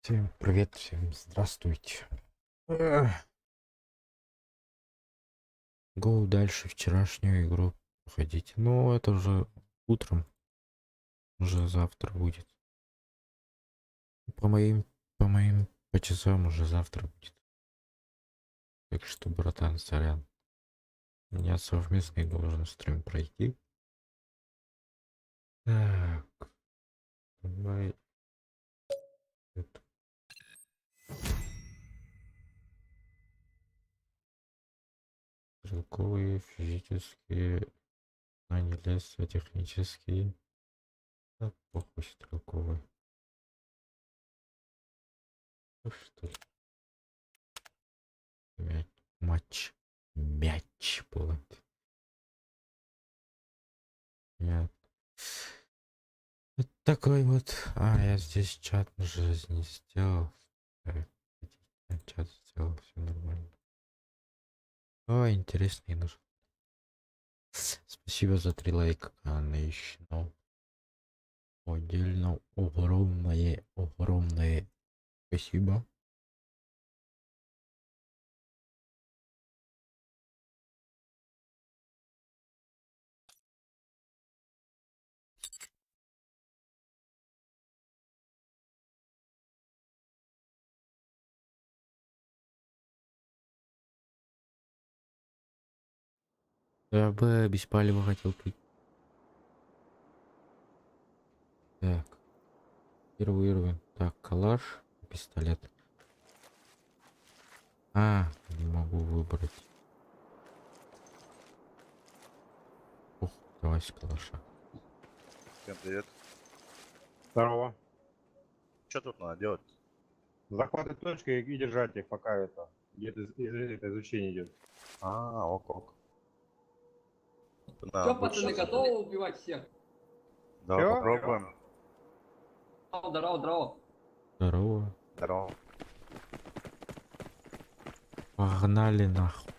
Всем привет, всем здравствуйте. Эх. Go дальше вчерашнюю игру проходить. Ну, это уже утром. Уже завтра будет. По моим, по моим, по часам уже завтра будет. Так что, братан, сорян. У меня совместный должен стрим пройти. Так. Давай. Это. Стрелковые, физические, знания леса, технические. Да, похуй стрелковый. Ну что ли? Мяч. Матч. Мяч буолан. Нет. Вот такой вот. А, я здесь чат уже не сделал. Так, я чат сделал, все нормально. О, интересный нужен. Спасибо за три лайка, конечно. Отдельно огромное, огромное спасибо. Я бы без палева хотел пить. Так. Первый уровень. Так, калаш, пистолет. А, не могу выбрать. Ух, давай с калаша. Всем привет. Здорово. Что тут надо делать? Захватывать точки и держать их, пока это где-то это изучение идет. А, ок, ок. Все, пацаны, готовы убивать всех? Да, Всё? попробуем. Здорово, здорово. Здорово. Здорово. Погнали нахуй.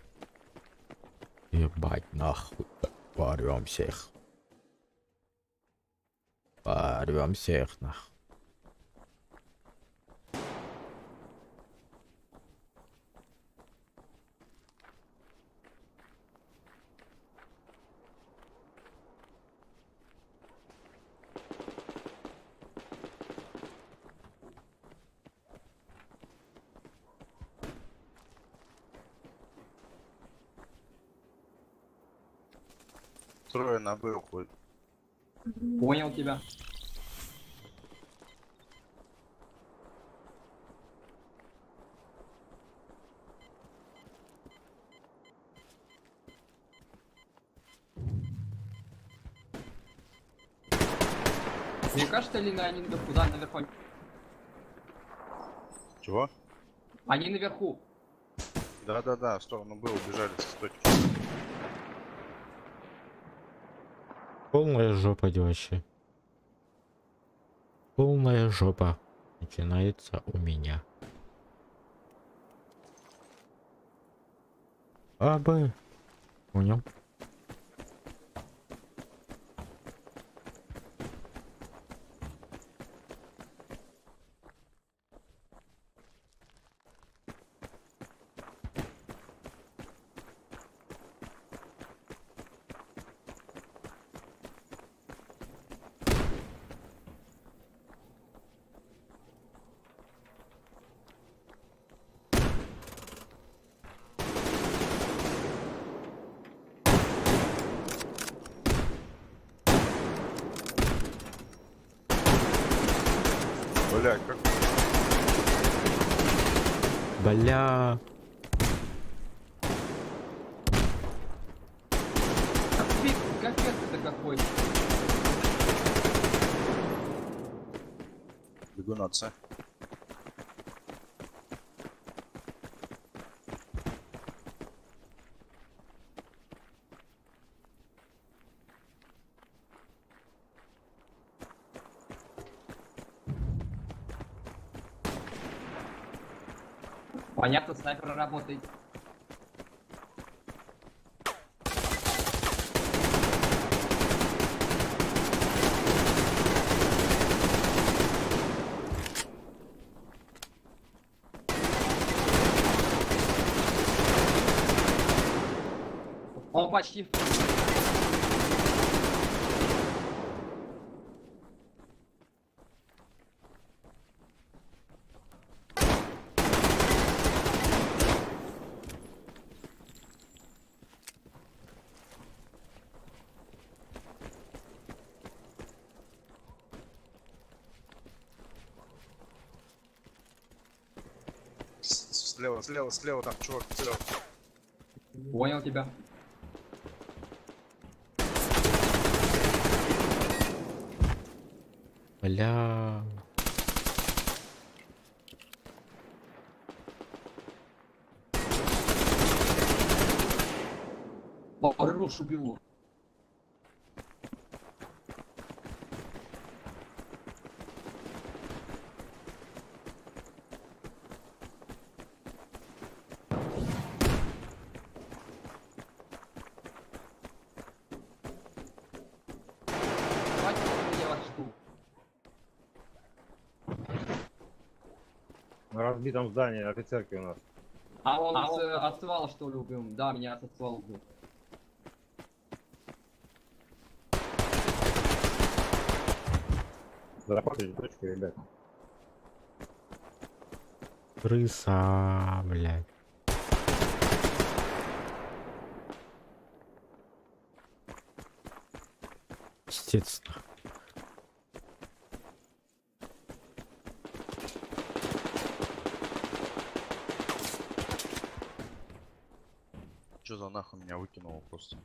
Ебать нахуй. Порвем всех. Порвем всех нахуй. Трое на Б уходит. Понял тебя. Мне кажется, или на они наверху? Да, наверху. Чего? Они наверху. Да-да-да, в сторону Б убежали с точки. Полная жопа вообще. Полная жопа начинается у меня. А, Б. Понял. Бля, как Бля. Капец, капец это какой. бегу на С. Понятно, снайпер работает. Он почти. Слева, слева, слева, там чувак, слева. Понял тебя. Бля. Хорош, убил. Давайте я вас жду. На разбитом здании офицерки у нас. А он отсвал, что ли, убил? Да, меня отсвал убил. Захватывайте точку, ребят. Крыса, блядь. Естественно. Че за нахуй меня выкинуло просто?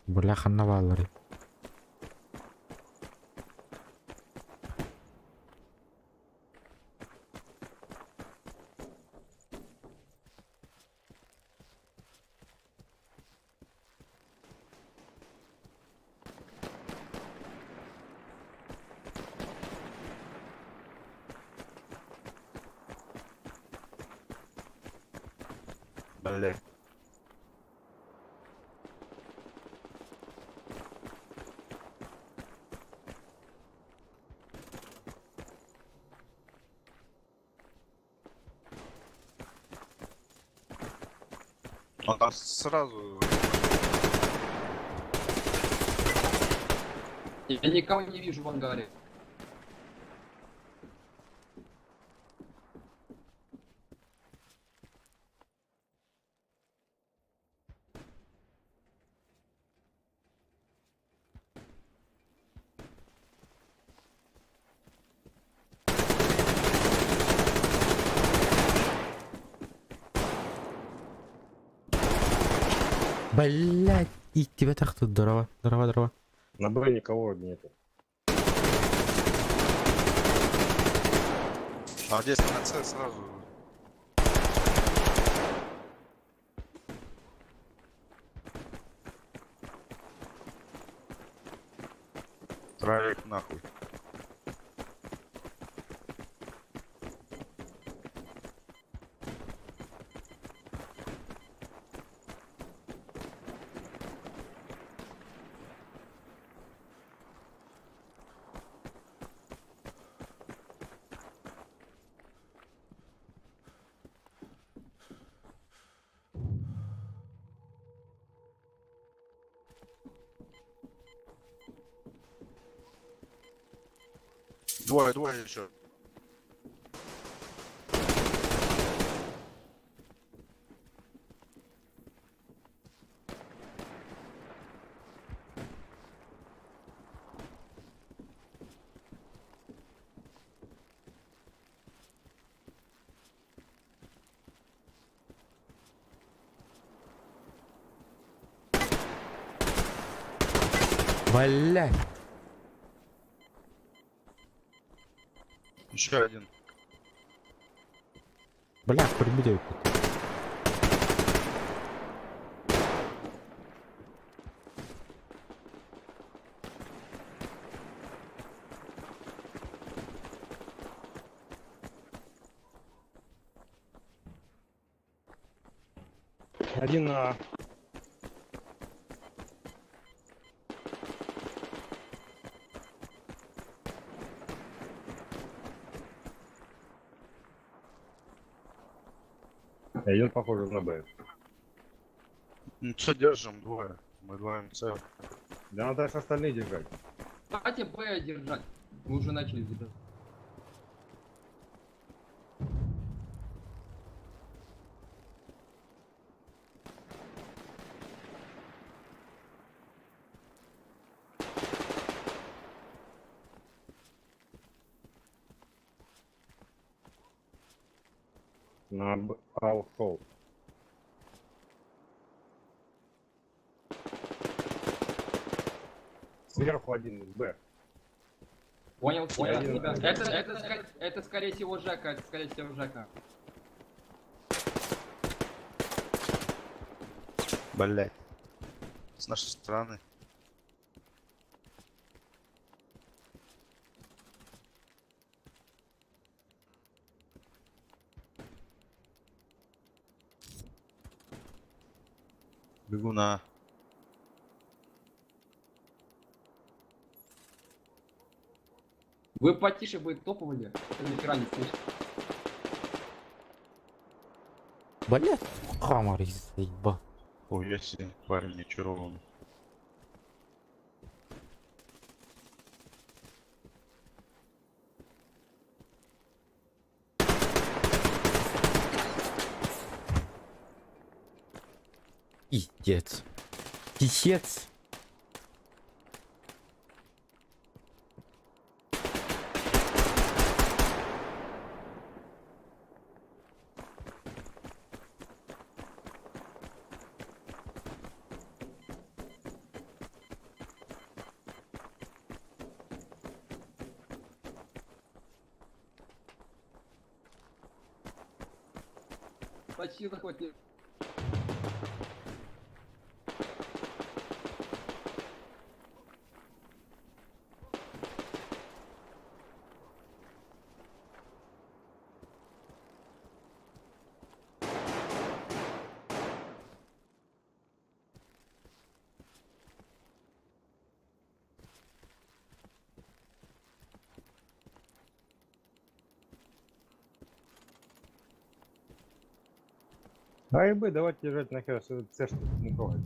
Бля, ханна баалар. Блять. Он там сразу. Я никого не вижу в ангаре. Блядь, и тебя так тут дрова, дрова, дрова. На Б никого нету. А здесь на С сразу. Троих нахуй. Двое, двое еще. Блядь. Еще один. Бля, прибудет. Один на А. Идет, похоже, на Б. Ну что, держим двое. Мы двоем С. Да надо аж остальные держать. Давайте Б держать. Мы уже начали держать. На Б. А ушел. Сверху один из Б. Понял, понял Один. тебя. Это, скорее всего, Жека, это, скорее всего, Жека. Блять. С нашей стороны. Бегу на. А. Вы потише бы топали, это ни хера не слышно. Блять, хамар заебал. Ой, я себе, парень очарованный. Пиздец. Писец. Почти захватили. А и Б давайте держать нахер, С, С что не трогать.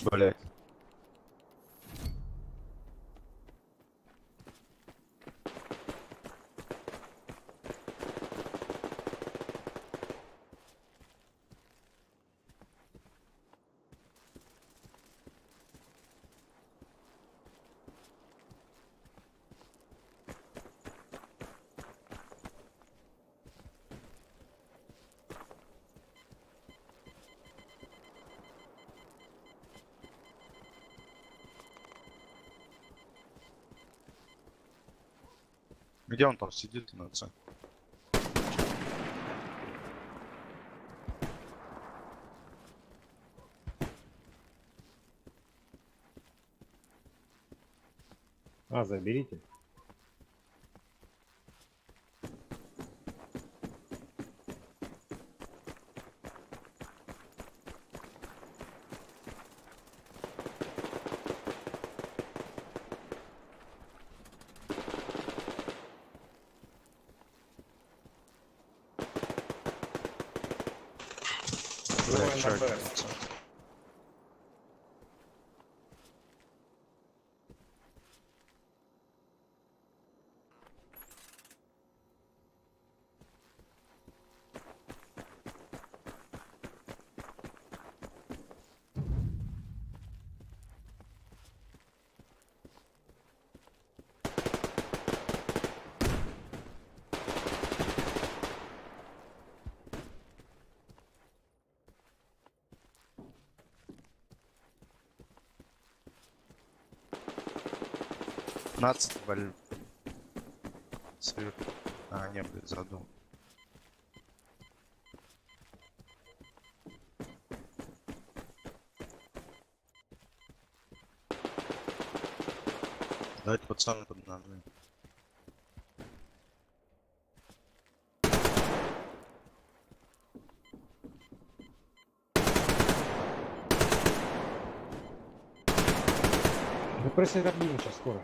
Блять. Где он там сидит на С? А, заберите. Блядь, Двое чё на Б. это на С? 15, блин. Сверху. А, не, блядь, задум. Давайте пацаны под нами. Депрессия как минимум сейчас скоро.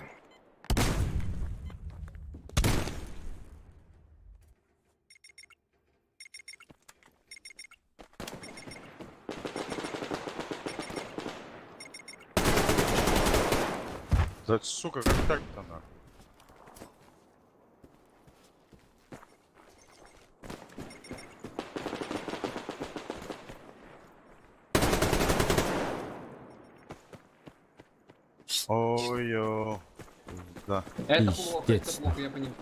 Да, сука, как так-то нахуй? Ой-ё. Да. Это плохо, это Пиздец. плохо, я понимаю.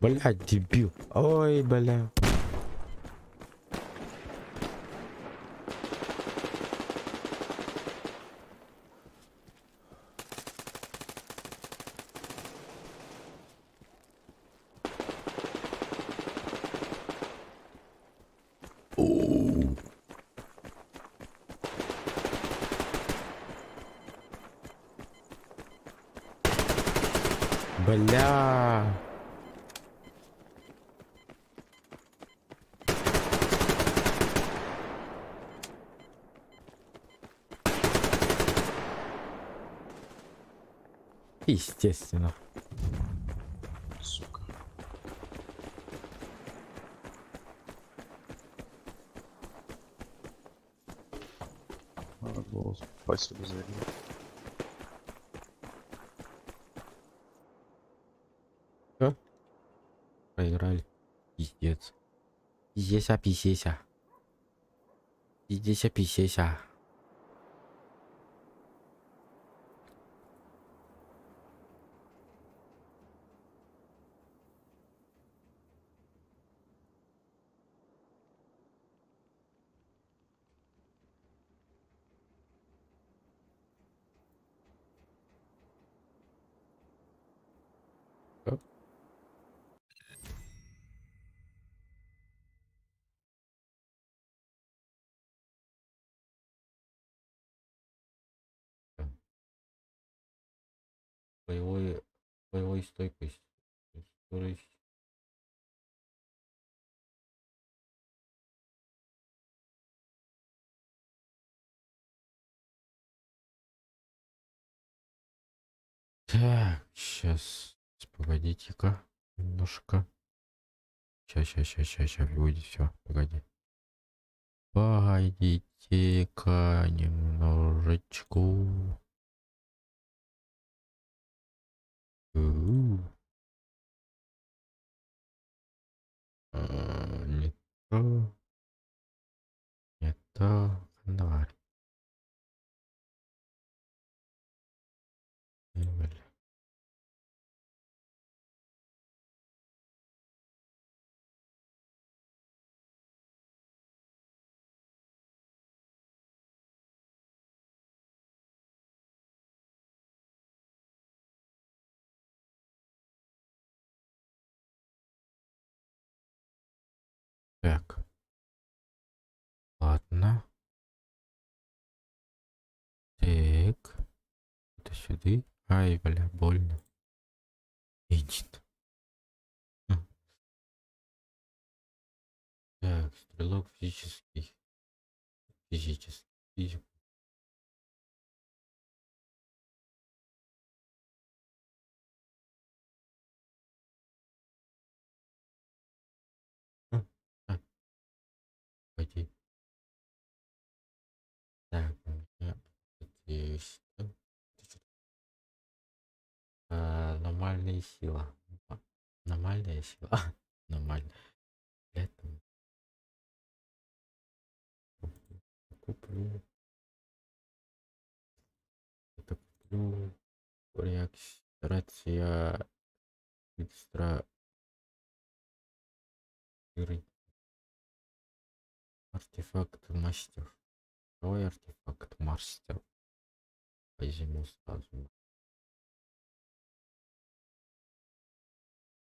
Блядь, дебил. Ой, бля. Бля. Естественно. Сука. Надо было спасибо за игру. Проиграли. Пиздец. Пиздеся, пиздеся. Пиздеся, пиздеся. Боевой, боевой стойкость. Скорость. Так, сейчас, погодите-ка немножко. Сейчас, сейчас, сейчас, сейчас, сейчас, будет все, погоди. Погодите-ка немножечку. У. А, не то. Не то. Давай. Эй, бля. Так. Ладно. Так. Это сюда. Ай, бля, больно. Идит. М. Так, стрелок физический. Физический. Физик. М, а. Пойди. Так, у меня тут есть. А, Аномальная сила. А, Аномальная сила. Нормально. Это куплю. Это куплю. Реакция экстра. игры. Артефакт мастер. Второй артефакт мастер. Возьму сразу.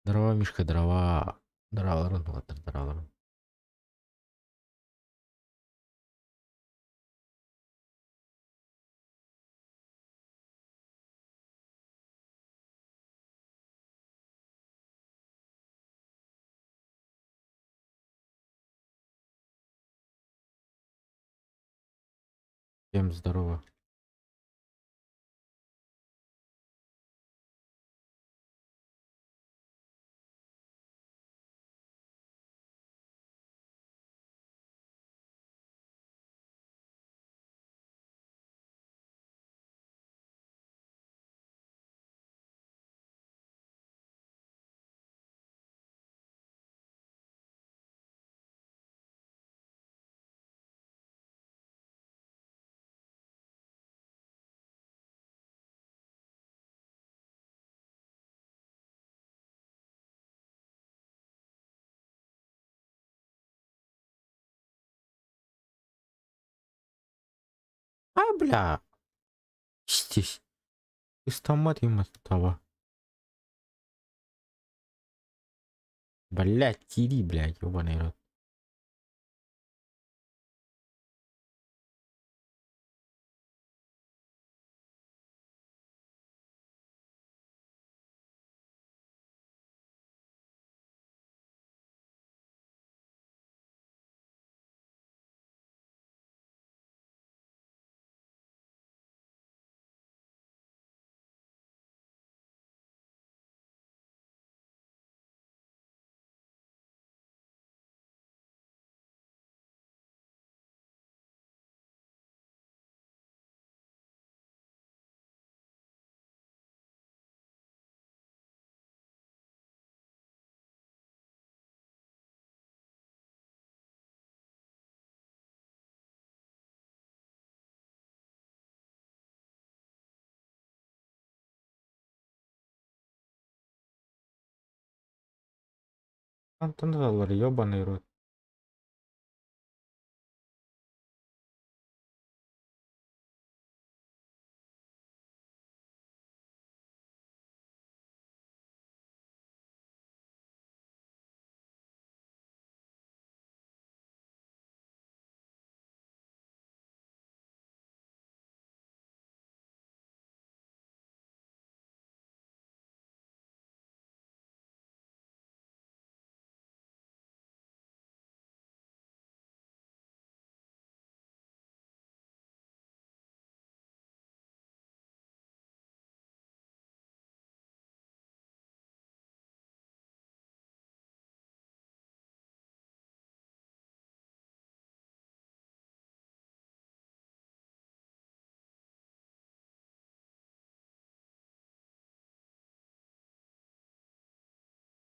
Дрова, Мишка, дрова. Дрова, ладно, дрова. Всем здорово. А, бля. Здесь. Автомат ему того. Блять, кири, блядь, ёбаный рот. Антон доллар, ёбаный рот.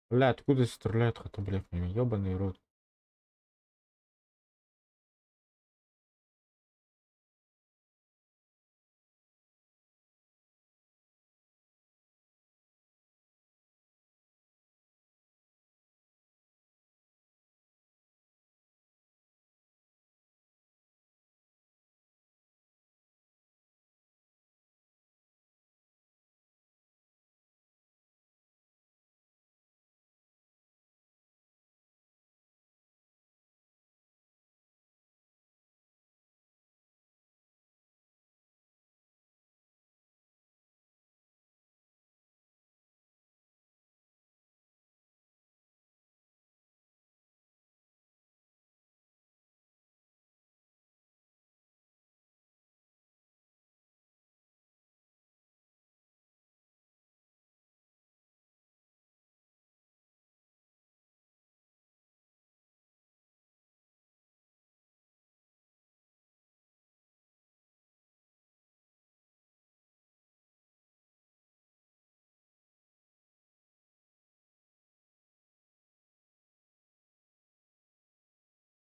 Бля, откуда стреляют, хотя, блядь, меня, ёбаный рот.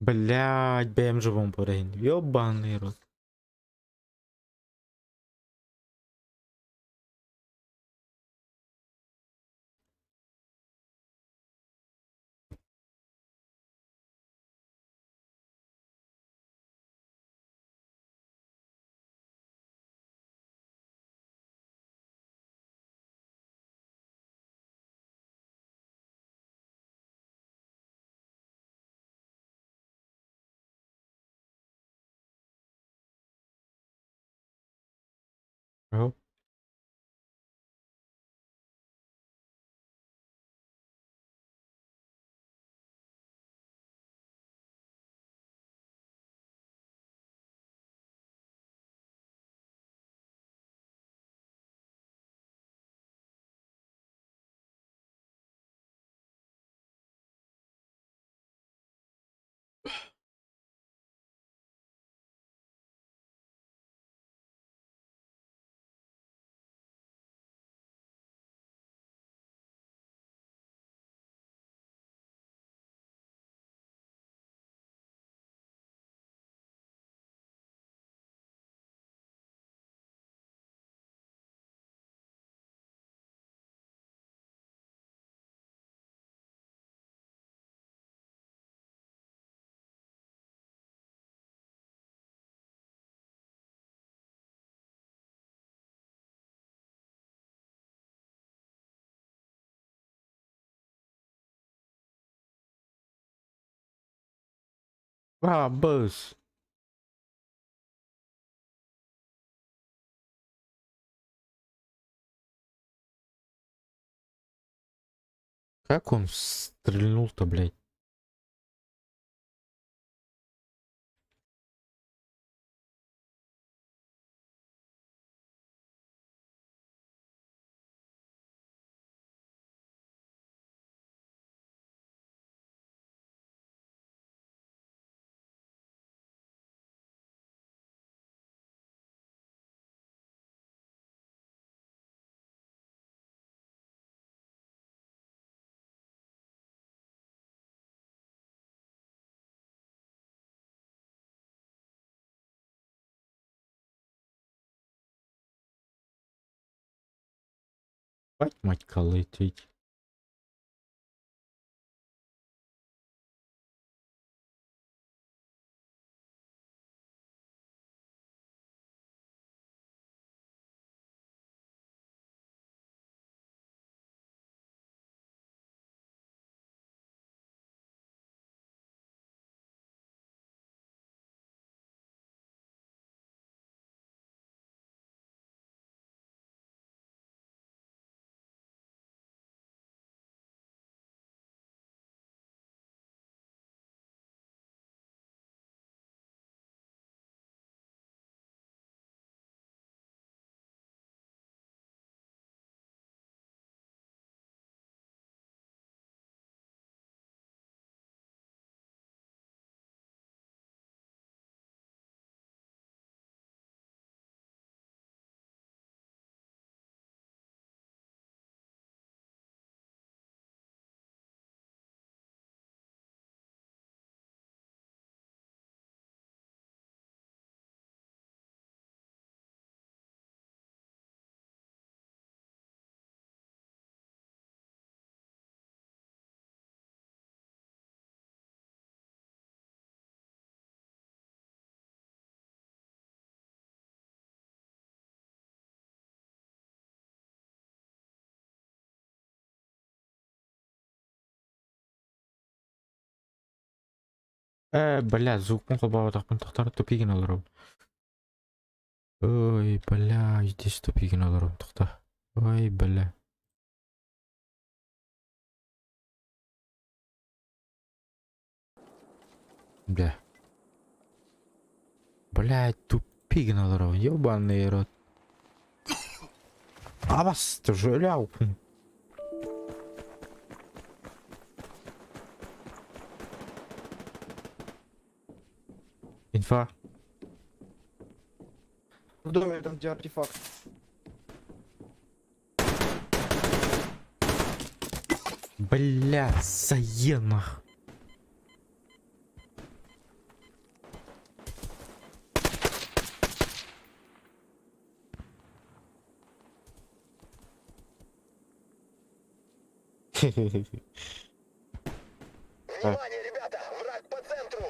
Блядь, БМЖ вам порейн. Ёбаный рот. Оп. Бабыс! Как он стрельнул-то, блядь? Бать мать колотить. Э, бля, звукпун холбооботохпун тохтор тупигин олоробун. Ой, бля, здесь тупигин олоробун тохто. Ой, бля. Бля. Блядь, тупигин олоробун, ёбаный рот. Абас, ты Инфа. В доме там, где артефакт. Бля, заенах. Внимание, ребята! Враг по центру!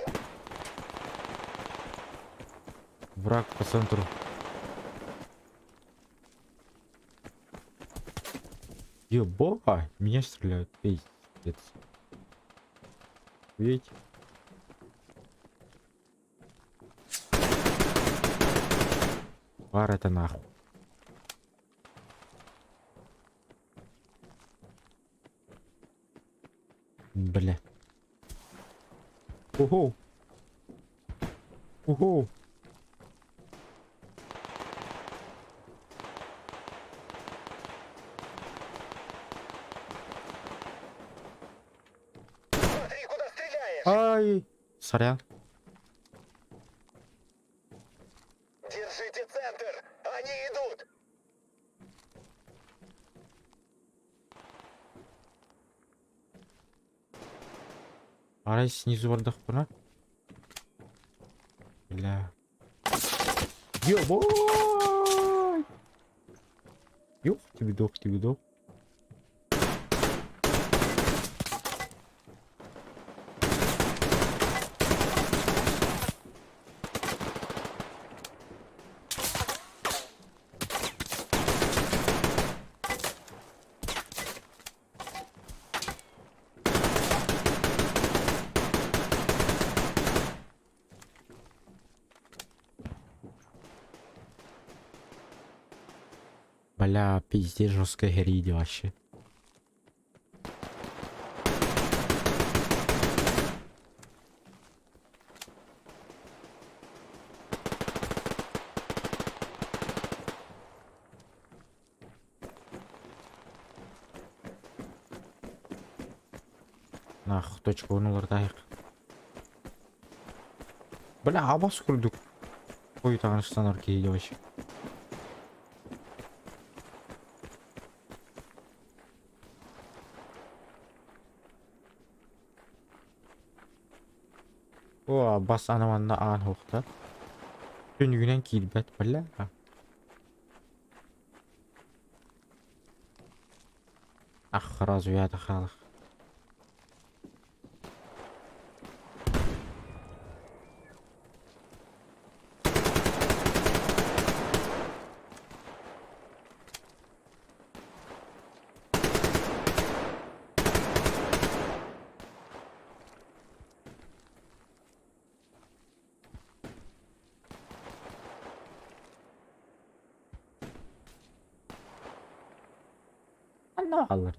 Враг по центру. Еба, меня стреляют. Пиздец. Видите? Пар это нахуй. Бля. Ого. Ого. Смотри, куда стреляешь! Ай. Сорян. Держите центр! Они идут! Арай снизу бардахпына. Бля. Ёбой! Ёх тебе дох, тебе дох. Бля, пиздец, жесткая херь вообще. Нах, точка олордайық. Бля, абас курдук. Ой, таҥастанар киһи вообще. О, бас анаманна аан хуохта. Түнүгүнэн киирбэт, бля. Ах, разуяда халах. Ханна бааллар?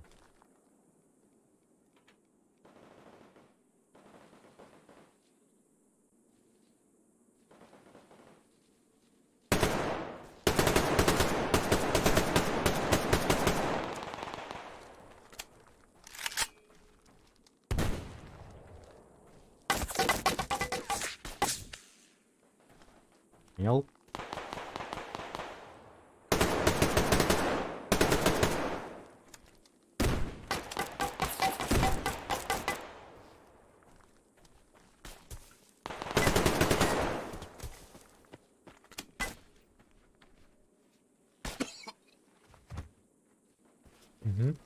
Мел. Угу.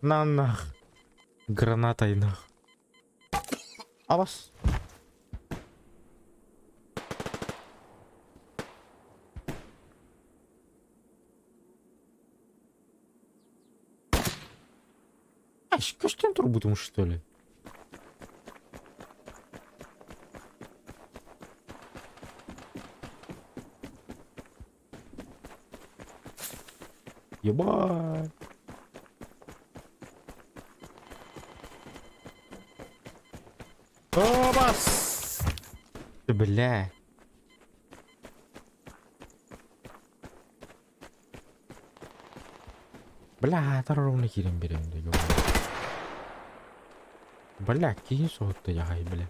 На нах. Гранатой нах. Абас. Ай, көстен турбутум, что ли? Ебать. Абас! Бля. Бля, ровно кирен берем, да ё. Бля, киһи соһутта яхай, бля.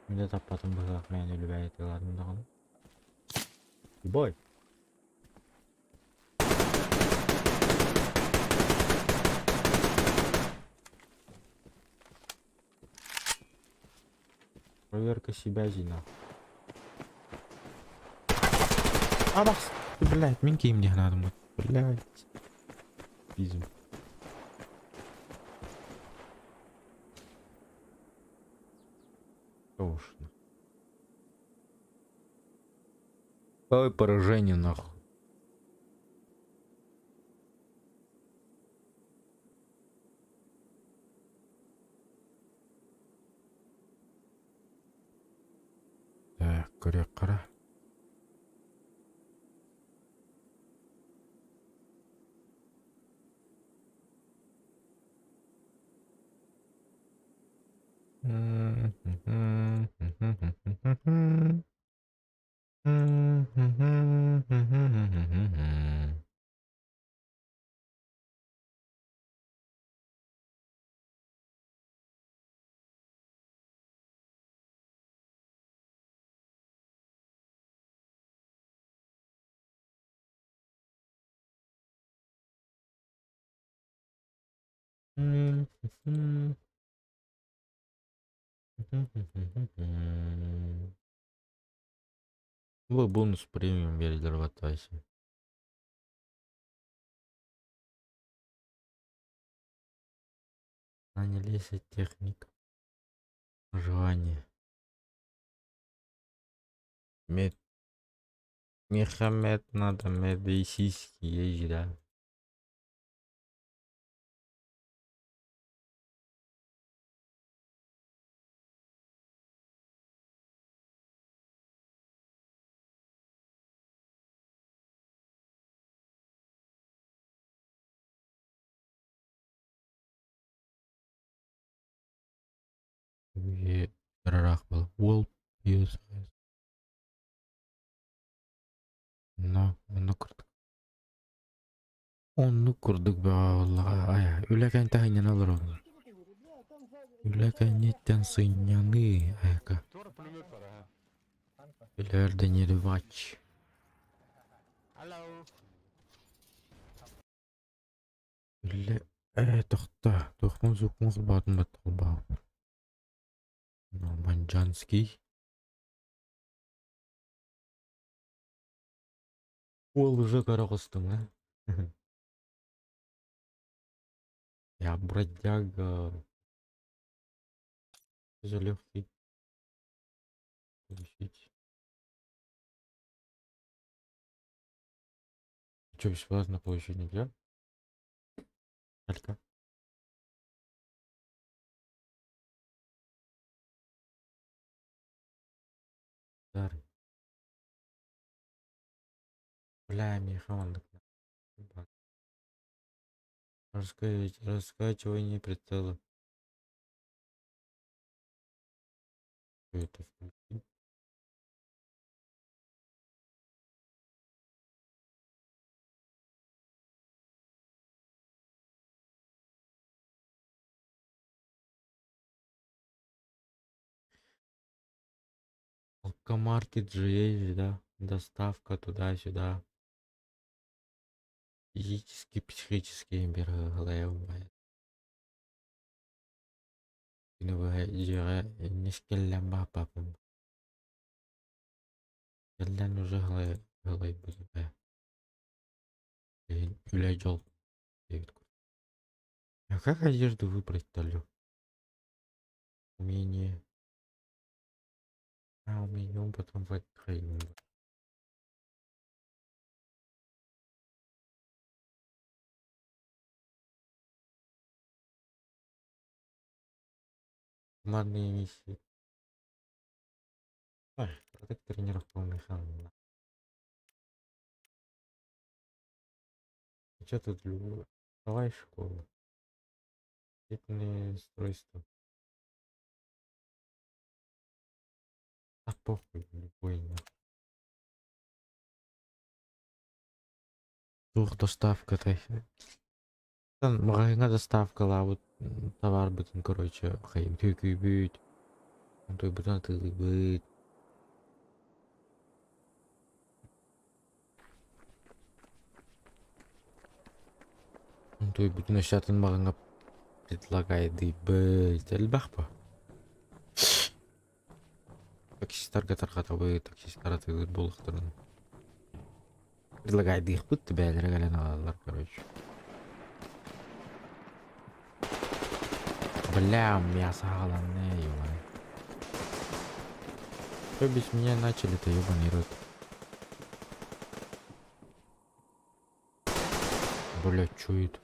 Мин таппатым быһыылаах мээнэ үлүбэйи тыалаатым даҕаны. Бой. Проверка себя, Зина. Абас! Блядь, мин киим не надо, блядь. Пизм. Тошно. Ой, поражение нахуй. Так, көрө. Бу бонус премиум биэрэллэр баттаайсы. Нанялись техник. Желание. Мед. Мехамед надо медицинский есть, да. Уол Но онно курдук. Оннук курдук бөҕө буоллаҕа айа үлэ кэнтэ сынньана олоробун. Үлэ кэнниттэн сынньаныы айака. Үлээр да нервач. Үлэ ээ тохто туохпун суукпун холбоотум да холбообуппун. Норманджанский. Уол уже көрө оҕустуҥ аа? Я бродяга. За легкий. Получить. Что, бесплатно получить нельзя? Алька. Дары. Бля, миэхэ Раскачивание прицела. Это включить? Алкомаркет же есть, да? Доставка туда-сюда. Физически, психически бер. Дьиэҕэ бааппаппын. Кэллэн уже һылайбыт Үлэ дьол диэбит А как одежду выбрать-то, алё? Умение. А, умение потом в Командные миссии. Ой, продукт тренировку механизм. Что тут люблю? Давай школу. Сетные устройства. А похуй, любой нахуй. Туох доставка Там маҕаһыыҥҥа доставкалаабыт товарбытын, короче, хайым түөкүйбүт. Онтуйбутун атыылыыбыт. Онтуйбутун өссө атын маҕаҥҥа предлагайдыйбыт. Элбэх бо. Таксистарга тарҕатабыт, таксистар атыылыыр буолуохтарын. Предлагайдыахпыт да бэйэлэрэ кэлэн ылаллар, короче. Бля, мясо аҕаланна, ё-моё. Что без меня начали-то, ёбаный рот. Бля, чё это?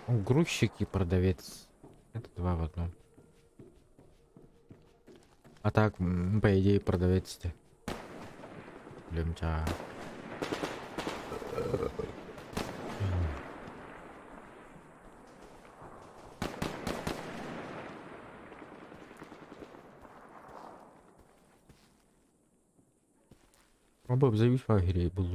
Он грузчик и продавец. Это два в одном. А так, по идее, продавец-то. Лемча. Оба завис в лагере был.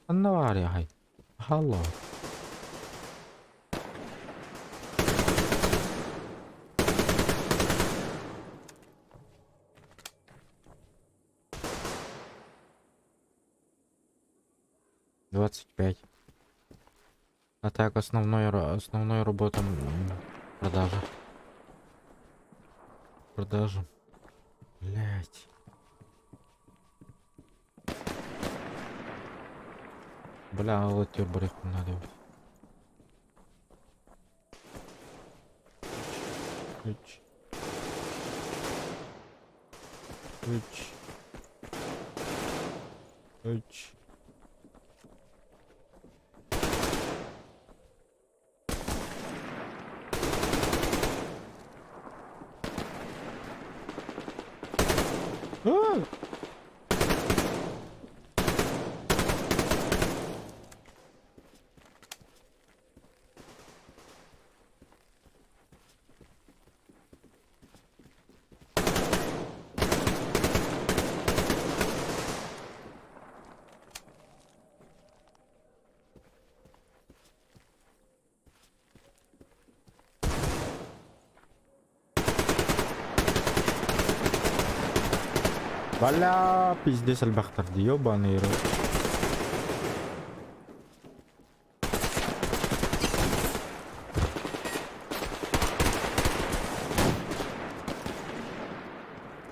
Ханна баарый? Алло. 25. А так основной, основной работа продажа. Продажа. Блять. Бля, вот тебе надо. Үч. Үч. Үч. А! Бля, пиздец элбэхтэр дии, ёбаный рот.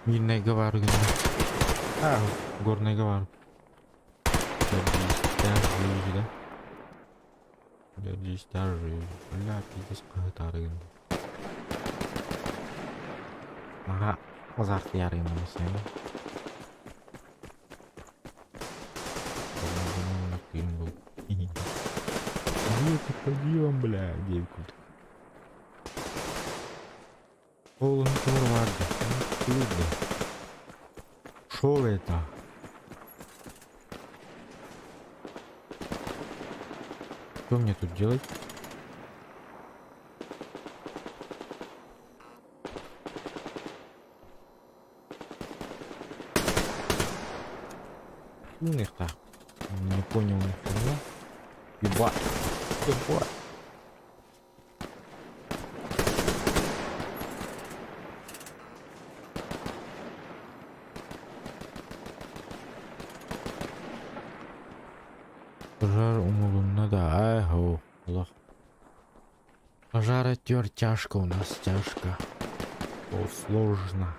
Мирнэйгэ баар гынна. А, Горнайга баар. Да? Бля, пиздец хаһытаары гынна. Мага азартыйаары гынна Где пойдем, бля, девку. Полон торварда. Откуда? Шо это? Что мне тут делать? У них так. Не понял ни хрена. Ебать. Ебать. Пожар умулунна да. Ай, о, лох. Пожар тер тяжко у нас, тяжко. О, сложно.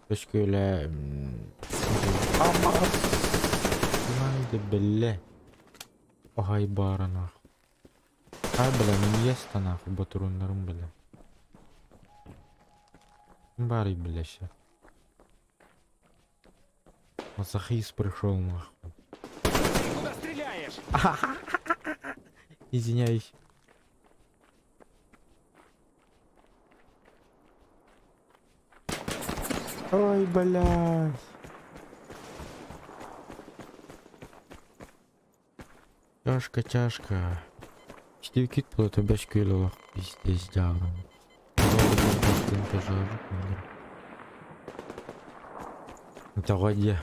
Точка или... Надо, бля. Ай, бара, нахуй. Ай, бля, не ест нахуй, батуруннарым, бля. Бары, бля, ща. Мазохист пришел, нахуй. Ты куда стреляешь? Извиняюсь. Ой, блядь. Тяжко, тяжко. Четыре кит было, то без кило, пиздец, да. Это где?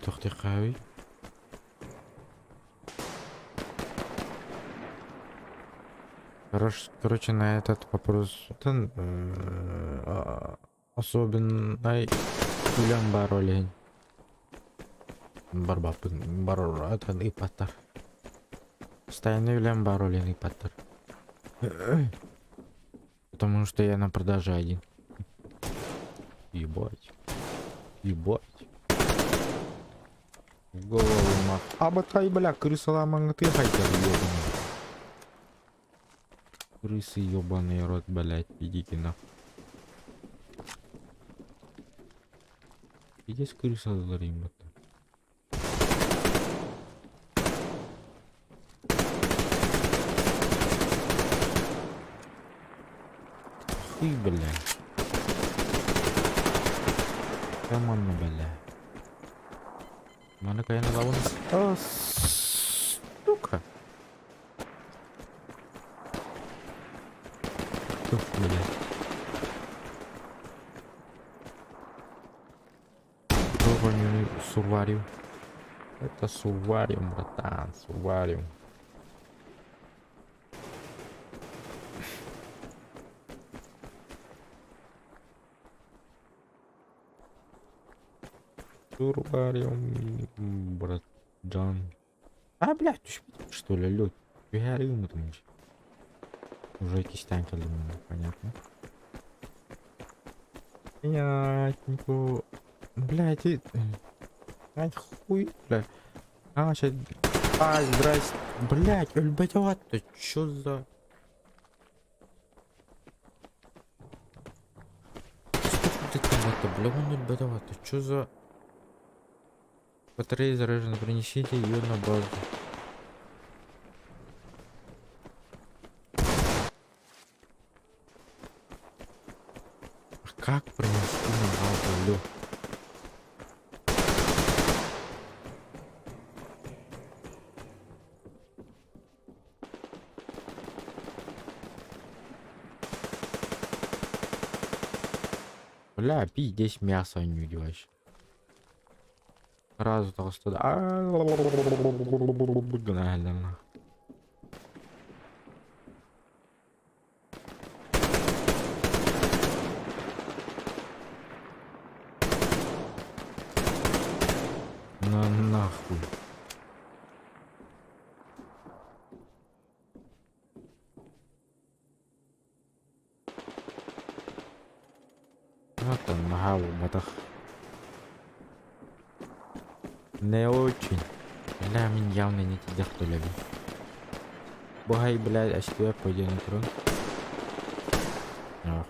Тохтыхави. Короче, на этот вопрос особенно үлэм бар олень. Барбапын бар атын ыпаттар. Постоянно үлэм бар олень ыпаттар. Потому что я на продаже один. Ебать. Ебать. В голову нах. А батай, бля, крыса ламанга ты хайтер, ёбаный. Крысы ёбаный рот, блядь, идите нахуй. Иди с крыса это. Ты, бля. Камон, бля. Mana kaya nalawan Oh, сука. Тух, блядь. Сувариум. Это сувариум, братан, сувариум. Турбариум, брат Джон. А, блядь, түспүт, что ли, лед? Түһээри гыммытым дии. Уже иккистээн кэллим, понятно. Понятненько. Блядь, и... Ай, хуй, бля. А, сейчас... А, здрасте. Блядь, өлбөтө ты чё за... Сколько ты там это, бля, он өлбөтө ты чё за... Батарея заряжена, принесите ее на базу. А как принести на базу, лё? Бля, пиздец мясо не вообще. Сразу толсто. Гнально. На нахуй. Вот он, нахал, батах. Не очень. Бля, мин явно не тидэх төлөбүн. Бухай, блядь, ащтыга пойдем на Ах.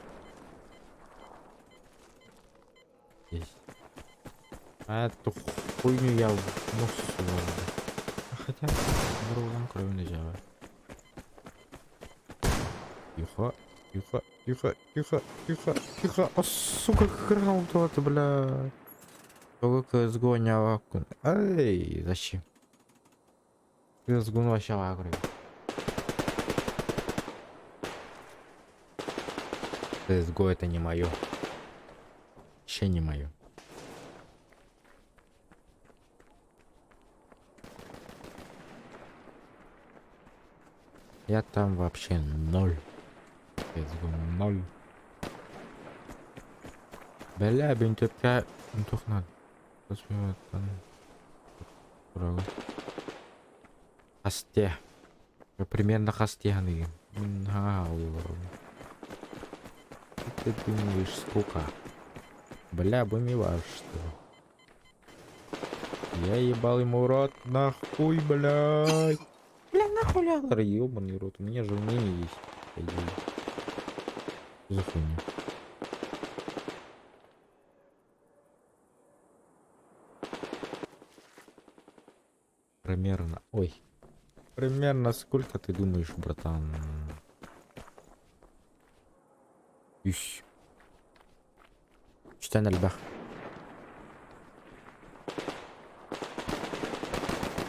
Здесь. А эту хуйню я в нос сувал. Хотя, другом крови не жава. Тихо, тихо, тихо, тихо, тихо, тихо. А, сука, крал это, бля. Только CSGO няваккун. Эй, зачем? CSGO вообще агры. CSGO это не мое. Вообще не мое. Я там вообще ноль. CSGO ноль. Бля, бинтепкә тухнад. Хасте. Примерно хасте Ты думаешь, сколько? Бля, бумиваш, что Я ебал ему рот, нахуй, блядь. Бля, нахуй, лядр, ебаный рот. У меня же умение есть. По идее. Что за хуйня? Примерно. Ой. Примерно сколько ты думаешь, братан? Үс. Үстэн элбэх.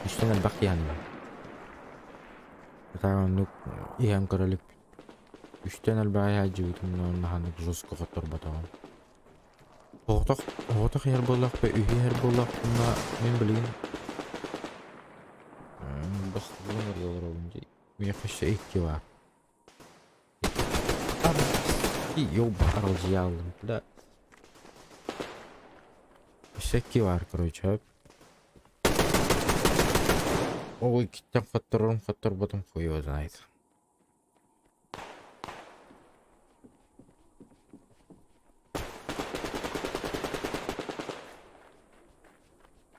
Үстэн элбэх диэн. Оннук иһэн көрөлүк. Үстэн элбэх иһээдьибитим наһанык жестко хотторботоҕум. Оҕотох оҕотох иһэр буоллахпа үһү иһэр буоллахпына мин билигин бастыгын олоробун дии. Миэхэ өссө икки баар. Ёба, аралдьыйааллым, бля. Өссө икки баар, короче. Ол иккиттэн хотторорум хотторботум хуй его знает.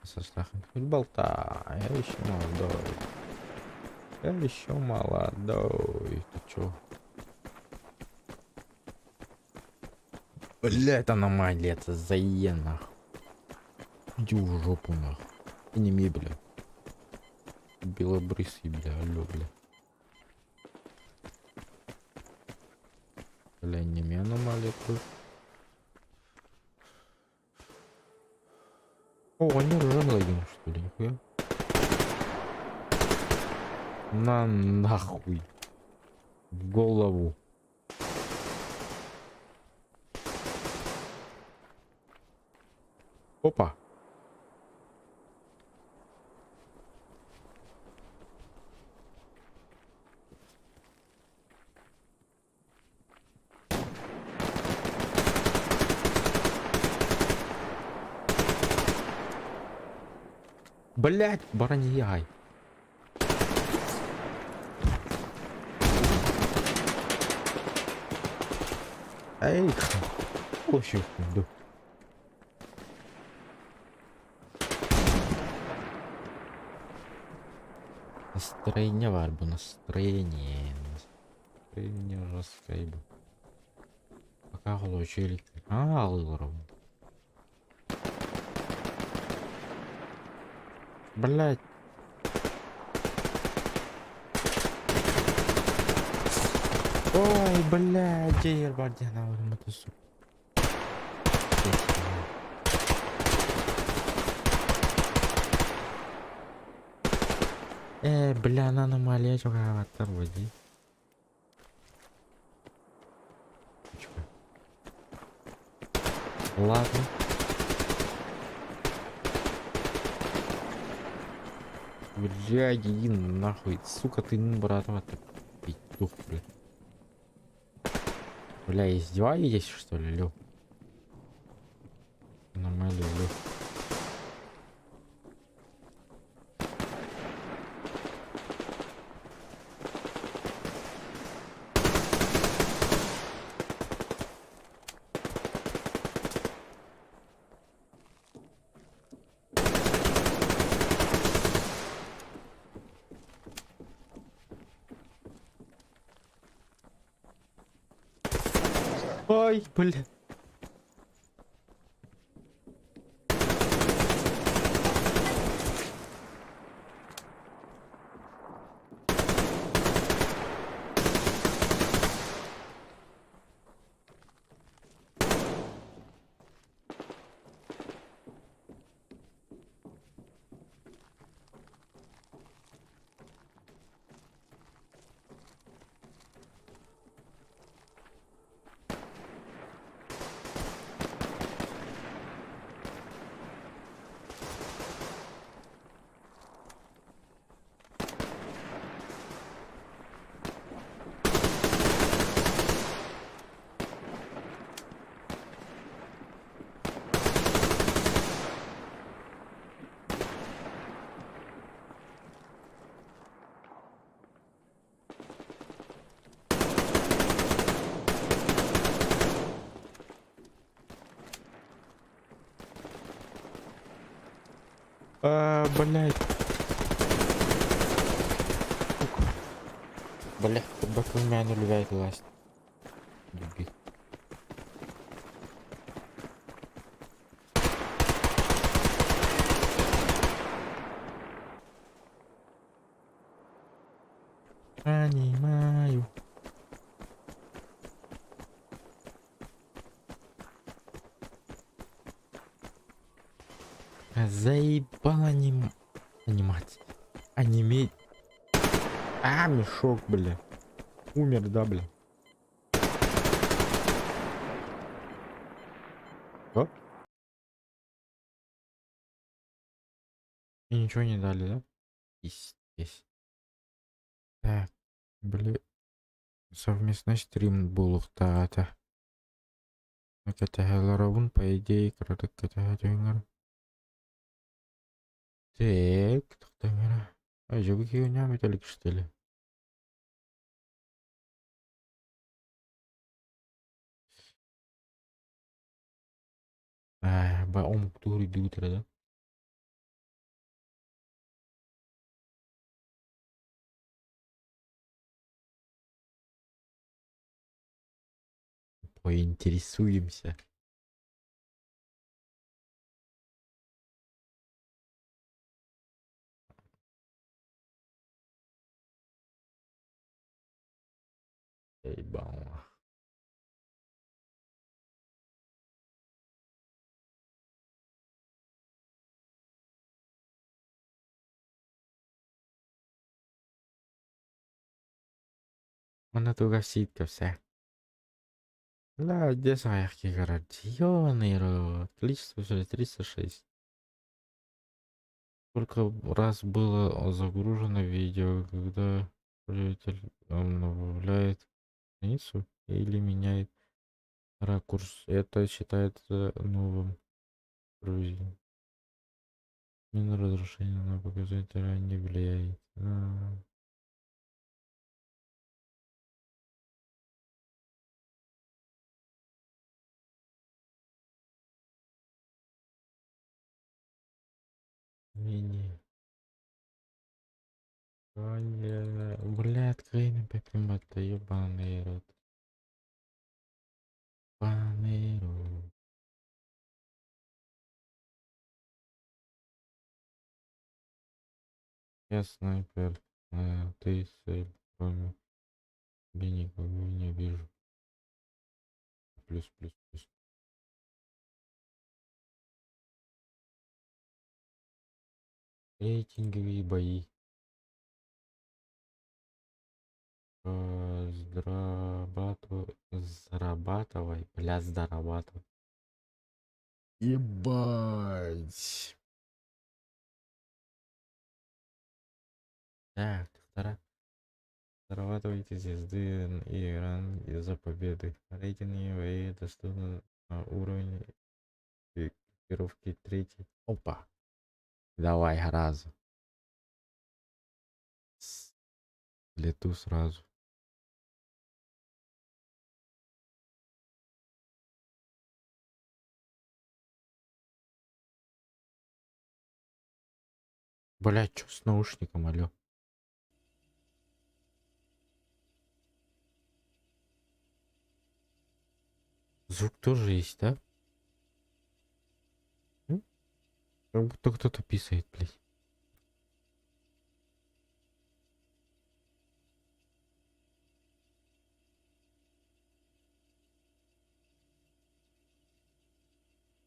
Со страхом. Болта, я еще молодой. Я еще молодой. Ты чё? Бля, это аномалия, это заен, нахуй. Иди в жопу, нахуй. И не бля. Белобрысый, бля, алло, бля. Бля, не мне аномалия, тут. О, они уже лагин, что ли, нихуя? На нахуй. В голову. Опа. Блять, бараньяй. Эй, очень хуйду. Настроение баар бу, настроение. Настроение жесткое бу. Пока холочили. А, алыларым. Блять. Ой, блядь, дьиэ бар диэн аҕырыммыта сука. Э, бля, аномалия чугаһаабаттар буо дии. Ладно. Блядь, иди нахуй. Сука, ты, братва, ты петух, блядь. Бля, издеваетесь, что ли, Лё? Нормально, Лё. Ой, бля. А, блядь. Сука. Бля, бакымян үлүбэйт власть. Дебил. Понимаю. Заебал анимать. Аниметь. А, мешок, бля. Умер, да, бля. Что? И ничего не дали, да? Здесь. Так, бля. Совместный стрим буолуохтаах. Кэтэһэллэрин, по идее, кыратык кэтэһэ. Так, тохтоо. Ай, жабыки металлик, что ли? А, ба омуктуур идүүтэрэ да? Поинтересуемся. Ебало. Манна туга ситка вся. Бля, где заявки город? Ёбаный рот. Количество всего 306. Сколько раз было загружено видео, когда пользователь обновляет страницу или меняет ракурс. Это считается новым. Мина разрушения на показателя не влияет. А. Мини. Бля, открой на пепимата, ебаный рот. Ебаный рот. Я снайпер, ты цель, кроме тебя никого не вижу. Плюс, плюс, плюс. Рейтинговые бои. Зарабатывай, бля, зарабатывай. Ебать. Так, вторая. Зарабатывайте звезды и ранги за победы. Рейтинги бои доступны на уровне экипировки третий. Опа. Давай, сразу. Лету сразу. Блять, чё с наушником, алё? Звук тоже есть, да? М? Как будто кто-то писает, блядь.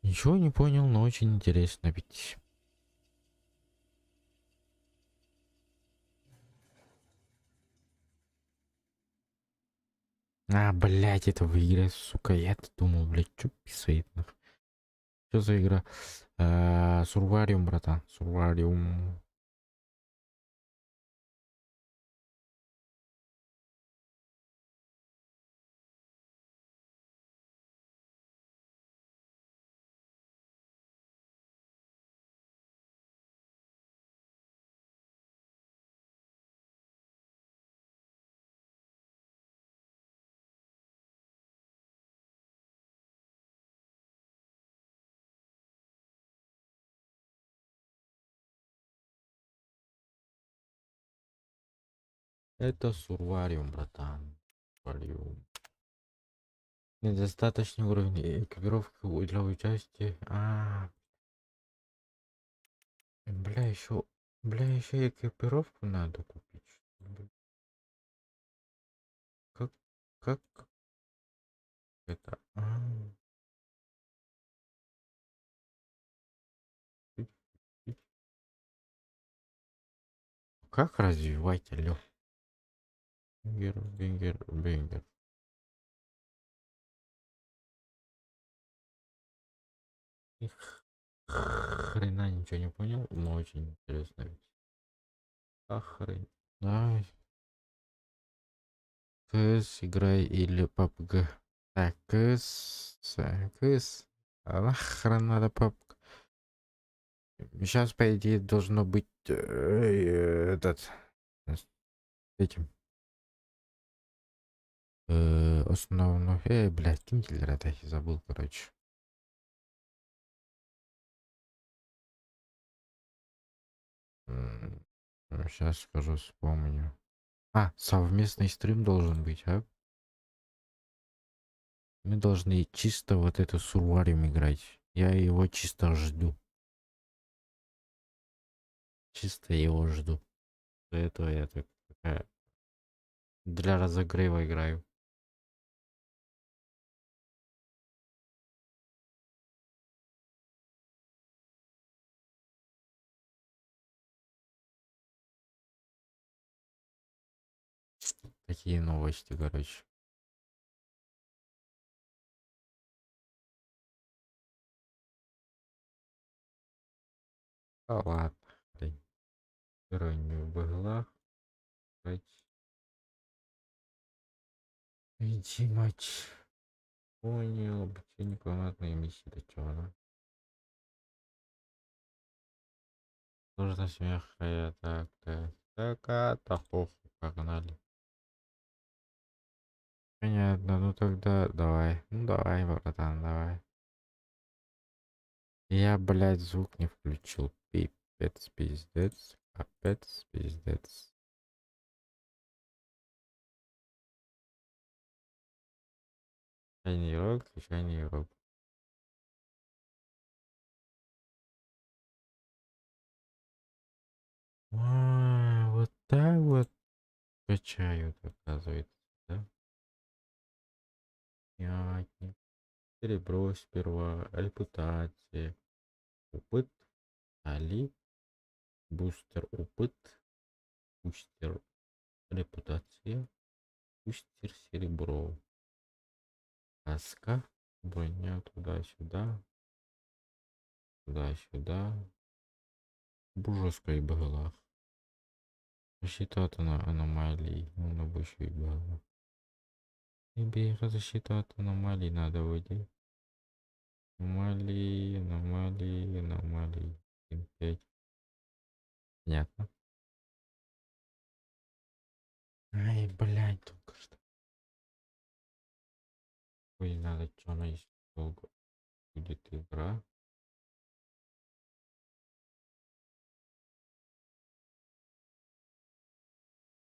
Ничего не понял, но очень интересно ведь. А, блядь, это в игре, сука. Я-то думал, блядь, что писает, нахуй. Что за игра? Сурвариум, братан. Сурвариум. Это Сурвариум, братан. Сурвариум. Недостаточный уровень экипировки для участия. А. Бля, еще. Бля, еще экипировку надо купить. Бля. Как? Как? Это. А. Как развивать, алё? Бенгер, бенгер, бенгер. Их хрена ничего не понял, но очень интересно ведь. Охрен. Давай. КС играй или PUBG. Так, КС, КС. А нахрен надо PUBG? Сейчас, по идее, должно быть этот с этим. Основной. Блядь, ким это забыл, короче. Сейчас скажу, вспомню. А, совместный стрим должен быть, а? Мы должны чисто вот эту Сурвариум играть. Я его чисто жду. Чисто его жду. До этого я так такая для разогрева играю. Такие новости, короче. Да ладно, хрень. Иронию в углах. Иди, мать. Понял, обучение командной миссии. Да чё она? Сложность мягкая, так, так, так, а, да похуй, погнали. Понятно, ну тогда давай. Ну давай, братан, давай. Я, блядь, звук не включил. Пипец, пиздец, капец, пиздец. Случайный игрок, случайный игрок. А, вот так вот качают, оказывается, да? Понятненько. Серебро сперва, репутация, опыт, али, бустер опыт, бустер репутация, бустер серебро. Каска, броня туда-сюда, туда-сюда. Бужеская была. Защита от аномалий. Ну, на бычью была. Тебе защита от аномалий надо выйти. Аномалии, аномалии, аномалии. 5. Понятно. Ай, блядь, только что. Ой, надо, что она еще долго будет игра.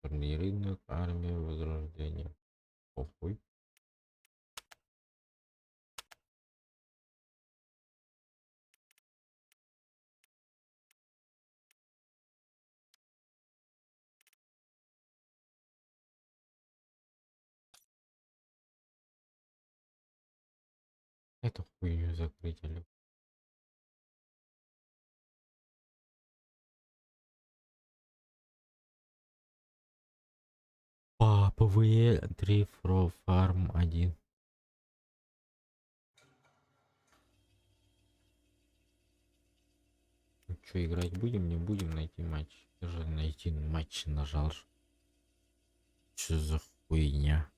Черный рынок, армия возрождения. Похуй. Эту хуйню закрыть, алё. По ПВЕ 3 Фро Фарм 1. Ну чё, играть будем, не будем? Найти матч. Я же найти матч нажал ж. Чё за хуйня?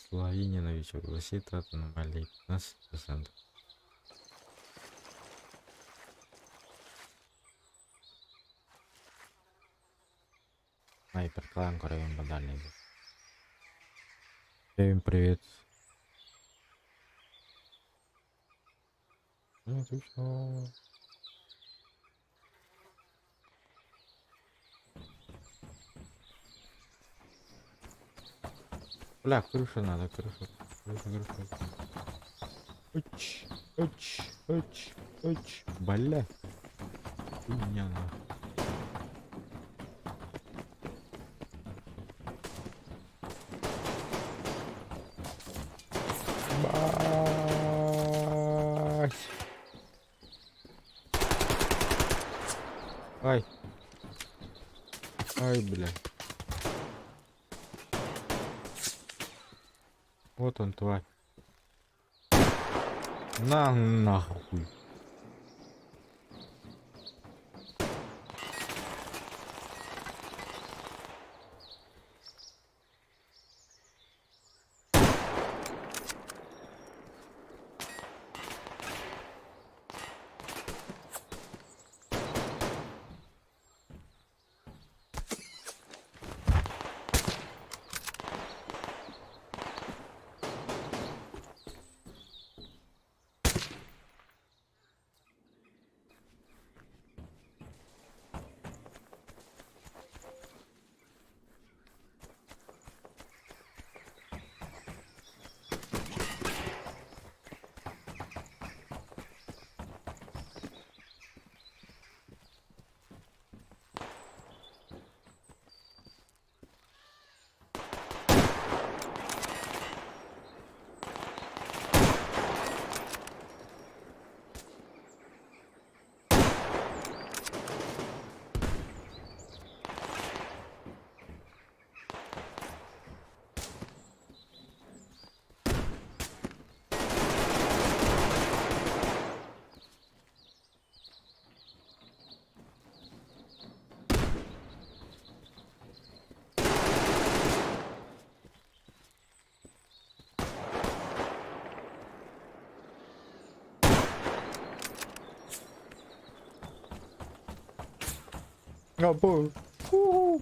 Словения новичок. Защита от аномалий 15%. Снайпер клан Коровин Бадальный. Всем привет. Ну, отлично. Бля, крышу надо, крышу. Крышу, крышу. Оч, оч, оч, оч. Бля. Хуйня нахуй. Бать. Ай. Ай, бля. Вот он, тварь. На нахуй. Або. Ху.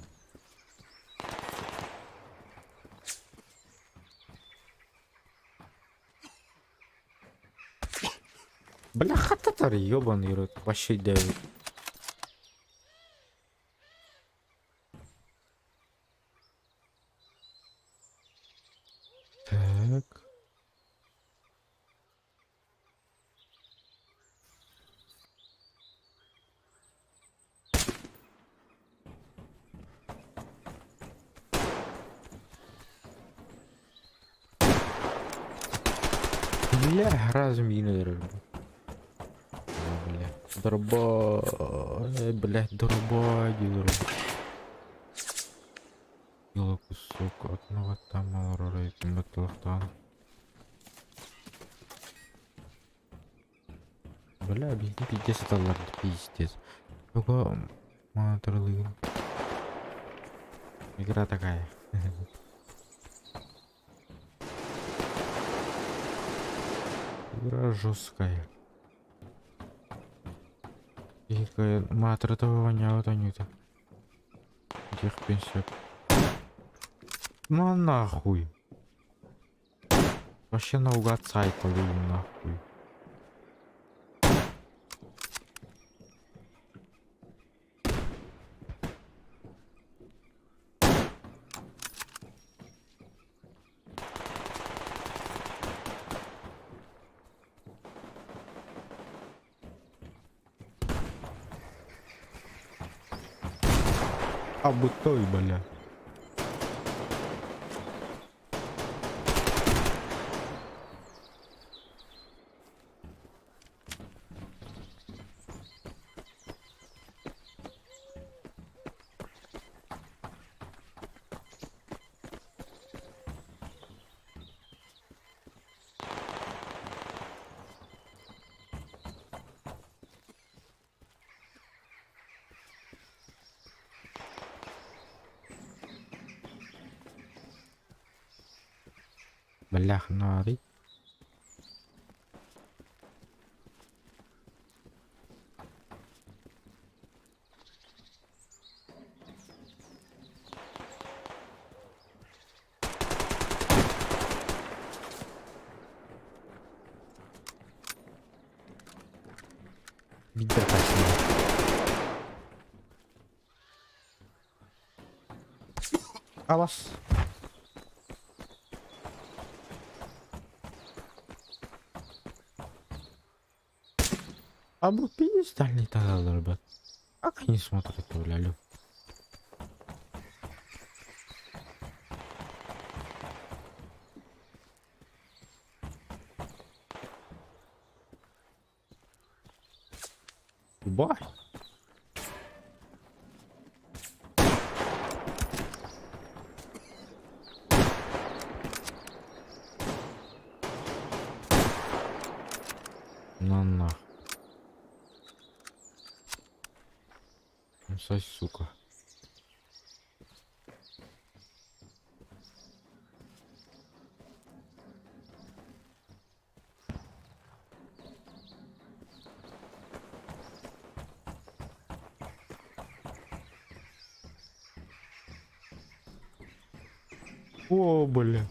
Бляха татар, ёбаный рот, вообще давит. Так. Бля, разом її не дороблю. Бля, дроба... Бля, дроба, дроба. Ила кусок одного там металлофтан. Бля, объясни, пиздец, это ладно, пиздец. Только моноторлы. Игра такая. Игра жесткая. Тихо, матр этого воняла, Танюта. Тихо, пенсия. Ну нахуй. Вообще наугад сайта нахуй. А бутой, бля. Блях, нарый. Awas. А bu пиздец тогда, ребят. Как они смотрят, бля, лю? Бай. На нах. Ну, сось, сука. О, бля.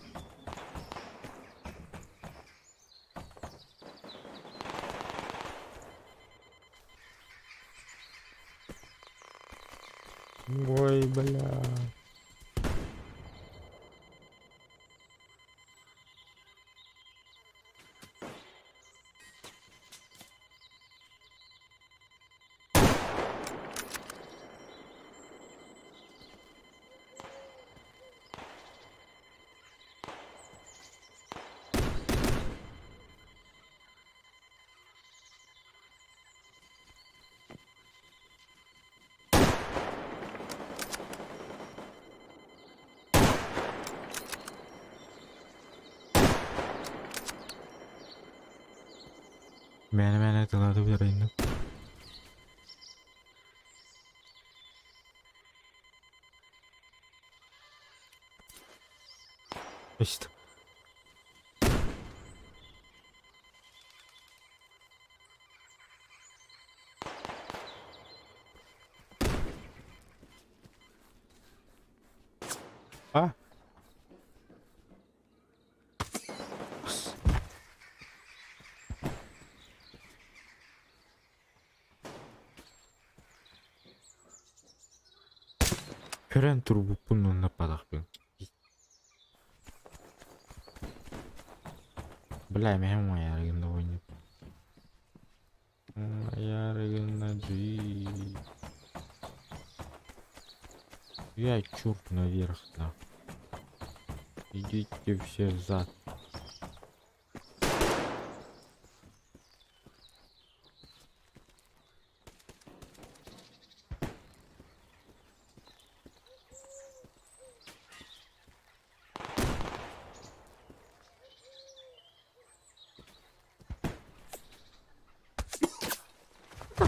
Ой, бля. Мэне мэне тылады берейін. İşte. А? Көрөн турбуппун уонна падахпын. Бля, мэһэм умайаары гынна оҕонньор. Умайаары гынна дии. Я чурк наверх на. Идите все взад.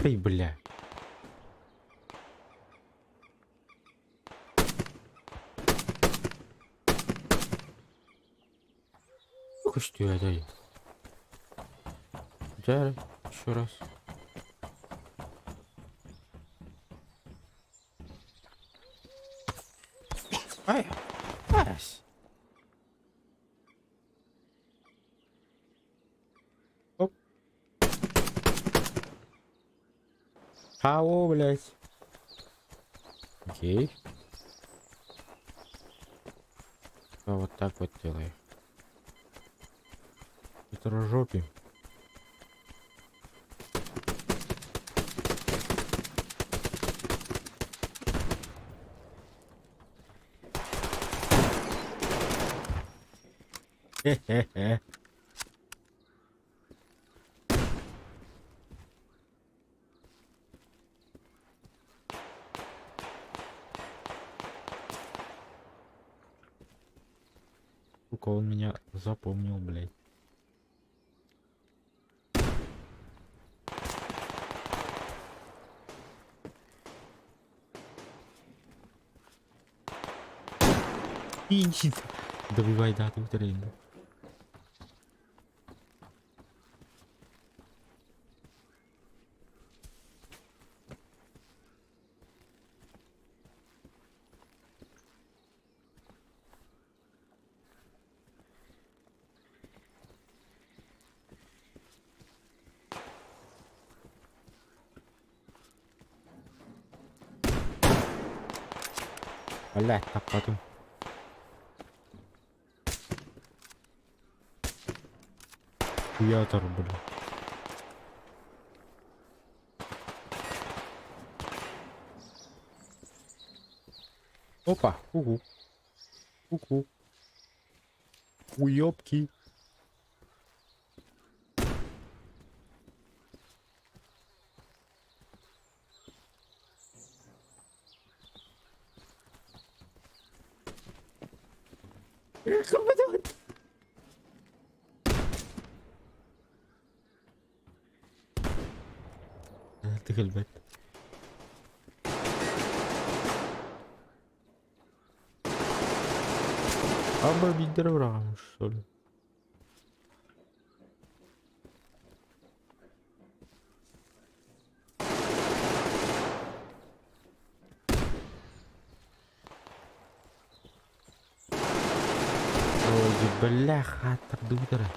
Ай, бля. Көстүөтэй. Дьэ, еще раз. Ай, ась. Оп. Кого, блядь? Окей. А вот так вот делай. Хитрожопи. Хе-хе-хе. Сука, он меня запомнил, блядь. Иди. Добивай, да, ты ударил. Блядь, так потом. Хуятор, блядь. Опа, угу. Ку-ку. Уёбки. Тыгылбэт. Аба биирдэрэ быраҕаммыт что ли? Ой, бляха, тардыбыттара.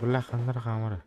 Бля, ханнар хаамара.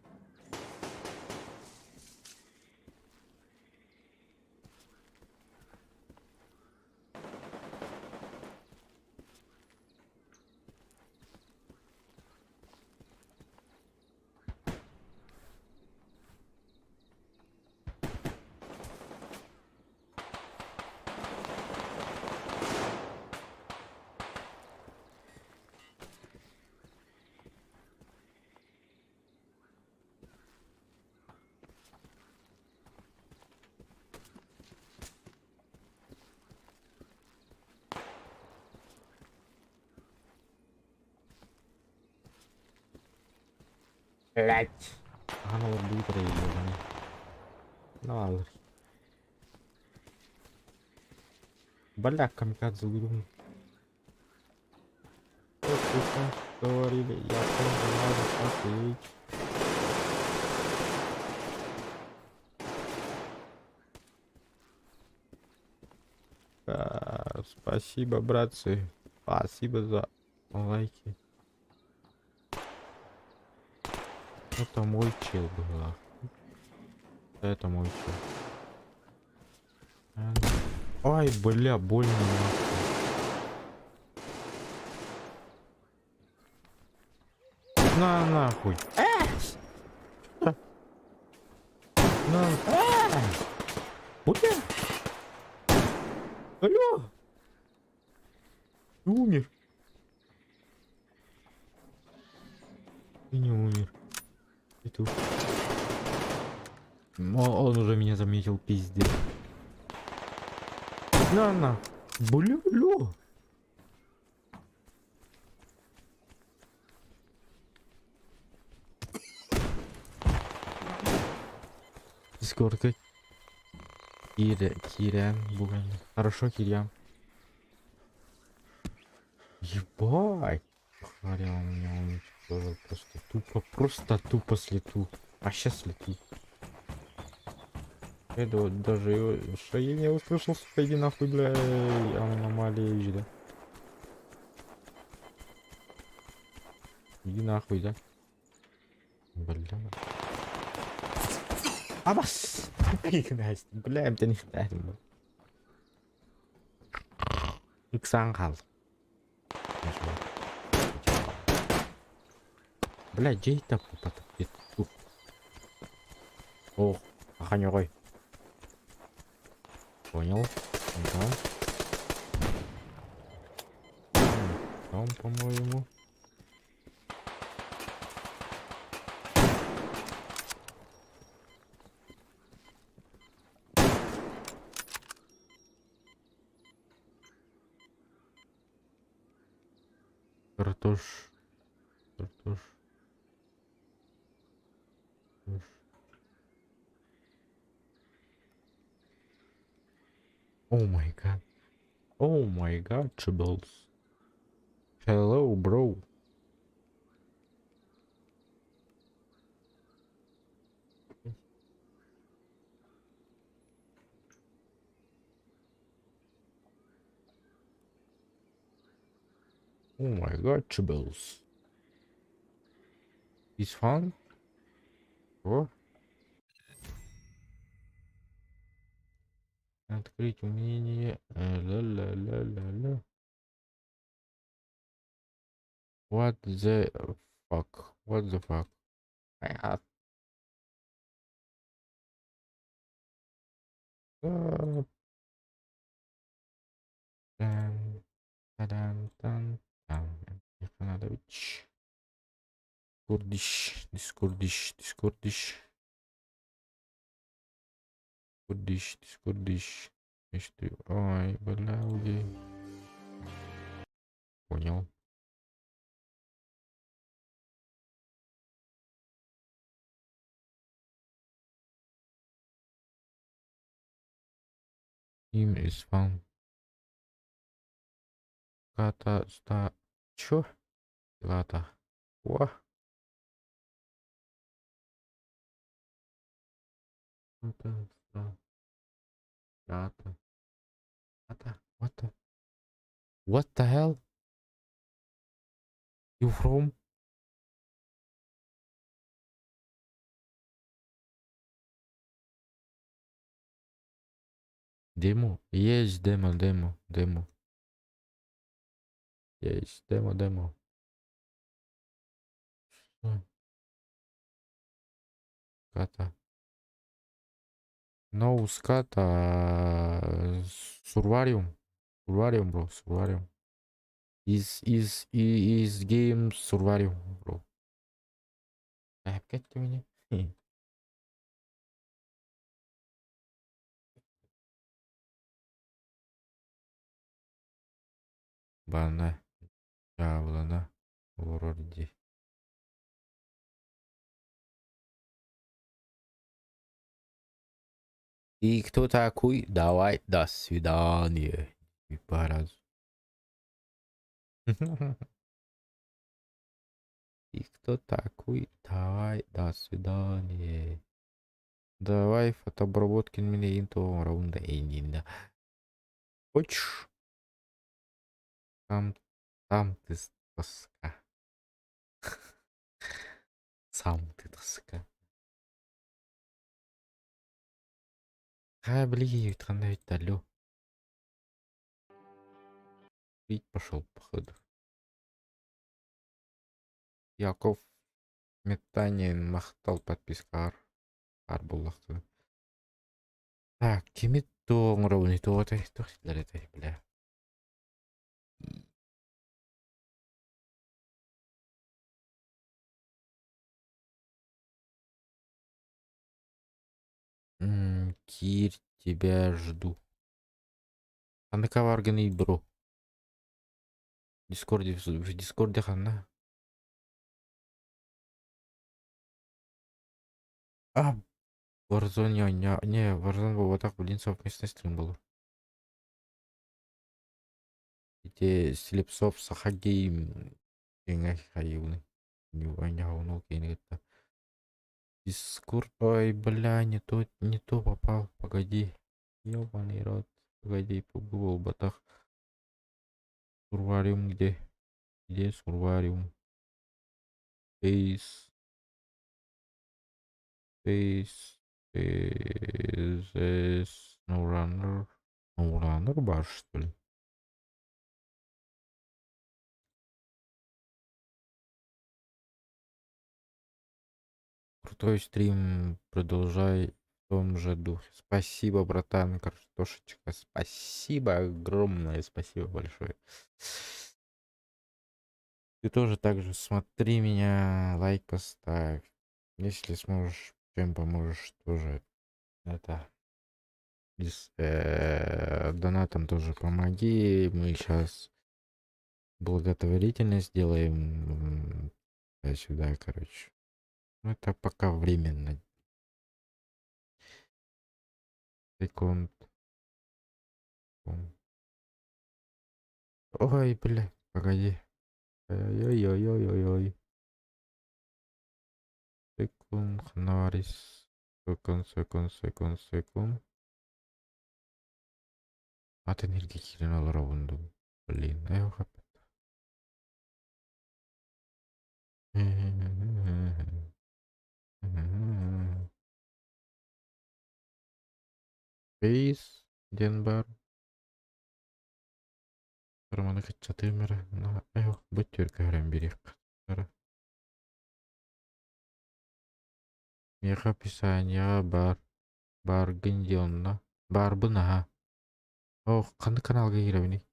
Блять. Аны олордубут эрэ ебаный. Ну Бля, камикадзе уйдум. Говорили, я тоже надо посмотреть. А, спасибо, братцы. Спасибо за лайки. Это мой чел был. Это мой чел. Ай, бля, больно нахуй. На нахуй. Э! На. Э! Бля! Алло! Ты умер. Ты не умер. Ты тут. Он уже меня заметил, пиздец. На, на. Бля, бля. Дискордка. Киря, Кирян, буган. Хорошо, Кирян. Ебать. Харя, он меня уничтожил. Просто тупо, просто тупо слету. А сейчас слету. Это вот даже его, что я не услышал, сука, иди нахуй, бля, аномалия, да. Иди нахуй, да. Бля. Абас! Бля, эмтэн ихтаатым. Ыксаан хаал. Бля, жейта попатып кетті. Ох, оханя. Понял. Ага. Там, по-моему. Картош. Картош. Картош. Oh my God. Oh my God, Chibbles. Hello, bro. Oh my God, Chibbles. Is fun? О. Открыть умение. Ля-ля-ля-ля-ля. What the fuck? What the fuck? А. Тан, тадан, тан, тан. Михайлович. Курдиш, дискурдиш, дискурдиш. Курдиш, дискурдиш. Ой, бля, уги. Понял. Team is fun. Ката ста... Чё? Лата. О. Ката ста... Рата. Рата. What the... What the hell? You from? Демо? Есть демо, демо, демо. Есть демо, демо. Что? Ката. No, ската. Survarium. Survarium, bro. Survarium. Is game Survarium, bro. Опять меня? Бана. Дьаабылана. Олорор дии. И кто такой? Давай, до свидания. И по разу. И кто такой? Давай, до свидания. Давай фотообработки меня инту раунда эйнина. Хочешь? Там, там ты тоска. Сам ты тоска. А, блин, алло. Пить пошел, походу. Яков Метанин махтал подпискар. Ар буллахты. Так, кими тоңровни туотай, тохсилер бля. Кир, тебя жду. Ханныка варганы бро. Дискорде, в Дискорде ханна. А, Warzone не, не, Warzone буолбатах, блин, совместный стрим был. Ити Слепцов Сахагейм диэҥҥэ хайыыбыный. Не киини кытта. Дискорд, ой, бля, не то попал, погоди. Ёбаный рот, погоди, буолбатах. Сурвариум где? Где Сурвариум? Фейс. Фейс. Фейс. SnowRunner. SnowRunner бар, что ли? Крутой стрим, продолжай в том же духе. Спасибо, братан, картошечка. Спасибо огромное, спасибо большое. Ты тоже так же смотри меня, лайк поставь. Если сможешь, чем поможешь, тоже это донатом тоже помоги. Мы сейчас благотворительность сделаем сюда, короче. Ну, это пока временно. Секунд. Ой, бля, погоди. Ой-ой-ой-ой-ой. Секунд, ханаварис. Секунд, секунд, секунд, секунд. Атын сиргэ киирэн олоробун дуу. Блин, э Бейс диэн баар. Романы кыччатыым эрэ. Бу түркөһөрөн бириэх. Миэхэ описанияҕа баар. Бааргын дии онно. Баарбын аһа. Ох, ханнык каналга киирэбиний?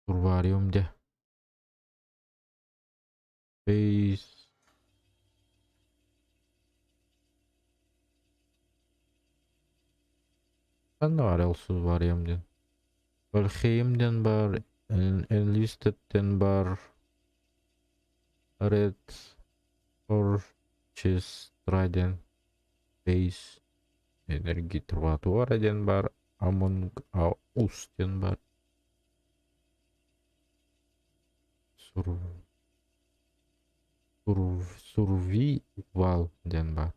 Турбариум дьэ. Бейс. Ханна баар ол Сурвариум диэн? Вальхейм диэн баар, Enlisted диэн баар, Red Orchestra диэн, Base Energy Trovatoire диэн баар, Among Us диэн баар. Сур Survival диэн баар.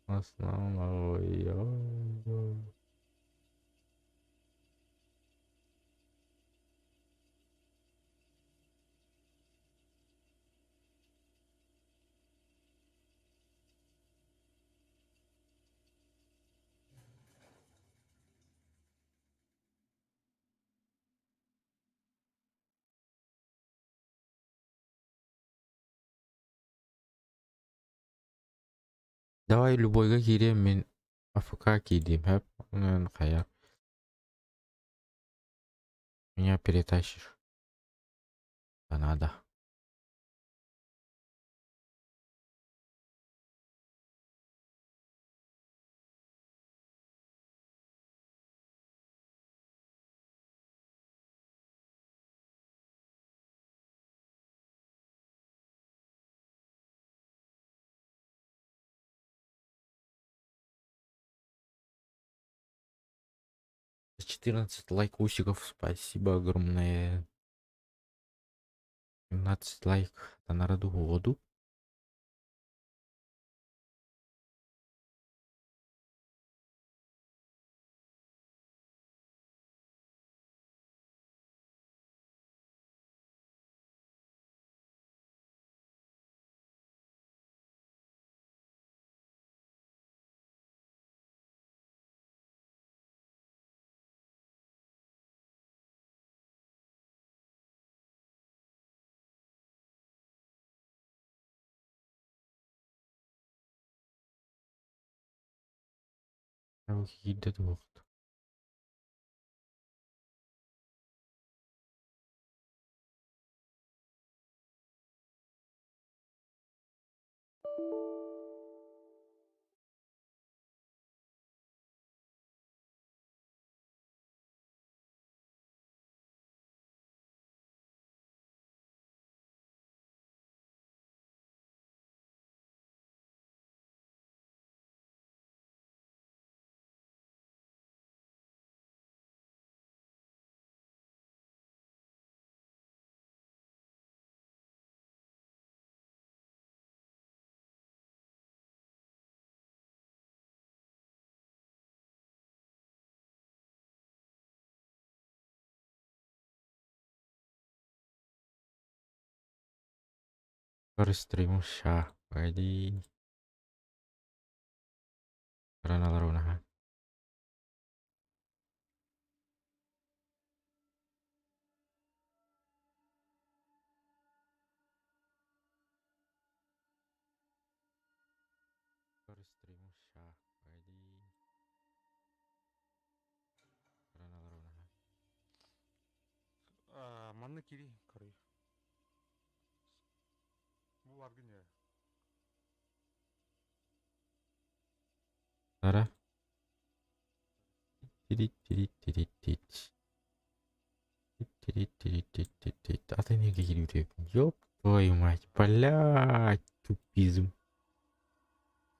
Основной. Давай любойга киириэм мин АФК киирдим сөп онон хайа. Меня перетащишь. Наада. 14 лайкусиков, спасибо огромное. 17 лайк это народу году. Киирдэ туох. Стрим ща, погоди. Рано ага. Стрим ща, погоди. Рано ага. Манна кири, короче. Бу баргын я. Ара. Тирит-тирит-тирит-тирит. Тирит-тирит-тирит-тирит. А ты не кири Ёб твою мать, блядь, тупизм.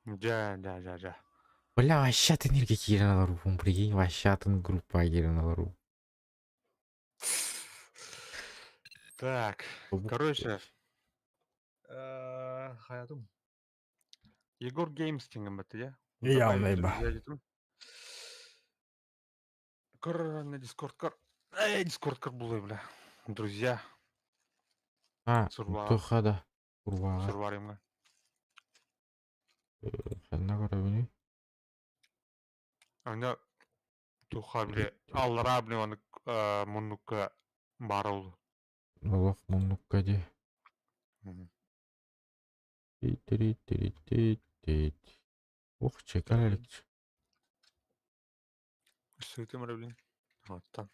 Дьэ, дьэ, дьэ, дьэ. Бля, вообще ты энергия киирэн олорбуппун, прикинь, вообще атын группа киирэн олорбут. Так, короче. Хаятым. Егор Геймс диэн бат я. Явный ба. Кор на Дискорд кор. Эй, Дискорд кор булай, бля. Друзья. А, Сурва. туха да. Курва. Сурваримга. Ханна көрөбүнүй? Аны туха, бля. Аллара, бля, аны муннукка бар ол. Олох муннукка ди. Тирит-тирит-тирит. Ох, чекалик. Сытым, блин. Вот там.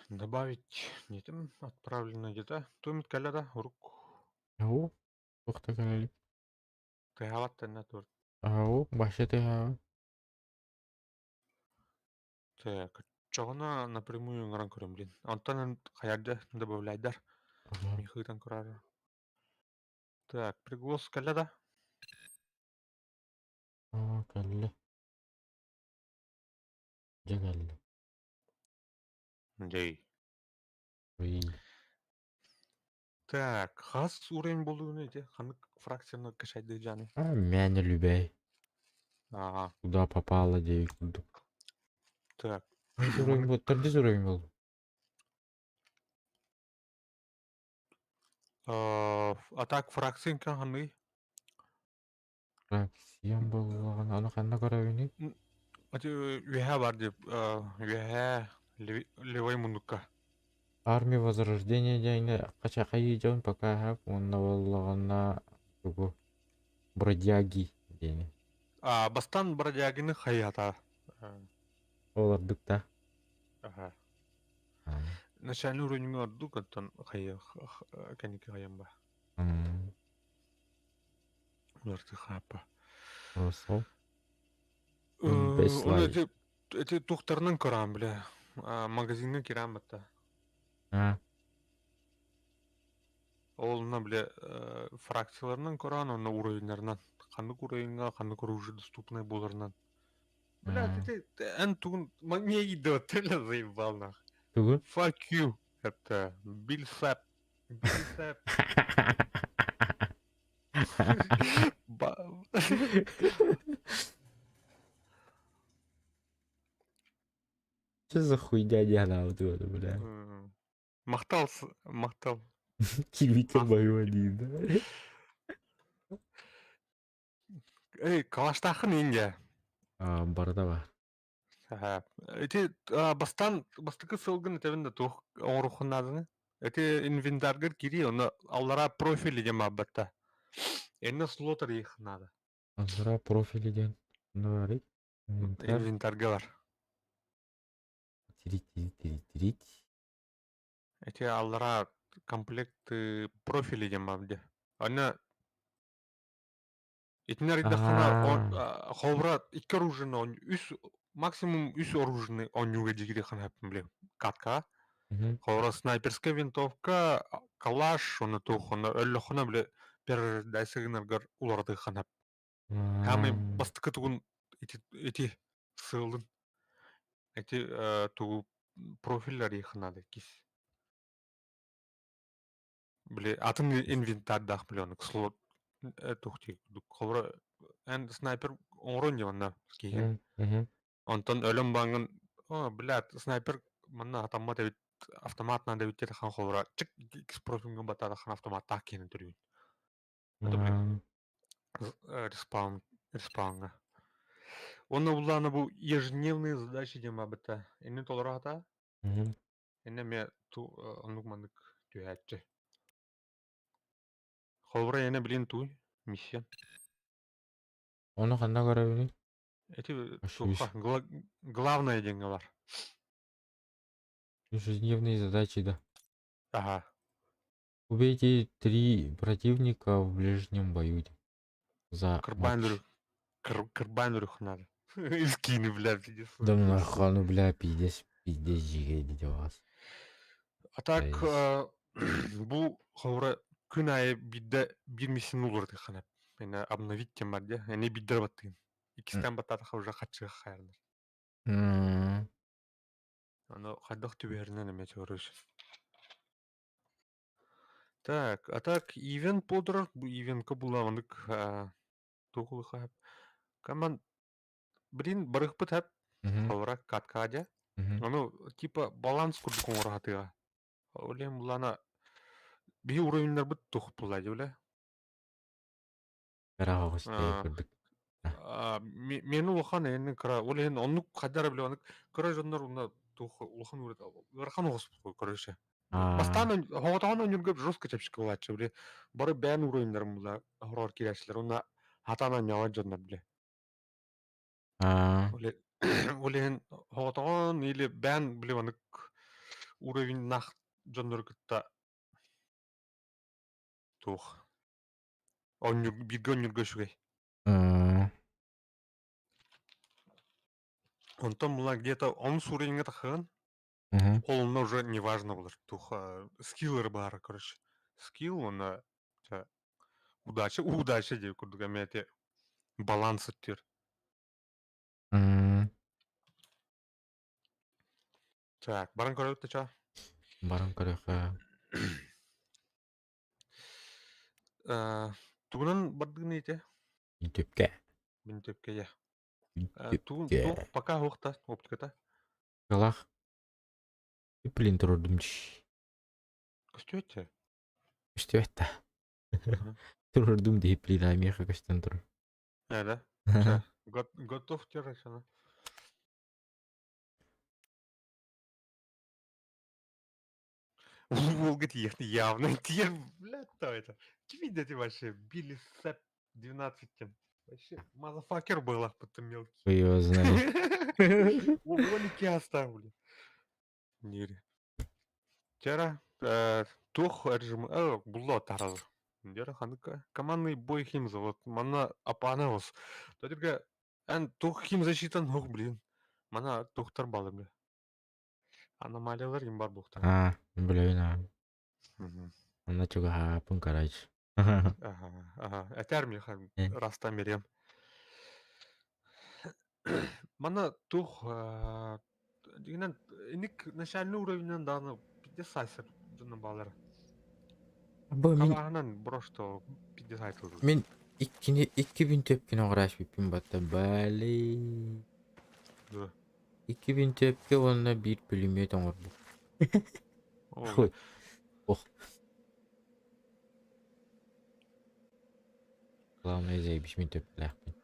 Добавить не там отправлено где-то. Тумит каляда рук. Ау, охта калалик. Тыгалат на тур. Ау, баша ты Так, чоҕуна напрямую оҥорон көрөм, блин. Онтон хаярда добавляйдар. Михытан курар. Так, приглас каляда. Аа, кэллэ. Дьэ кэллэ. Дей. Ой. Так, хас уровень болуун эти? Ханнык фракцияны качайды жаны? А, мяне любей. Ага. Куда попало девять курдук. Так. Уровень был, төрдүс уровень был. А так фракция ханны? Фракциям буоллаҕына, аны ханна көрөбүнүй? Ати үһэ бар деп, үһэ левой муннукка. Армия Возрождения диэҥҥэ хачахайыы дьон пока уонна буоллаҕына тугу бродяги диэни. А, бастан Бродягины хайата. Ол ордук да. Аха. Начальный уровень ордук, оттон хайа кэнники хайан ба. Уларты хаапа. Сол. Оны эти эти тухтарынан көрам бля. Магазинга кирам батта. Ол онно бile фракцияларынан көрөн, онно уровеннарынан. Ханнык уровеньга, ханнык оружие доступный буоларынан. Бля, ты эн тугун мне идет, заебал нах. Тугу? Fuck you. Это Билл Сэп. Билл Сэп. Что за хуйня не она вот это, бля? Махтал, махтал. Кивика мою один, да? Эй, калаштахын инге. Барда бар. Эти бастан бастакы сылгын этэбин да туох оҥоруоххун нааданы. Эти инвентаргар кири, оны аллара профили диэн баабатта. Энне слот арыйыаххын наада. Аллара профили диэн. Ну, арый. Инвентарь. Инвентарга бар. Тирить, тирить, тирить, тирить. Эти аллара комплект профили диэн баар дии. Аны итиннэр ыйдаххына холобура икки оружиены үс максимум үс оружиены оонньууга дьигириэххин сөп били каткаҕа. Холобура снайперская винтовка, калаш, уонна туох уонна өллөххүнэ били перерождайся гынаргар уларытыаххын сөп. Хаамай бастакы тугун ити ити сыалын ити тугу профиль арыйыахха наада иккис. Били атын инвентардаах били оннук слот туох дии курдук холобура эн снайпер оҥорон дии манна киһи. Онтон өлөн бааҥҥын оо блядь снайпер манна хатаммат эбит автомат наада эбит диэтэххэ холобура чик иккис профильҥа баттаатаххына автоматтаах киһини төрүүн. Это били респаун респауҥҥа. Уонна буллаҕына бу ежедневные задачи диэн баабыта. Иннин толоро сатаа. Иннэ эмиэ оннук маннык түһээччи. Холобура эйиэнэ билин тууй миссия. Ону ханна көрөбүнүй? Эти туохха главное диэҥҥэ бар. Ежедневные задачи, да. Ага. Убейте три противника в ближнем бою. За Кырбаан кырбаан үрүх надо. Искини, бля, пиздец. Да ну нахуй, ну бля, пиздец, пиздец, жиге вас. А так, бу холобура күн аайы биирдэ биир миссияны уларытыаххына. Эне обновить диэн бар дии. Эне биирдэ баттыгын. Иккистээн баттаатахха уже хаччыга хайардар. Ону хайдах түбэһэринэн эмиэ чугаруус. Так, а так ивент буоллар, бу ивентка булаҕынык туох улахан Каман блин барыхпыт хэп холобура каткаадьа. Ону типа баланс курдук оҥоро сатыаҕа. Ол иһин булаана биһи уровеннарбыт туох буолла дии бile. курдук. Миэнэ улахан эйиэнин кыра. Ол иһин оннук хайдах эрэ бile оннук кыра дьоннор уонна туох улахан ыарахан оҕуспут короче. Бастаан оҕотоҕун оонньуурга жестко чэпчэки буолааччы били бары бэйэн уровеннарын була хороор киирээччилэр уонна хатаан оонньообот дьоннор били. Ол иһин оҕотоҕун или бэйэн били маннык уровеннаах дьоннору кытта туох оонньуур бииргэ оонньуурга үчүгэй. Онтон була где-то онус уровеньҥа тахыан Ол онно уже неважно булар туох скиллары баара короче. Скилл уонна удача удача диэбит курдук эмиэ ити баланс өттүгэр. Так, баран көрөбүт да чаа? Баран көрүөххэ. Тугунан бардыгын ити? Минтүпкэ. Минтүпкэ, я. Тугун Минтүпкэ. туох пока суох оптиката? Кылах. Блин, турдум дии. Көстүөт Көстүбэт да. Турдум дии, блин, а миэхэ көстөн турар. Ээ да? Чэ, готов держать она. Волга тиехни явно. Тиер, бля, кто это? Видите вообще? Билли Сэп 12 тем. Вообще, motherfucker был, потом мелкий. Хуй его знает. Уволики оставлю. Нири. Вчера тух режим було тараз. Дера ханка командный бой химза вот мана апанавос. Только эн тух хим защитан хух блин. Мана тухтар балы бля. Аномалиялар им бар бухта. А, блин, а. Она чего хапын, короче. Ага. Этер михан раста мерем. Мана тух дигенен иник начальный уровеньнен даны 50 даны балар. Бу мин Халаһынан брошто 50 айтылды. мин иккини 2000 төпкини оҕурааш бүппүн батта бали. Да. 2000 төпкө уонна биир пулемет оҥорбут. О, Хуй. Ох. Главное заебись мин төпкүлээхпин.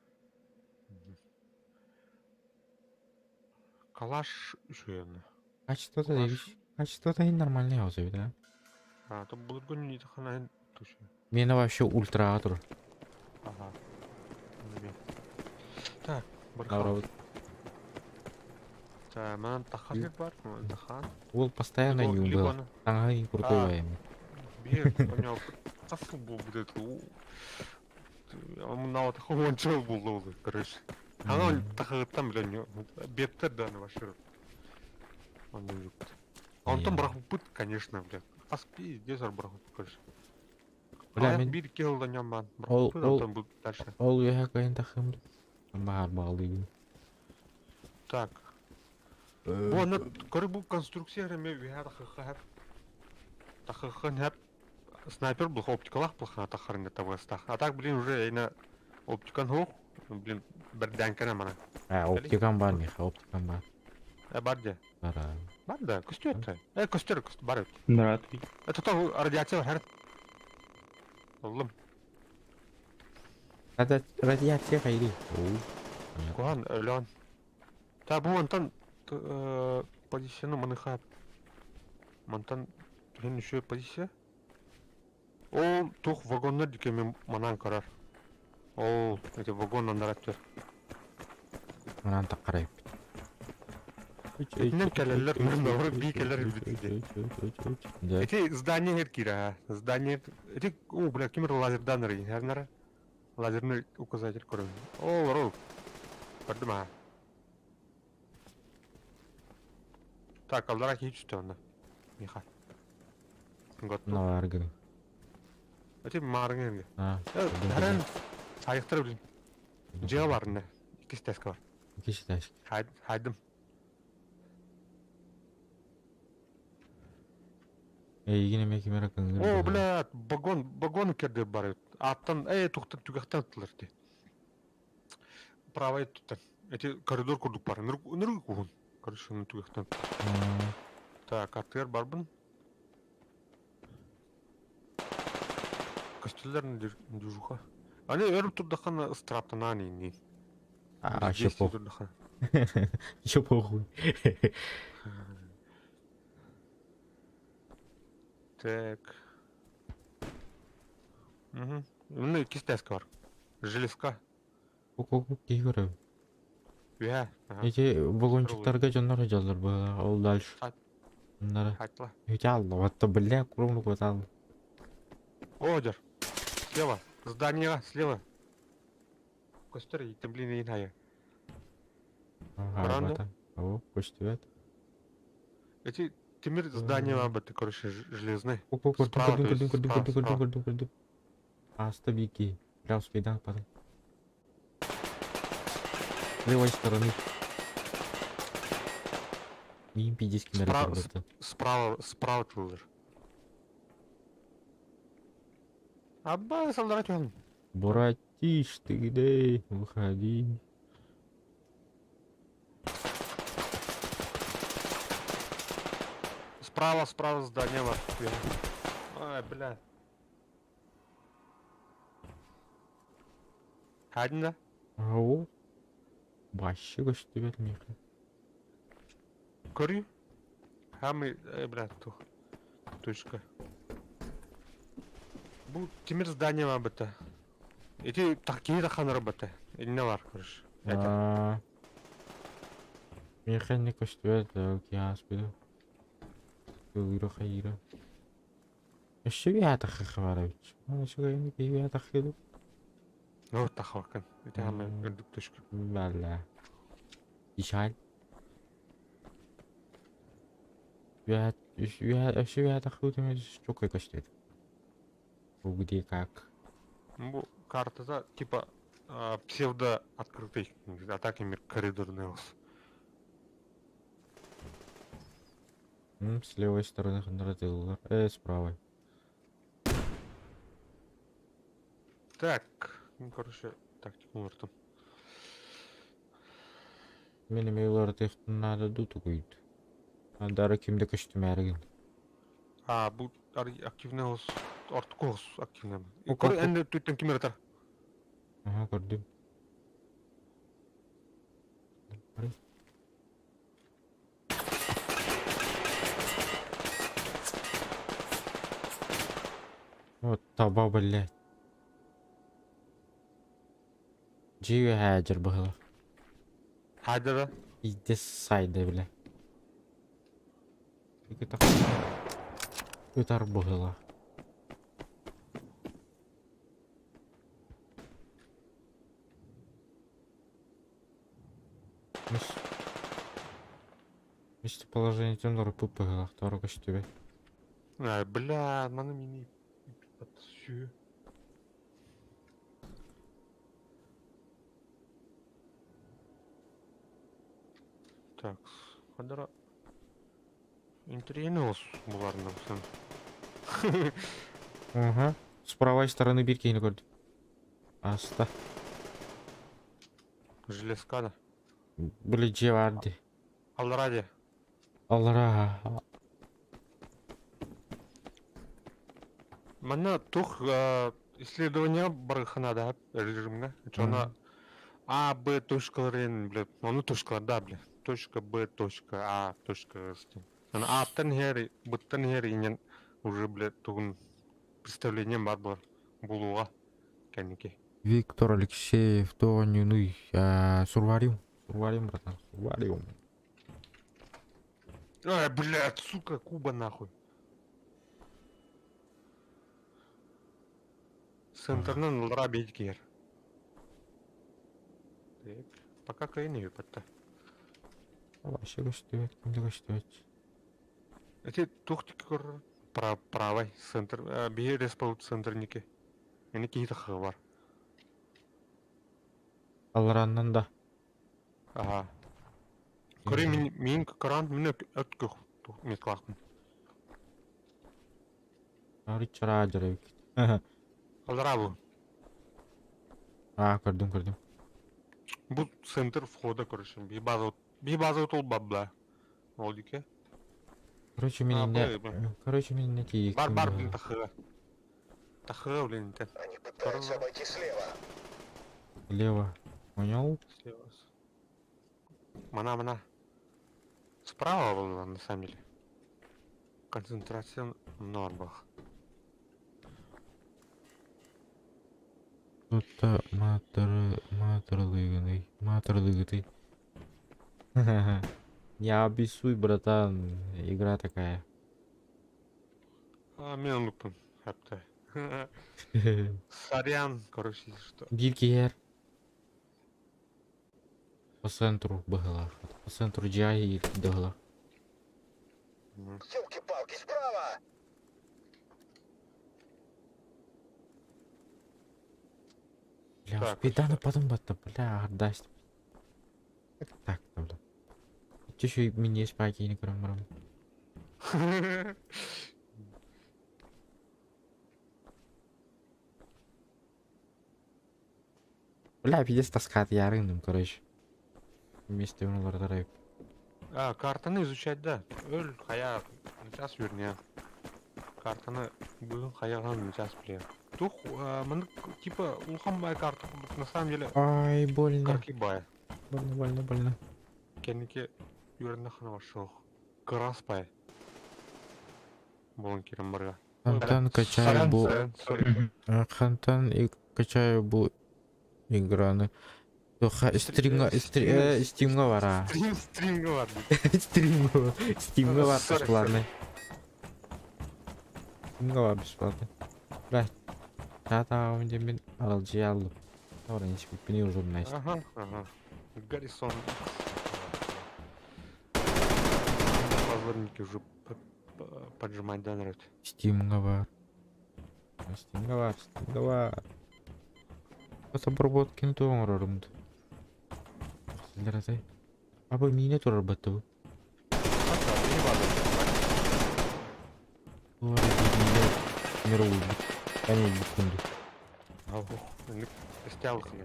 Калаш үшөйөні. Качествота Калаш. заебись. Качествота и нормальный аузы, да? А, то булыргын не хана тушу. Мена вообще ультра тур. Ага. Неме. Так, бархан. Наоборот. Так, манан тахан бар, манан тахан. Ол постоянно Либо- не либо был. аны- Таңа крутой А. военный. Бир, понял. Тасыл был будет. Мына вот ончыл булды ол, короче. Ана тахыттан билен беттер да аны вообще. Он не юкт. Онтон Иә. бірақ быт, конечно, блядь. Ас пиздец бірақ короче. Бля, мен бир килл няман. Ол- Бірақ ол- онтон бу дальше. ол үйе кайын тахым. Баар баалыйын. Так. Бу аны көрү бу конструкция реме виһә тахыхы тахыхы хәп снайпер был оптикалах был тахарында табыстах. А так, блин, уже эйна оптикан хук, блин, бердәнкәнә мана. А, оптикам бар миха, оптикам бар. Э, бар де. Бар. а. Бар да, көстөр это. Э, көстөр, көстөр, бар. Здравствуйте. Это то радиация бар. Oğlum, Радиация хайри. Оу. Понятно. куан, өлөн. Та бу антан позицияны маныха. Мантан түһен еще позиция. Ол тух вагоннар дикеме манан карар. Ол эти вагоннан дараттыр. Манан таккарай. Итинен келелер, мына би келер битти. Да. Эти здание кира, здание. Эти, о, бля, кимер лазердан ры, хернара. Лазерный указатель көрөм. О, рол. Көрдүм а. Так, алдара хич түстө онда. Миха. Готов. Мына аргын. Эти марың А. Харан сайыктыр блин. Жыга бар не. Икки стеска бар. Икки ташк. Хайдым. Эй, игине кемера кыңгыр. О, бля, вагон, вагон керде бар. Аттан, эй, тухтан түгәхтан тылыр ти. Правый туттан. Эти коридор курдук бар. Ныр ныр кухун. Короче, ну түгәхтан. Так, атыр барбын. Костюллер движуха. Аны өрүп турдахан ыстраптана ни. А, еще похуй. Еще похуй. Так. Угу. Ну, кистеска бар. Железка. Ку-ку-ку, кей көрөм. Иә. Ага. Эти вагончиктарга дьоннор жаллар была, ол дальше. Нара. Хайтла. Эти алла, вот бля, курумну кутал. О, дер. Слева. Здание слева. Костер, и ты, блин, не знаю. Ага, Бранда. О, көстүбөт. Эти темир здание об это, короче, железный. Ку-ку, көрдүм, Справа, көрдүм, то есть, көрдүм, көрдүм, справа, көрдүм, справа. көрдүм, көрдүм. Аста бики. Бля, успейдан потом. С левой стороны. Мин пиздец кимер Справа, справа тылыр. Абба, солдат он. Братиш, ты где? Выходи. Справа, справа здание бар. Ай, бля. Один, да? Ау. Вообще көстүбөт миха. Көрүй? Хамы, бля, тух. Точка. Бу темир здание ма быта. Ити киһи тахханара бата. Инне бар, короче. Это. А. Миэхэ инник көстүбэт, киһи ааспыта. Ылыыра хайыыра. Өссө биһаатахха баар эбит. Аны үчүгэй киһи биһаатахха дуу. Ну, тахвакын. Ити хама үрдүк түшкү. Бalla. Ишал. Үһэ өссө биһаатахха дуу чокой көстүбэт. Бу где как. Бу картада типа псевдо открытый, а так мир коридорный ос. С левой стороны хандратылар. С правой. Так, ну, короче, тактику муртум. Мин эмиэ надо дутугуйд. Адара кимде көстүмээригин. А, бу активный ос, ортку ос активный. О, Көр как- энде түттен ким ырытар? Ага, көрдүм. Барый. Вот таба, блядь. Дьиэ хаадьыр быһылах. Хадара. Иди сайда, бля. Ытар быһылах. Местоположение темнора пупыгылах, тору көстүбэт. А, бля, маны мини сүү. Так, хадара. Интересно ос буларны сын. Ага. С правой стороны бир киһини көрдүм. Аста. Железкада. Били дьиэ баар дии. Алларади. Аллара. Манна тух исследование барыхана режимҥэ. Чона А, Б точкаларын, бля, ону точкалар да, бля. Точка Б, точка А, точка С. Аны А-тан хери, Б-тан хери инен уже, бля, тугун представлением бар бар булуга кэнники. Виктор Алексеев, Тонюнуй, Сурвариум. Сурвариум, братан, Сурвариум. Ай, блядь, сука, Куба нахуй. Центрынан лра бейдгер. Так, пока кайны өпөттө. Вообще көстүбэт, кимде көстүбэт. Эти тухтик көр правый центр, бие респаут центрники. Эни кихи тахы бар. Аллараннан да. Ага. Көрі мен мен кран мен өткөх метлахпын. Ары чара жарайык. Аллара бу. А, көрдүм, көрдүм. Бу центр входа, короче, би база би база тол бабла. Ол дике. Короче, А, мен не б, б. Короче, мен не тиек. Бар бар блин тахыга. Тахыга блин те. Они пытаются обойти слева. Лево. Понял? Слева. Мана мана. Справа было на самом деле. Концентрация норбах. Тут матер матерлыгный, матерлыгный. Не обессуй, братан, игра такая. А, мен лупын. Хапта. Сорян, короче, если что. Биркер. По центру быгла. По центру джаги дыгла. Ёлки-палки, справа! Бля, Так, успейдан потом бата, бля, отдаст. Как так-то, бля? Че еще и мне спайки не крам. Бля, пиздец тоска, я рындым, короче. Вместе он лордерайп. А, картаны изучать, да. Өл, хая, сейчас вернее. Картаны бүгін хаяған сейчас, бля. Тух, маны, типа, улхан бай карта, на самом деле, Ай, больно. карки бай. Больно, больно, больно. Кеннике юрында хана шох. Крас бай. Болон кирен барга. Хантан качай бу. Сорян, сорян. Хантан и Качаю бу играны. Тоха стримга стримга бара. Стрим стримга бар. Стримга стримга бар бесплатный. Стримга бар бесплатный. Бля. Та-та, мин аралжы алып. Ора не уже настя. Ага, ага. Гаррисон. Позорники уже поджимать да народ. Стимга бар. Стимга бар, стимга бар. Вот обработкин тоңорорумду. Силер атай. Аба мине турар батты бу.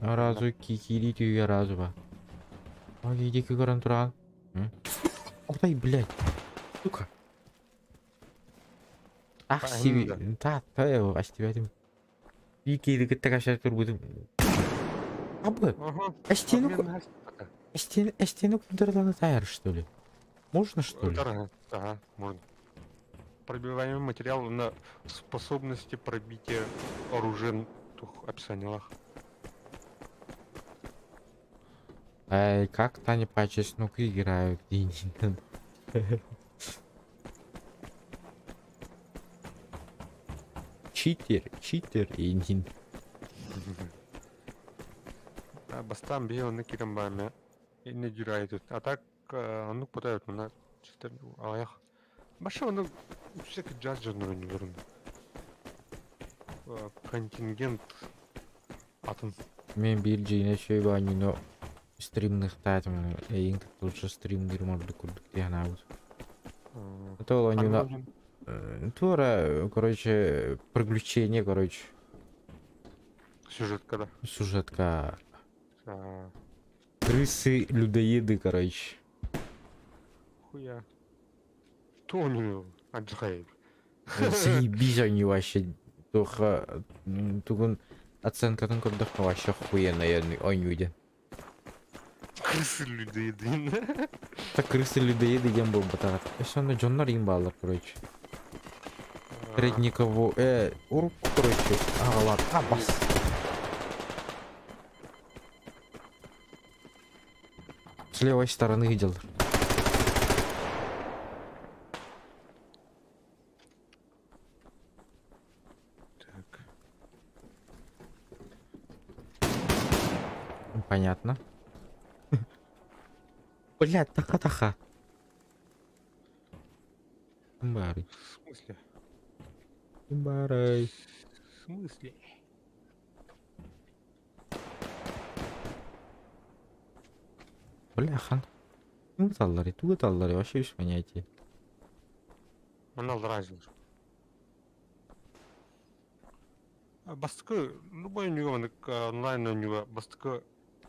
Разу кикили түйге разу ба. А иди көрөн туран. Ой, блядь. Сука. Ах, себе. Та, та, аш тебя. Бикейді кітті кашар тур будым. Абы, Астену, Астену, Астену кундарланы таяр, что ли? Можно, что ли? Ага, ага, можно. Пробиваемый материал на способности пробития оружия тух описаниялах. Эй, как Таня по чесноку играют? Читер, читер, индин. Бастан био на кирамбаме и не дюрает. А так, ну пытают на читер аях. Баша ну всякий джаз жанры не верну. Контингент атом. Мен бир жине шөй но стримных татым эйин лучше стримдир морду курдук диянабыт. Это ол они Тура, короче, приключение, короче. Сюжет когда? Сюжетка. Крысы, людоеды, короче. Хуя. Тони Аджай. Заебись они вообще. Только тугун оценка там когда вообще охуенная они Крысы людоеды. Так крысы людоеды ем был батат. Все, дьоннор им баллар, короче. Средникову, урук, короче. А, ладно, а, бас. С левой стороны видел. Так. Понятно. Блядь, таха-таха. Бары. В смысле? Бары. В смысле? Бляха. Ну, таллары, туга таллары, вообще без понятия. Манал разил. Бастыкы, любой него онлайн у него бастыкы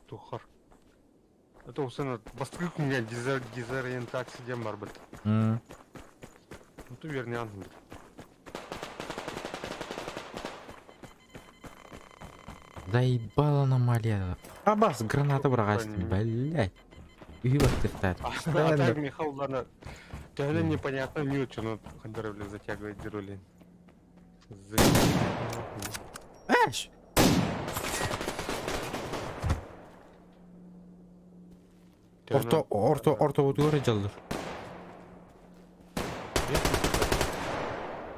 тухар. Это усена бастыкы у меня дезориентация дем бар бит. Ну ты вернее ангел. Заебала аномалия. Абас, граната брагась, блядь. Уебать А так Михаил, ладно. Тогда непонятно, не очень, но Хандер, блядь, затягивает дерули. Эш! Орто, орто, орто утугар жалдыр.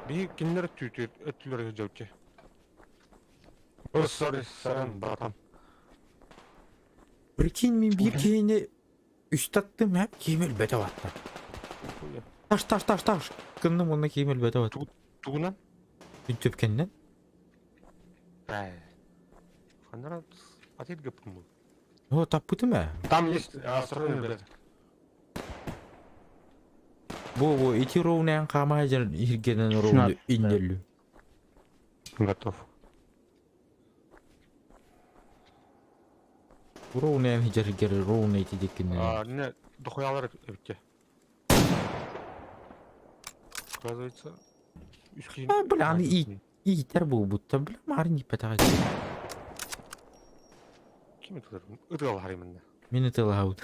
Би киндер түтүр өтүлөр жаучу. О, сори, сорян, братан. Прикинь, мен бир кейini үстаттым хәп кийим өлбөтө батта. Таш, таш, таш, таш. Кынным онна кийим өлбөтө бат. Тугунан? Үтөпкеннен. Ай. Хандара атит гапым. О, таппытым ә. Там есть осторожно, блядь. Бу, бу, ити ровнян кама жер иргенен ровны инделлү. Готов. Ровнян хижергер ровны ити деккенен. А, не, дохуялар эбитте. Оказывается, А, бля, аны и итер бу будто, бля, марын ипетага. Ким это? Ытал харимында. Мени тылаут.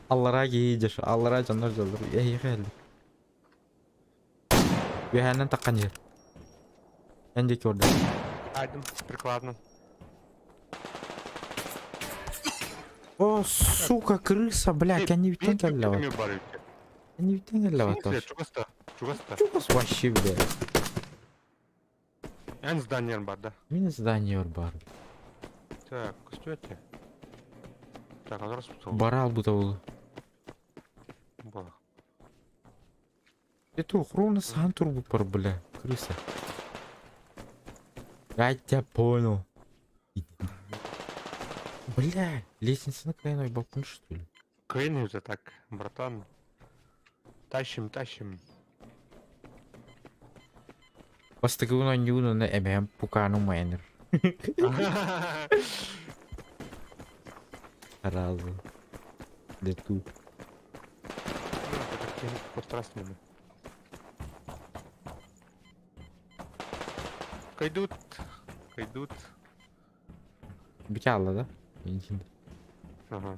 Аллара кейдеш, аллара жандар жалдыр. Эй, хәл. Бәһәннән таккан жер. Әнде көрдүм. Айдым, прикладно. О, сука, крыса, блядь, они ведь Биир тенкелле. түгэн бар эбит. Они ведь тенкелле. Чугаста, чугаста. Чугас вообще, блядь. Эн здание бар, да. Мин здание бар. Так, стойте. Так, а раз Барал будто был. Было. Это ровно сан турбу пар, бля. Крыса. Я тебя понял. Бля, лестница на крайной балкон, что ли? Крейн это так, братан. Тащим, тащим. Бастыгуна нюна на ММ пукану майнер. Разу. Де ту. Контрастными. Кайдут, кайдут. Битялла, да? Интин. Ага.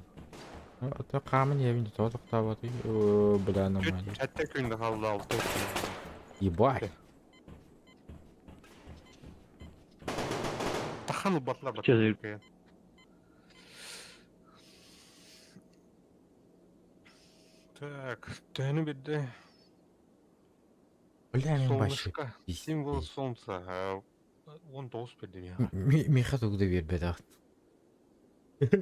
А камень я видел, то так вот. Бля, нормально. Чатта күндө халды алты. Ебать. Тахан батлар бат. Че Так, төһөнү бирде. Бля, мен вообще. Солнышко. Символ солнца. 19 бирде я. Миха тугда бербеди.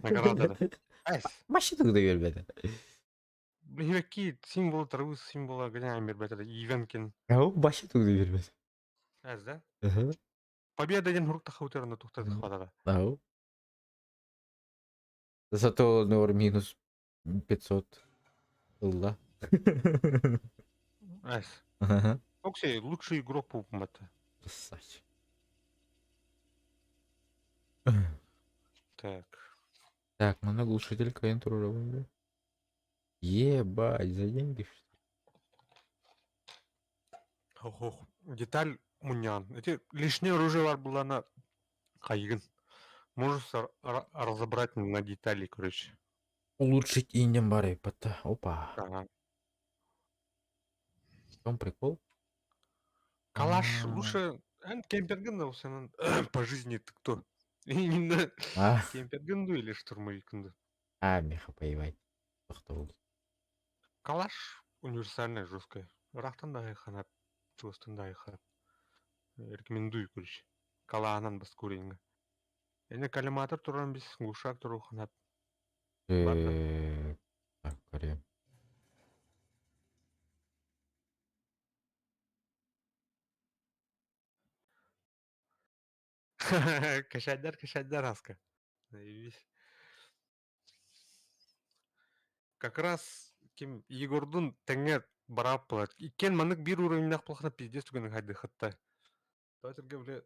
Награда. Айс. Вообще тугда бербеди. Блин, символ травы, символ огня бербеди. Ивенкин. Ау, вообще тугда бербеди. Айс, да? Ага. Победа ден хурук тахаутерна тухтады Мгм. хватада. Ау. Зато нор минус 500. Ылла. Айс. Ага. Оксей, лучший игрок по мата. Красавчик. Так. Так, ну на глушитель клиентуру бля. Ебать, за деньги что ли? Ох, ох. Деталь мунян. Эти лишнее оружие бар была на Кайгын. Можешь разобрать на детали, короче. Улучшить индем бары, пота. Опа. Ага. В чем прикол? Калаш А. лучше... Эн кемперген да сенен по жизни ты кто? Именно А, кемпергенду или штурмовикенду? а, меха поебать. Тоқтау. Калаш универсальная, жесткая. Рахтан да хана, чувствен да хана. Рекомендую, короче. Калаанан баскуринга. Эне коллиматор туран бис, глушак туру хана. Ладно. Так, көрем. Кашайдар, кашайдар, аска. Заебись. Как раз ким Егордун теңе барап болады. Иккен манык бир уровеньнах плохно пиздец түгенин хайды хатта. Давайте бля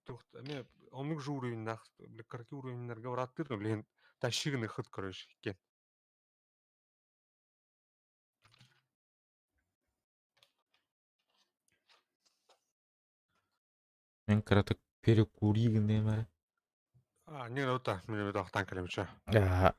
тухт, эме онук же уровеньнах, бля карки уровеньнерге бараттыр, блин, тащигны хыт, короче, иккен. Мен каратык перекуригин дейм. А, не, ну та, мен тахтан келемче. А,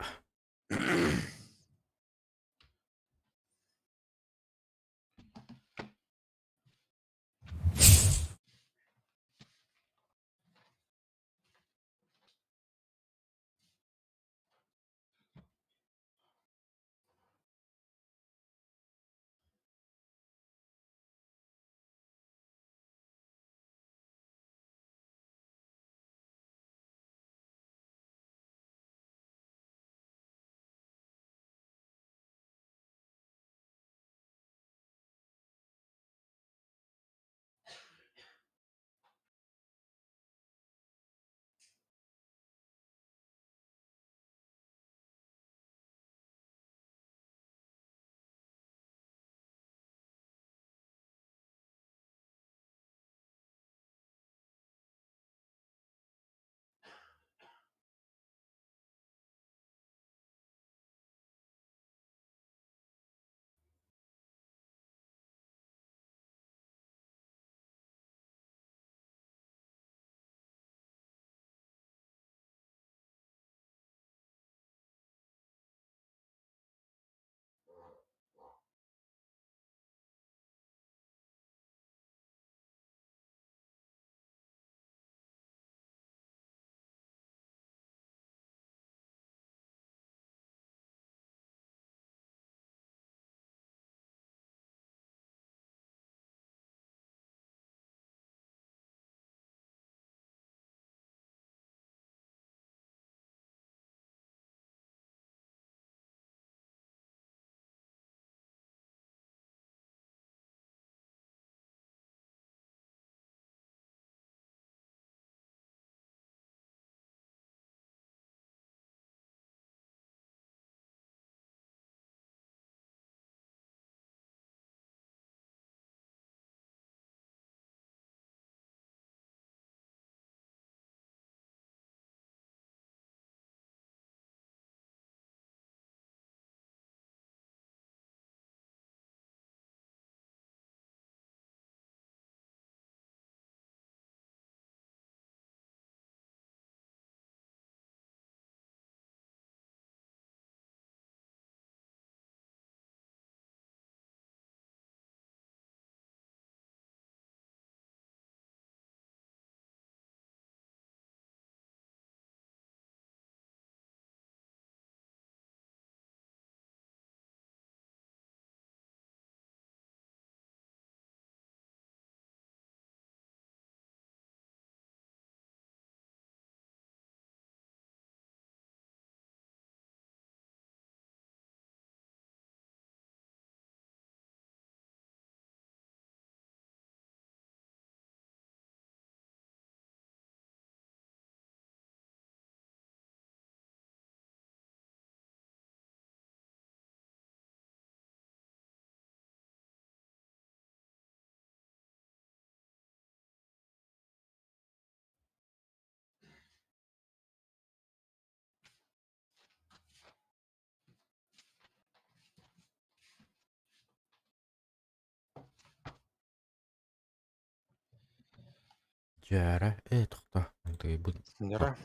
Дьээрэ, ээ тохто, тыйбын Нера.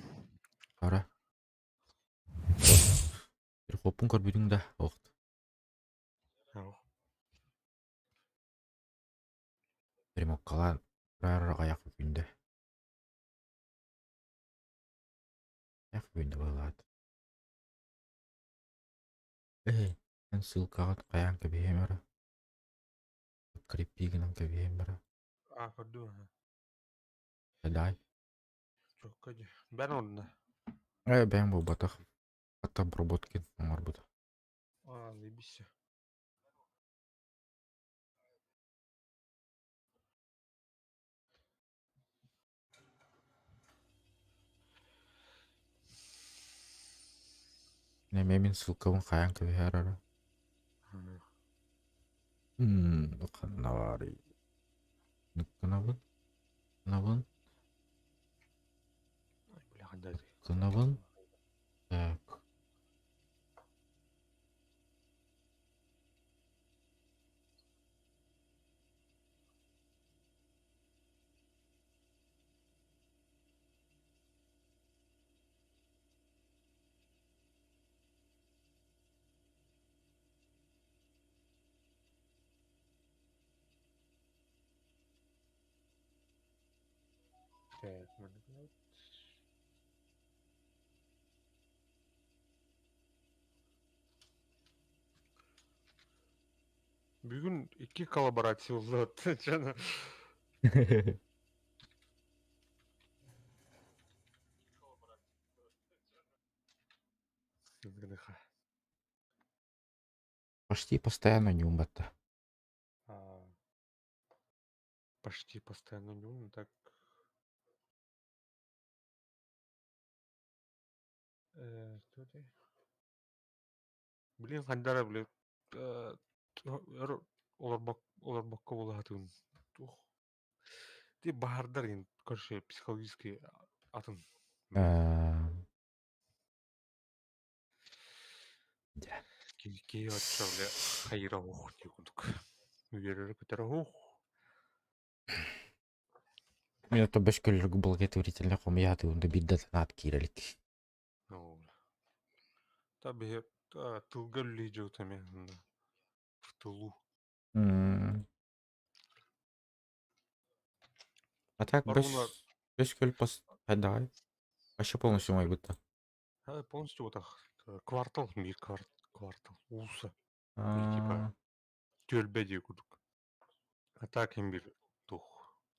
хара. Хоппун көрбүтүҥ да, охт. Примоккалаан турар аҕыйах күндэ. Аҕыйах күндэ быһылаат. Ээ, эн ссылкаҕын хайаан кэбиһиэм эрэ. Подкрепи гынан кэбиһиэм эрэ. А, көрдүм. Дай. Чокка дии. Бэн онно. Ээ, бэйэм буолбатах. Хата обработкин оҥорбута. А, заебись. Эмиэ мин ссылкабын хайаан кэбиһэр эрэ. Ханна баарый? Гынабын? Гынабын? Гынабын? Так. Бүгүн икки коллаборация булла чана. Почти постоянно не умбатта. Почти постоянно не ум, так. Что ты? Блин, хандара, блин. Олорбокко булаатын. Тух. Ти баһардар ин, короче, психологический атын. Кии оччо, бля, хайыра ух, дии курдук. Үөрэрэ көтөрө ух. Мен ото бэс көллөргө благотворительный хомуйаатыгын да биирдэ танаат киирэлик. Та биһи тылга үллии дьоута эмиэ в тылу. А так бэс көл пос хайдаҕай? Вообще полностью умайбыта. Полностью вот квартал, мир квартал, уулусса. Типа түөлбэ дии курдук. А так им бир тух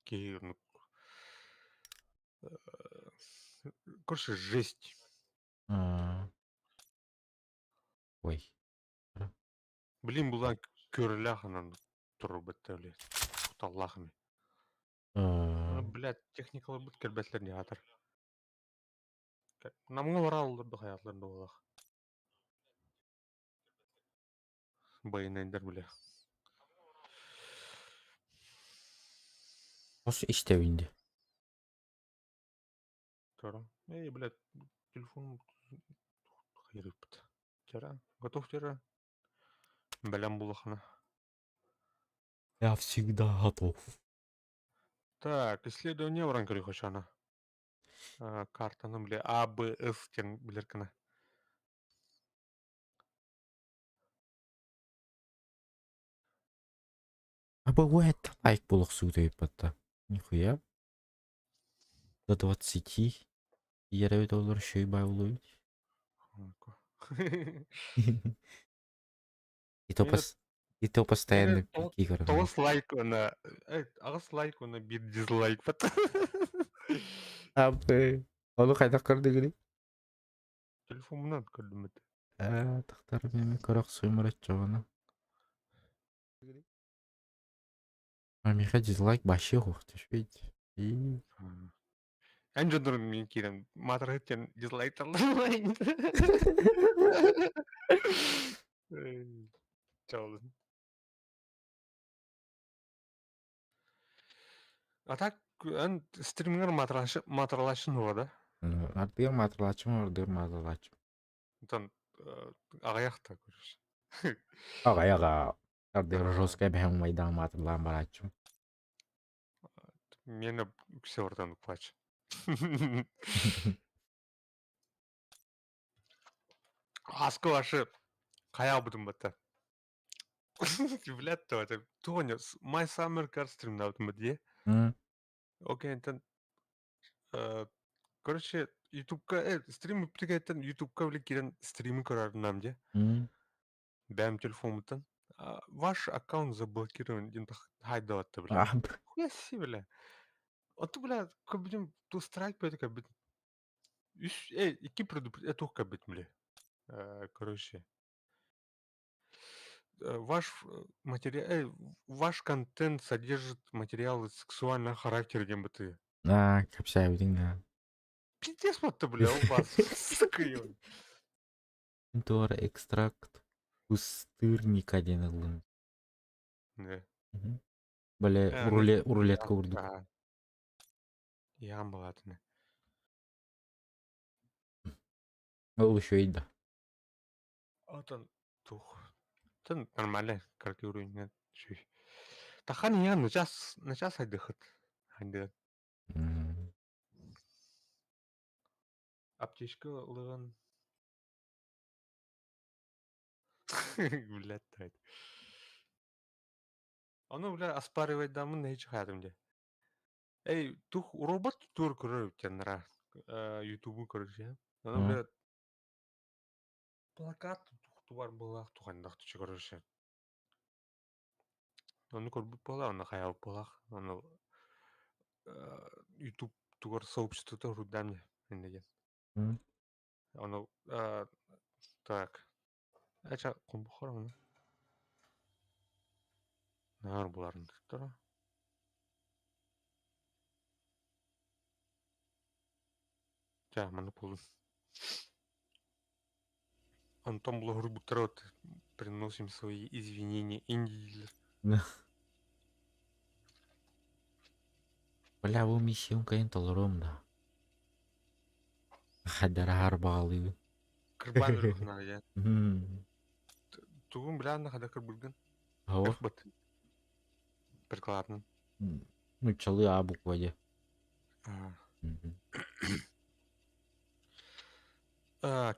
киһи оннук короче жесть. Ой. Блин, булан көрүлээх анан турбут блядь. Куталлаах эми. Блядь, техникаларбыт кэлбэтлэр не аатар. Намҥа барааллар да хайаатылар да буолах. Байынайдар бile. Хос истэбин Көрө. Эй, блядь, телефон хайырыппыт. Тера, готов тера. Бэлэм булахана. Я всегда готов. Так, исследование баран көрү хошана. Картаны, бля, А, Б, С тен билеркана. А бывает лайк булах батта. Нихуя. До 20. Яры доллар еще и уловить. И то, пос... И то постоянно пики Тоғыз лайк она, аҕыс лайк уонна биир дизлайк бат. Абы. Ону хайдах көрдүгүнүй? Телефонунан көрдүм эт. Ээ, тахтар меми көрөх суймараччоҕуна. А миэхэ дизлайк вообще уох түспэйт. И Эн дьоннорун мин киирэн маатарыһыт диэн дизлайк Чалын. А так эн стримингер маатаралааччын уо да? Ардыгар маатаралааччым, ардыгар маатаралааччым. Онтон аҕыйах да көрүс. Аҕай аҕа. Ардыгар жесткая бэһэн умайдаан маатарлаан барааччым. Миэнэ үксэ ордон плач. Аска ваши хайаабытым батта. Блядь, то это Тоня, My Summer Car стримнаабытым бат дии. Окей, энтэн короче, Ютубка стрим үптүгэттэн Ютубка били киирэн стримы көрөрүнам дии. Бэйэм телефоммуттан. Ваш аккаунт заблокирован диэн хайдалатта бля. Хуя си бля. Оту бля көбүтүм ту страйк бөтө көбүт. Үс икки предупреждение туох көбүт бля. Короче. Ваш материал, ваш контент содержит материалы сексуального характера диэн бытыы. Аа, кэпсээбитиҥ аа. Пиздец вот бля, у вас, сука, ё. Туора экстракт пустырника диэн ыллым. Не. Бale рулетка курдук. Яан балаатыны. Ол үчүгэй да. Отон тух. Тын нормально, как уровень үчүгэй. Тахан яан начаас начаас хайдыхыт. Хайдыгат. Аптечка ылыган Блядь, тайт. Ону, бля, оспаривайдаммын нэһииччэ хаятым дии. Эй, тух робот тур көрөр эбиттэннэра. Ютубу көрөр дии. Ону, бля, плакат тухтубар былаах туханнах түчэ көрөр Ону көрбүт буолар, ону хайаабыт буолаах. Ону Ютуб тугар сообществота уруйдаан иннэ диэн. Ону так. Ача кумбухар ону. Наар буларын туттара. Ча, маннык буолун. Антон булуһурбуттара вот приносим свои извинения индиилэр. Бля, бу миссиям кайын толоруом да. Хадараһар баҕалыыбын. Кырбаан ырыхнаа дьэ. Тугун бля хада кырбыргын? Һоо. Быт. Прикладным. Нуччалыы А буква дьэ.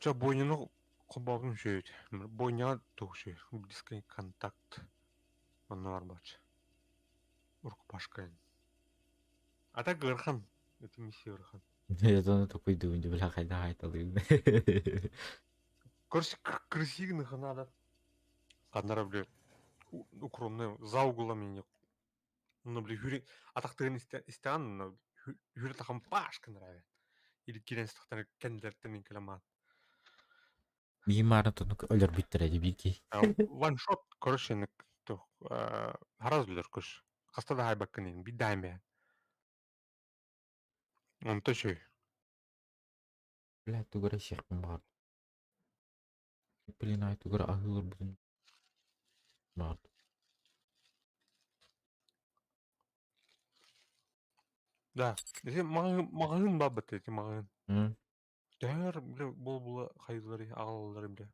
Чо бойнуну холбообун үчүгэй. Бойняҕа туох үчүгэй? Близкий контакт. Онно бар бааччы. Рукопашка. А так ыарахан. Это миссия ыарахан. Я оны токуйдуун дии бля хайдах айталыыбын. Короче, крысиных надо. Ханнара, бля, укромная, за углом не. Ну, бля, хүрэ атахтыгын истэҕин, хүрэ тахан пашка нравится. Или киирэн истэхтэринэ кэннилэриттэн инкэлэмаат. Биир маарын тонук өлөрбүттэрэ дии биир киһи. Ваншот, короче, хараас өлөр көш. Хаста да хайбаккын иһин, биир да эмэ. Онто үчүгэй. Бля, тугу эрэ сиэхпин баҕардым. Блин, аай тугу эрэ аһыы олорбутум баҕардым. Да, ити маҕаһыын баабыт ити маҕаһыын. Төһөр бile буол-буола хайыылары аҕалаллар бile.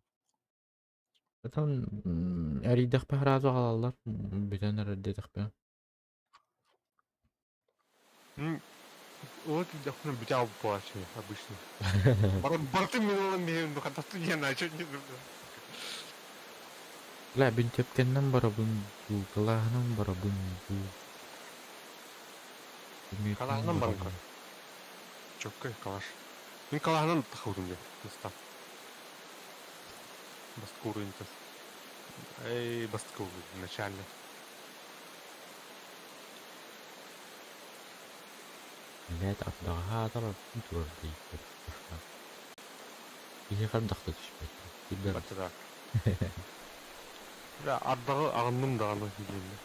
Отон эрийдэхпэ сразу аҕалаллар, бүтэн эрэр диэтэхпинэ. Вот тиийдэхпинэ бүтэ буолааччы обычно. Барытын мин ылан биһиэн хатастын диэн начал не Бля, бинтиэпкэннэн барабын дуу, кылааһынан барабын дуу. Калааһынан баран көр. Чөккөй калаш. Мин калааһынан тахыбытым дии, наста. Бастакы уровеньтан. Эй, бастакы уровень, начальный. Блядь, ардаҕаһа аатар артын турар дииллэр. Киһи хардахта түспэт. Киллэр. Бачча Бля, ардаҕы аҕынным даҕаны диэннэ.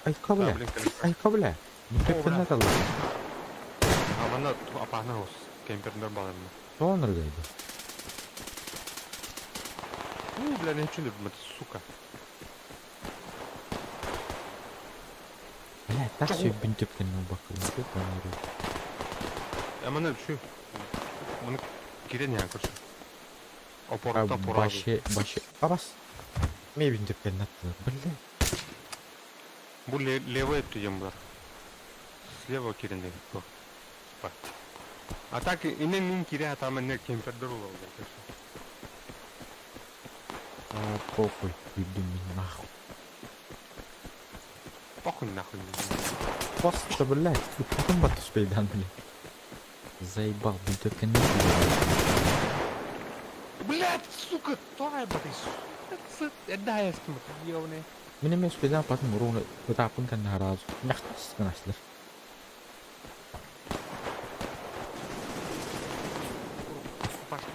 Айка Да, бля, блин, кэлин. айка бля. О, бля. Бүтэккэннэ талла. А манна опасно хос. Кемпердер баларына. Тоҕо ыргайда? У, бля, не чүнүр, сука. Бля, так сөйбүн төпкеннэ убаккын. Я манна şu. Маны кирен яа көрсө. Опорта пора. Башы, башы. Абас. Мебин төпкеннэ аттылар. Бля. Бу левый өттү бар. Слева киринде бу. Типа. А так инен мин кире атамын не кемпердер олар. А, похуй, иду нахуй. Похуй нахуй. Просто, блядь, потом вот успей, да, блядь. Заебал, блин, только не Блядь, сука, той, блядь. Это я ёбаный. Минем успейдан потом ровно этапын кэннэ сразу. Няхтас.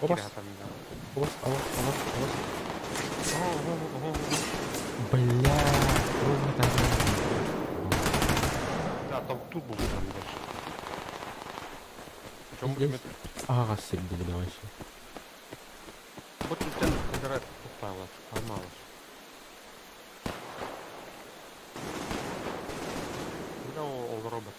Опас. Обас, обас, обас, обас. Бля, ровно так. Да, там тут был там дальше. Чем Здесь. Ага, сыр давай еще. Вот тут ten квадрат попала, поломалась. Бля, ол робот.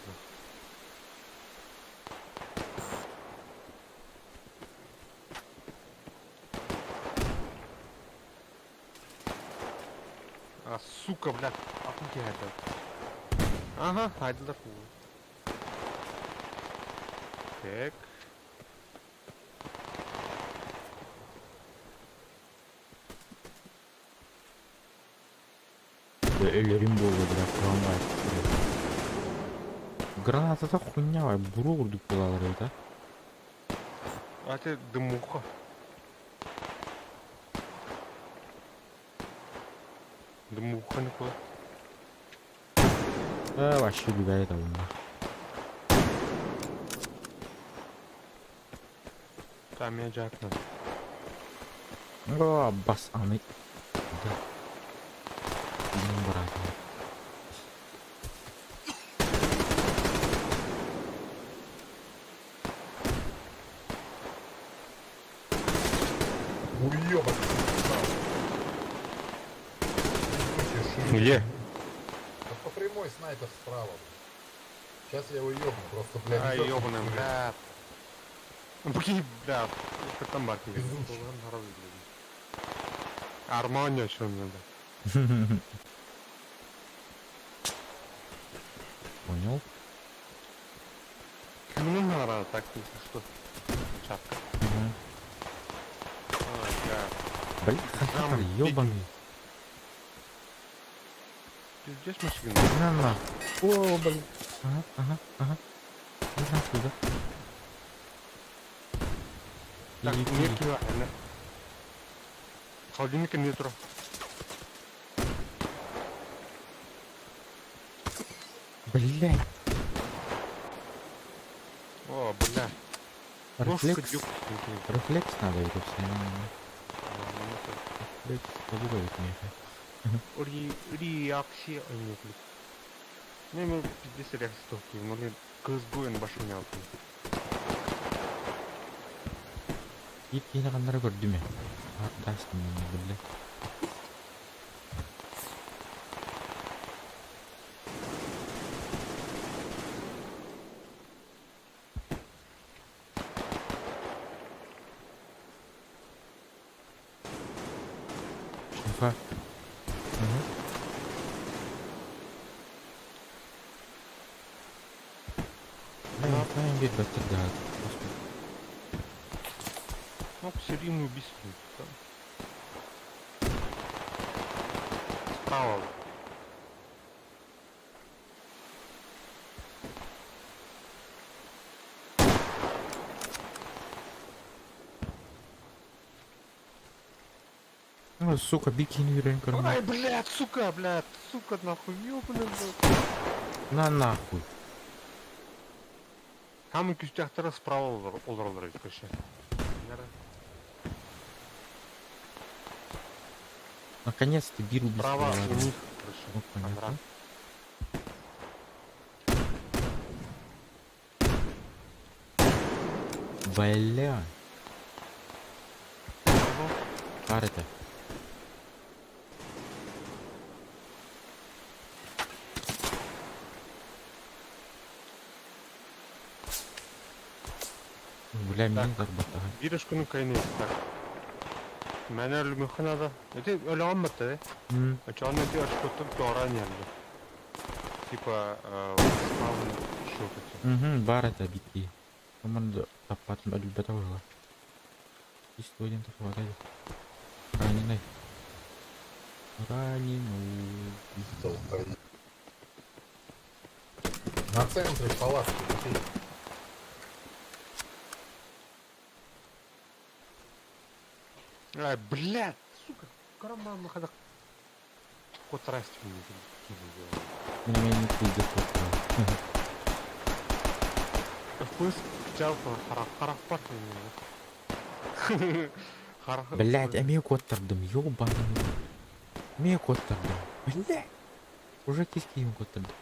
А, сука, блядь, а это? Ага, айдылар. Так. Өлөрүм болду, бля, курамай. Граната да хуйня, буру урдук булалар это. А это дымуха. Дымуха никуда. А, вообще любя это ума. Там я жак надо. О, бас аны. Да. Блин, брат. Уёбок. Где? Да по прямой снайпер справа. Сейчас я его ёбну, просто, блядь. Ай, не ёбаный, бля. Блин, бля, как там барки. Везучий. Армания что мне надо. Понял? Ну, надо, так, если что. Чапка. Угу. Ай, бля. Бля, хохотал, ёбаный. Пиздец машина. На нахуй. О, блин. Ага. Не знаю, куда. Так, Иди, мне иди. кива, Холодильник метро. Блядь. О, бля. Рефлекс. Рефлекс надо это все. Рефлекс побугает меня. Реакция. Ой, нет, блядь. Ну, ему пиздец реакция толки. Ну, блин, кызгуен башын алды. Ит yine kanlara gördü mü? Даст мне, блядь. Инфа. Угу. Да, bir batır daha. Господи. Ну, серийный убийство. Справа. Ну, сука, бикини юрен карма. Ай, блядь, сука, блядь, сука, нахуй, ёбаный, блядь. На нахуй. Там күстәхтері справа олар короче. Наконец-то бир убийство. Справа у них, короче. Ну, понятно. Бля. Бар это. Бля, мин зарбата. Биреш күнү кайны так. Мен өлүмөхнада. Эти өлө алматы. М, Ачаны эти ашкотып доран ярды. Типа спаун счет. Угу, бар это битки. Команда таппатын өлбөтө буолла. История тахватай. Раненый. Раненый. Долбоеб. На центре палатки. бей. Ай, блядь, сука, карман хада котрасти мне Меня не пиздец вот. Вкус чалпа харах харах. Блядь, эмиэ куоттардым, ёбаный. Эмиэ куоттардым. Блядь. Уже киски им куоттардым.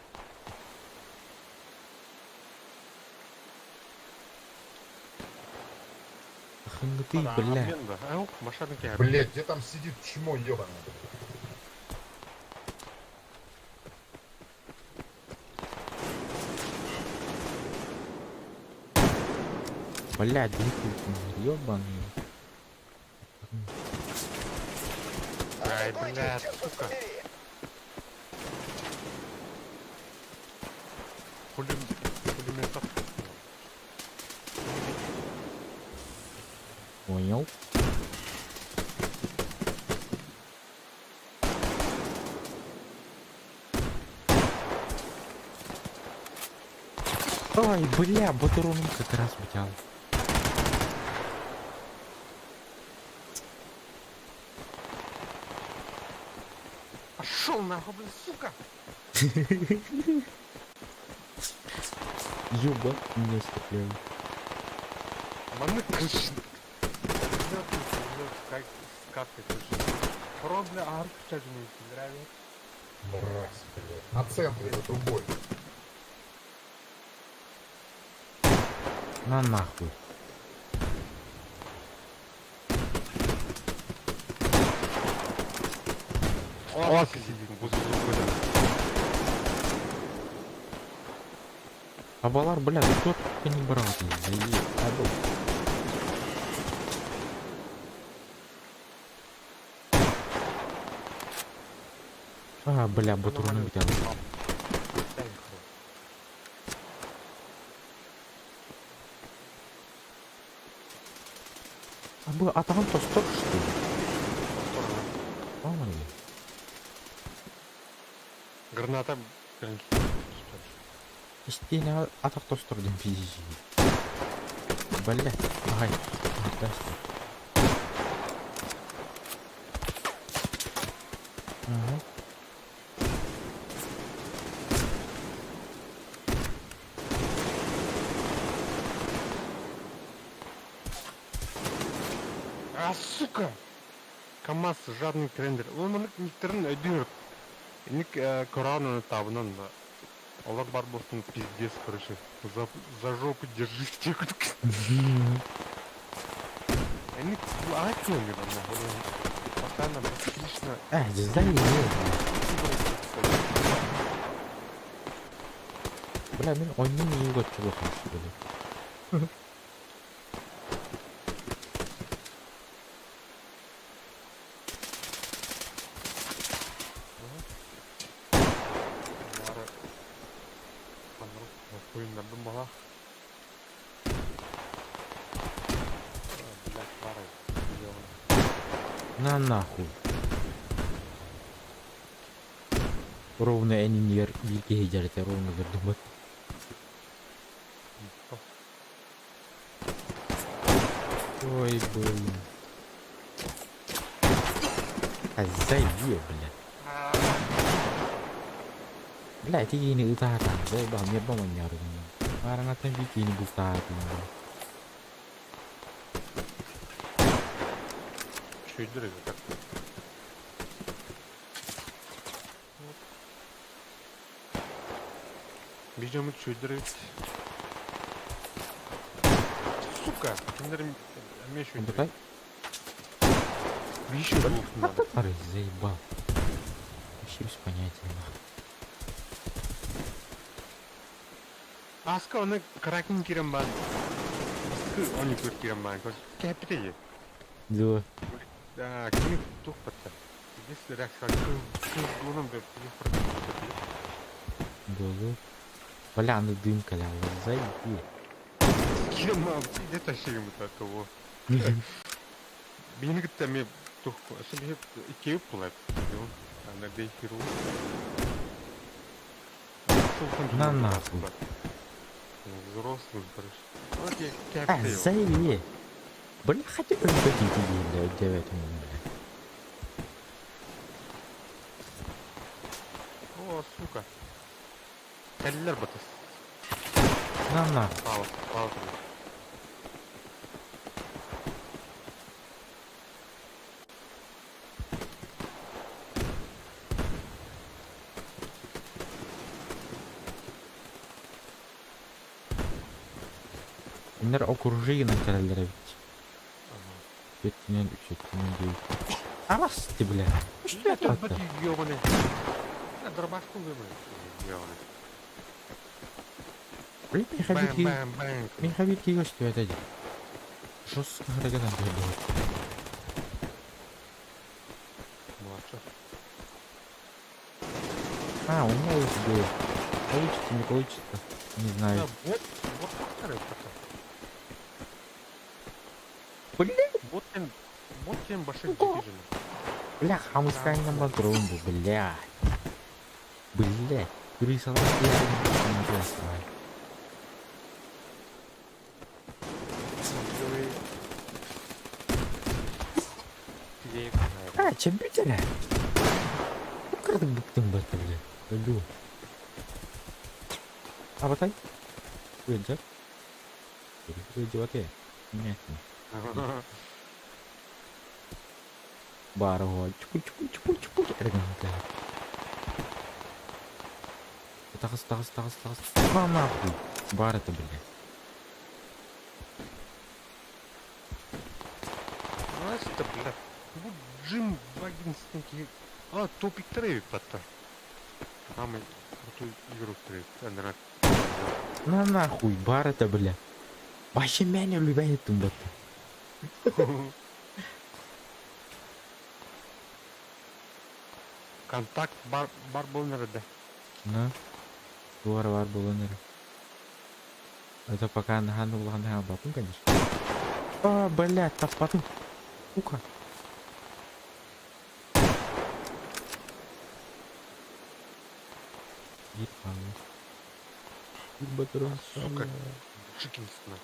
Ты, бля. Блядь, где там сидит чмо ебаное? Блядь, ёбаный. Ай, Атакуйте, блядь, черт вас сука. побери! Пулемет. Понял. Ай, бля, батароном как раз взял. Пошел нахуй, блядь, сука! Ёба, меня стреляют. Маны крыши. Как сказка крыши. Пробля арк нравится. Мразь, блядь. На центре за трубой. На нахуй. О, сидит, возле трубы. А балар, бля, кто только не брал, заебал. А, бля, батароном взял. А бы, а там то стоп, что ли? Мало ли. Граната. Истина, а так то стоп, дем физически. Бля, ай, даст. Ага. А, сука! КамАЗ жадный трендер. Он никторын өйдүр. Ник Кораны табынан да. Олар бар болсын пиздец, короче. За жопу держись. Они акциями там нахуй. Постоянно лично. А, заебал. Бля, мин ойнун иего чего хочу, бля. На нахуй. Ровно энинер билки хеджарите ровно вердумат. Ой, блин. А заеб, бля. Бля, ти не утата. Заебал, мне дома не ору. Маранатан бики не бутата. Чуйдер как? Видимо, чуйдер. Сука! Киндер мешаю. Бутай? Еще двух надо. Ары, заебал. Вообще без понятия, нахуй. Аска оны кракен кирен бар. Аскы оны көр кирен бар. Кәпите. Да. Да, кини тух патта. Здесь реакция кыз кыз гунum бер. Буолуо. Бля, аны дым кэлэҕэ зайди. Кем где-то того. Биһини кытта эмиэ тух биһи икки буолар. Ана бейхиру. На нахуй. Взрослый, короче. А, зайди. Бля, хотя бы өлбөт дииллэр, өйдөөбөтүм бля. О, сука. Кэллэр батыс. На нахуй. Пал, пал. Кинилэр окружение кэлэллэр эбит. Өттүнэн, үс өттүнэн диэбит. Абас ты, бля. Что это? Ёбаный. Дробашку выбрал. Ёбаный. Блин, Бэм, меховик бэм, бэм. меховик көстүбэт эди. Жестко харагынан берди. Младше. А, у меня есть идея. Получится, не получится. Не знаю. Да, вот, вот повторяю пока. Бля, Вот тем большой движение. бля, хамыстайна патрон бу, бля. Бля, крыса лапья. А, чем битера? Кырдык быктым бат, бля. Пойду. А вот так? Выйдет. Выйдет, Нет. Баар чупу чупу чупу чупу эргин Тағыс, тағыс, тағыс, тағыс. На нахуй. Бар это, блядь. Это, бля. Бу Джим Баггинс А, топик трейв батта. Самый крутой игрок трейв. На нахуй, бар это, бля. Вообще меня любит батта. Контакт бар бар болнер да. На. Бар бар болнер. Это пока на хану улахан батым, конечно. А, блядь, таппатым. Сука. Батрон. Сука. Джикинсона.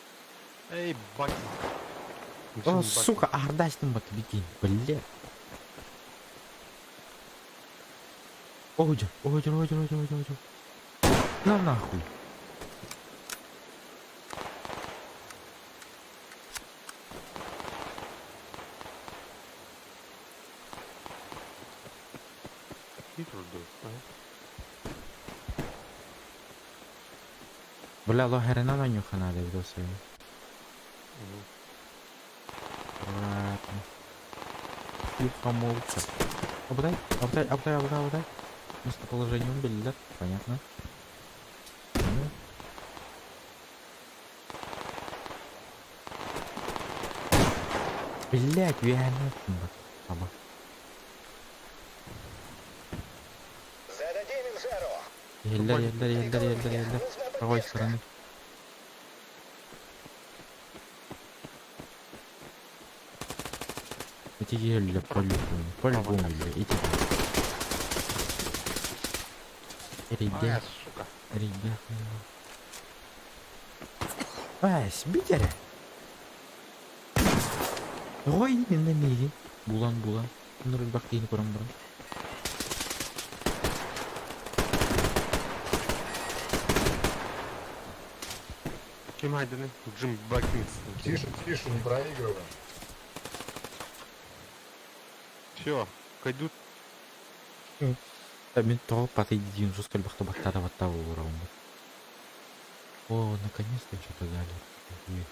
Эй, Баггинс. О, сука, ардачным бат бикин, блядь. Ой, ой, ой, ой, ой, ой, ой. На нахуй. Бля, лохерена на нюха надо, видосы. Аккуратно. Тихо, молча. Обдай, обдай, обдай, обдай, обдай. Местоположение убили, да? Понятно. Ну. Блять, реально. Аба. Зададим им жару! Еллер, еллер, еллер, еллер, еллер. Нужна С правой поддержка! стороны. Эти еллер по-любому, по-любому, эти. Ребят, сука. ребята. Ай, битере. Ой, именно миги. Булан, булан. Нурбак дейін көрем бұрын. Ким айдыны? Джим Баггинс. Тише, тише, не проигрываем. Все, кайдут. Мен тоғып патай дейін жестко бақта баттада батта болу О, наконец-то что-то дали.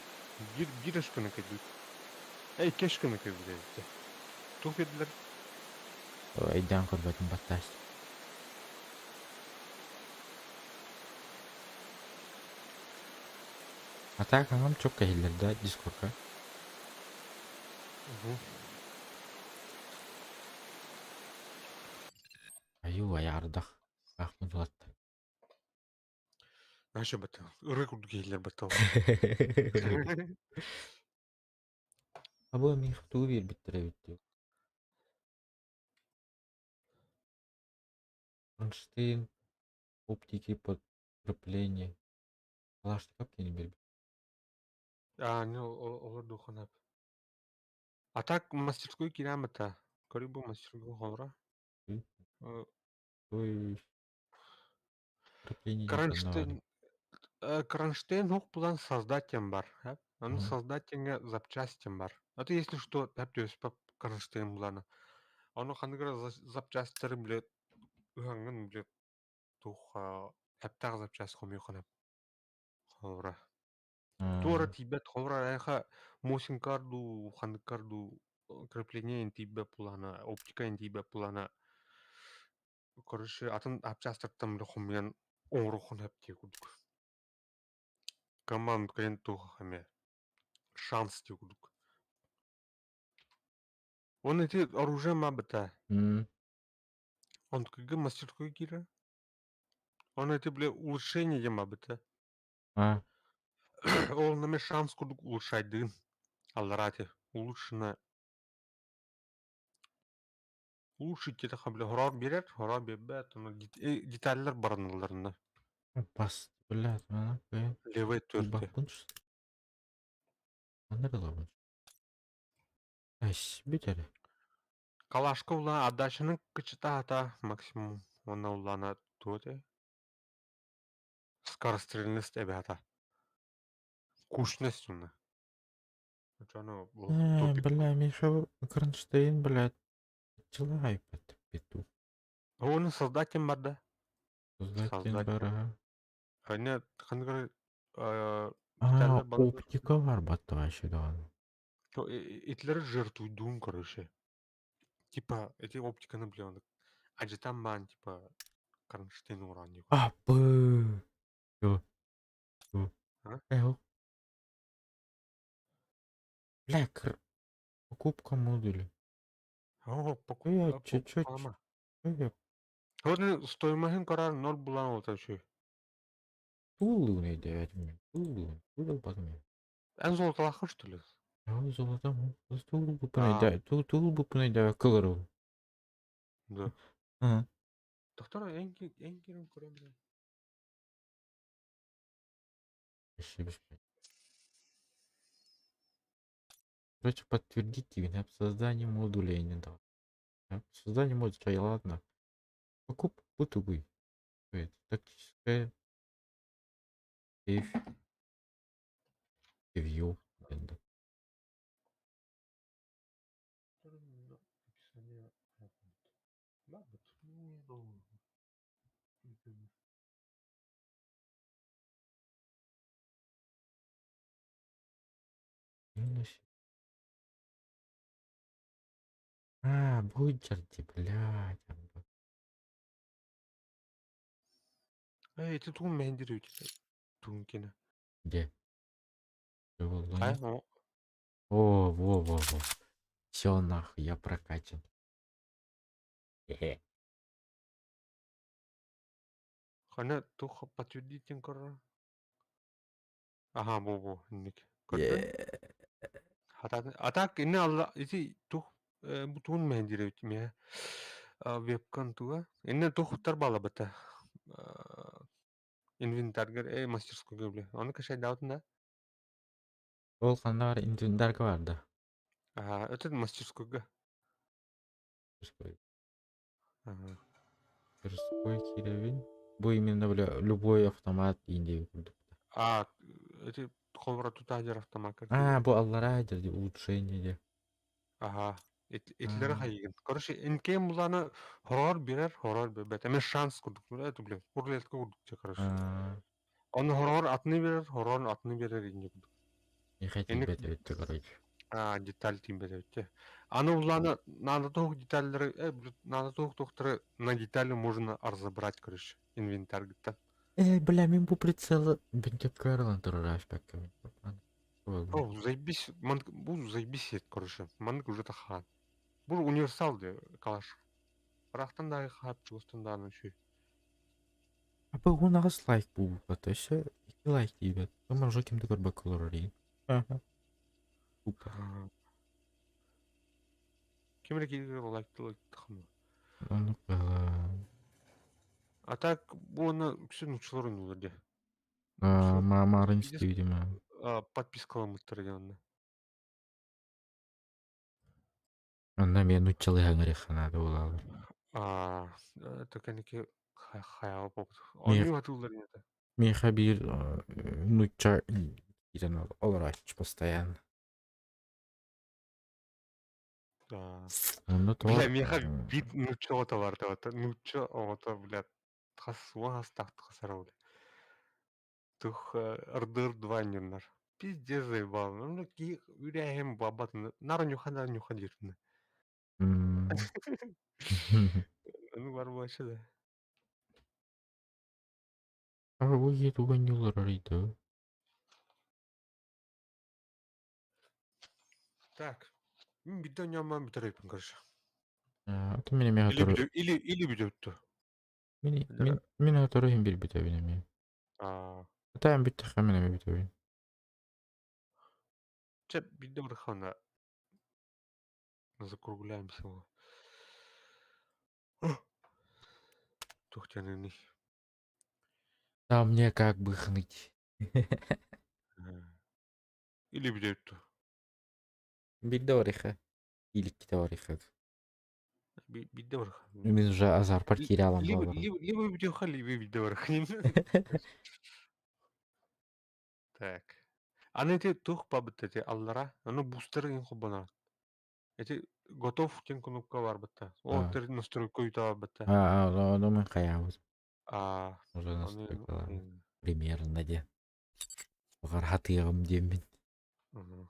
Бирышканы кайдут. Эй, кешканы кайдут. Тух бердилер. Айдан көрбөтүм батташ. А так, анам чок кehiller да, дискордка. Аю, ай ардах. Ахмын. Наша бата. Ыры курдук иһиллэр бата. А бу миэхэ тугу биэрбиттэрэ эбит дии? Кронштейн оптики подкрепление. Калашников кини биэрбит. А, не, олор духанап. А так мастерскую киирэн бата. Көрүй бу мастерскую холора. Ой. Кронштейн кронштейн ох булан создать бар. Аны создать запчасти бар. А ты если что, тәп кронштейн буланы. Аны ханныгы запчастьтары биле ыһаҥҥын биле тух эптаах запчасть хомуйханап. Холора. Туора тиийбэт холобура эйиэхэ Мосинкар дуу, ханныккар дуу крепление тиийбэт буоллаҕына, оптика тиийбэт буоллаҕына, короче, атын запчастартан бile хомуйан оҥоруоххун сөп дии курдук. Команд кэлин туох эмиэ шанс дии курдук. Уонна ити оружие маабыта. Онтукайга мастерской киирэр. Уонна ити бile улучшение диэн маабыта. А. Ол нами шанс курдук улучшайдыын. Аллараа ити улучшено улучшить диэтэххэ бile хороор биэрэр, хороор биэрбэт, ону деталлар бараналларына. Бас, блядь, mana Левый төрдө. Бакпын Манна кылабын. Ась, бүтэр. Калашка улаан отдачаны кычытаата максимум. Уонна улаана туо этэй? Скорострельность эбэһэтэ. Кучность уонна. Очону бу тупик. Бля, Миша Кронштейн, блядь, чылай петух. Оны создатель бар да? Создатель Создатель. бар, ага. Они ханныгар А, деталлар бар. оптика бар батта вообще даҕаны. Итлери жертвуйдуун, короче. Типа, эти оптиканы, бля, ажытан баан, типа, кронштейн ууран дии. А, б. Ё. Ё. А? Эл. Бля, кр... Покупка модуля. О, Я покупка, чуть-чуть. покупка. Я Вот стоимость корар ноль булан вот вообще. тулуны девять мне. Тулун. Тулун потом. Эн золотолахы, что ли? Я золотом. Тулу А. Тулу пунайда кылыру. Да. Ага. Доктор, эн кирин көрөм бile. Короче, подтвердите именно создание модуля я не дал. Создание модуля, ладно. Покуп бутугуй. Это тактическая сейф. Ревью. Минус. А, буджерти, блядь. Эй, ити тугун мэһиндир үтэ. Тугун кини. Где? Хайа, о, О, во, во, во. Все нахуй, я прокачан. Хе-хе. хана тух подтвердить корар. Аха, бу бу, инник. Көрдүн? А так инне алла ити тух бу тугун мэһиндир үт миэ. Вебкам туга. Инне тухтар бала бата. Инвентарьгар мастерскойга биле. Ону кашайдаабытын да. Ол ханна инвентарьга бар да. Ага, это мастерскойга. Мастерской. Ага. Мастерской кииревин. Бу именно, бля, любой автомат индии курдук. А, эти холбора тутаадыр автомат. А, бу аллараа дии улучшение дии. Ага. Итилери А. хайыгын. Короче, инкем буланы хорор бирер, хорор бербет. Эме шанс курдук. Это, блин, рулетка курдук те, короче. А, Оны хорор атны берер, хорор атны берер инде курдук. Не хотел Эник бы это, короче. А, деталь тим берет. Аны уланы надо тух детальлары, блин, надо тух тухтары на детали можно разобрать, короче, инвентарь гыттан. Бля, мин бу прицелы бинтепкә аралан турар ашпәккә. О, заебись, манк, бу заебись ет, короче. Манк уже тахан. Бу универсал де калаш. Рахтан да хап, чувстван да ну чүй. Апа уон аҕыс лайк буолбута, өссө икки лайк тиийбэт. Оттон уже ким да көрбөккө олорор иһин. Тупо. Ким эрэ киирэр лайк лайк Оннук быһалаа. А так уонна үксүн нууччалар ойнуулар дии. А, Марын Пиздец. видимо. Подпискаламмыттар дии онно. Онно эмиэ нууччалыы хаҥырыахха наада буолаалар. А, это кэнники хайаҕа буолбут. Оонньуу сатыыллар инэтэ. Миэхэ биир нуучча киирэн олорооччу постоянно. Онно тоҕо Бля, миэхэ биир нуучча оҕото бар да, нуучча оҕото, блядь, хас уон хастаах тахсара бля. Тух ырдыр два ньуннар. Пиздец заебал. Ну, киһи үрээһин бабатын. Нар нюха, нар нюха дииртин. Ну, бар буолчу да. А бу киһи тугу анньыыллар да? Так. Мин биирдэ оонньоон бүтэр короче. А, то мин эмиэ Или сотору или или бүтүптү. мин мин мин сотору иһин билбитэбин эмиэ. Аа, Таан бүттэххэ мин эмиэ бүтэбин. чэ биирдэ барахана закругляемся. Туох диэний? А мне как бы хныть. Или бүтүптү. Биирдэ барыха. Или иккитэ барыха. Биирдэ бараха. Мин уже азар потеряла Либо буолар. либо либо бүтүөххэ, либо биирдэ бараха. Так. Аны ити туох бабыт эти аллара, аны бустеры иҥ холбонор. Эти готов диэн кнопка бар бытта. Ол А. тэр настройка ыйта бытта. А, ону мин хайаабыт. А, Уже аны настройкалар. Примерно де. Баҕар хатыаҕым диэммин. Мгм.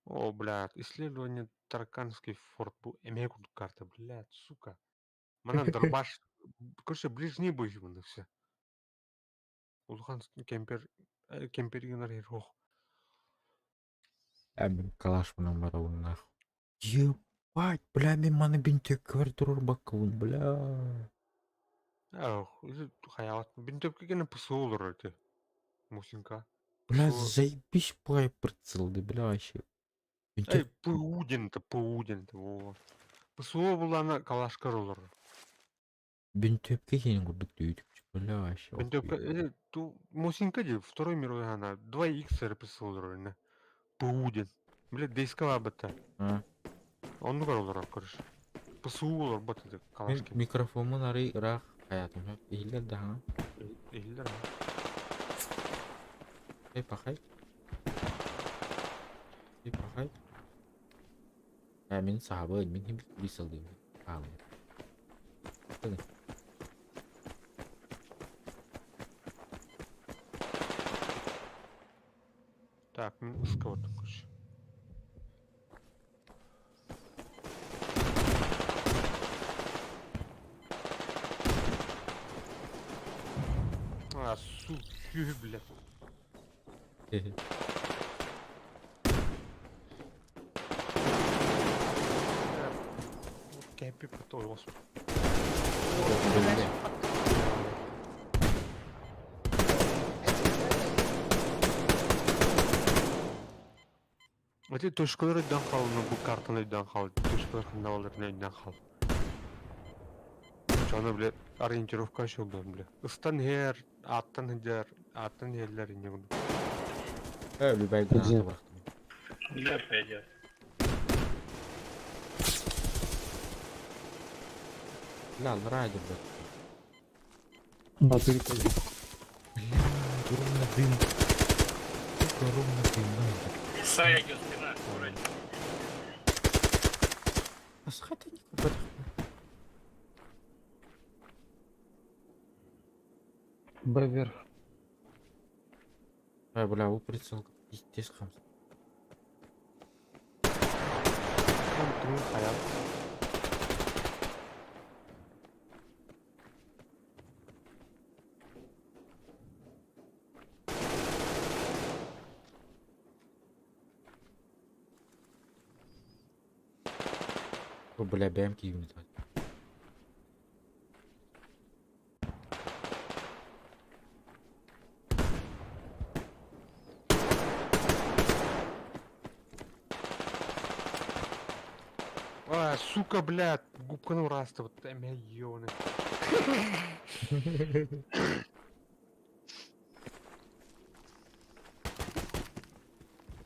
О, блядь, исследование Тараканский форт бу эмиэ курдук карта, блядь, сука. Манан дробаш, короче, ближний бой манна все. Улахан кемпер, кемпер гынар ох. А мин калашмынан барабын нахуй. Ебать, бля, мин маны бинтөккө турар баккабын, бля. Ах, хаябат. Бинтөпкө гene ПСО олорор эти. Мусинка. Бля, ПСО. заебись пай прицелды, бля, вообще. Эй, Бинтөк ПУ диэн это, ПУ диэн это, во. ПСО булана калашкар олорор. Бинтөпкө киһини курдук дүүтүк, бля, вообще. Бинтөпкө, охуенно. ту Мусинка ди, Второй мировой она, 2х РПС олорор, не. ПУ диэн. Бля, дейскала бата. А. Оннугар олорор, короче. ПСУ олор бат это, Мин калашки. микрофоммун арый ыраах хайаатым сөп. Иһиллэр даҕаны. Иһиллэр, а? Эй, пахай. Эй, пахай. Э, мин саабын, мин хим бисалдым. Хаалым. Так, мин ыска бардым, короче. А, су, блядь. Кемпи потом, господи. Бля. Эти точкалар өйдөөн хаал, ну бу картаны өйдөөн хаал, точкалар ханна баалларын өйдөөн хаал. Чону, бля, ориентировка еще был, бля. Ыстан хер, аттан хер, аттан херлер не буду. Э, любай граната бырахтым. Да, пойдет. Бля, ради, блядь. На территории. Бля, ровно дым. Сука, ровно дым, надо. Сая идет спина, вроде. А схата никуда. Б вверх. А, бля, у прицел пиздец хам. Там трун хаял. О, бля, БМК юнит. Бля, сука, бля, губканы урастыбыт, эмэ ёбаный.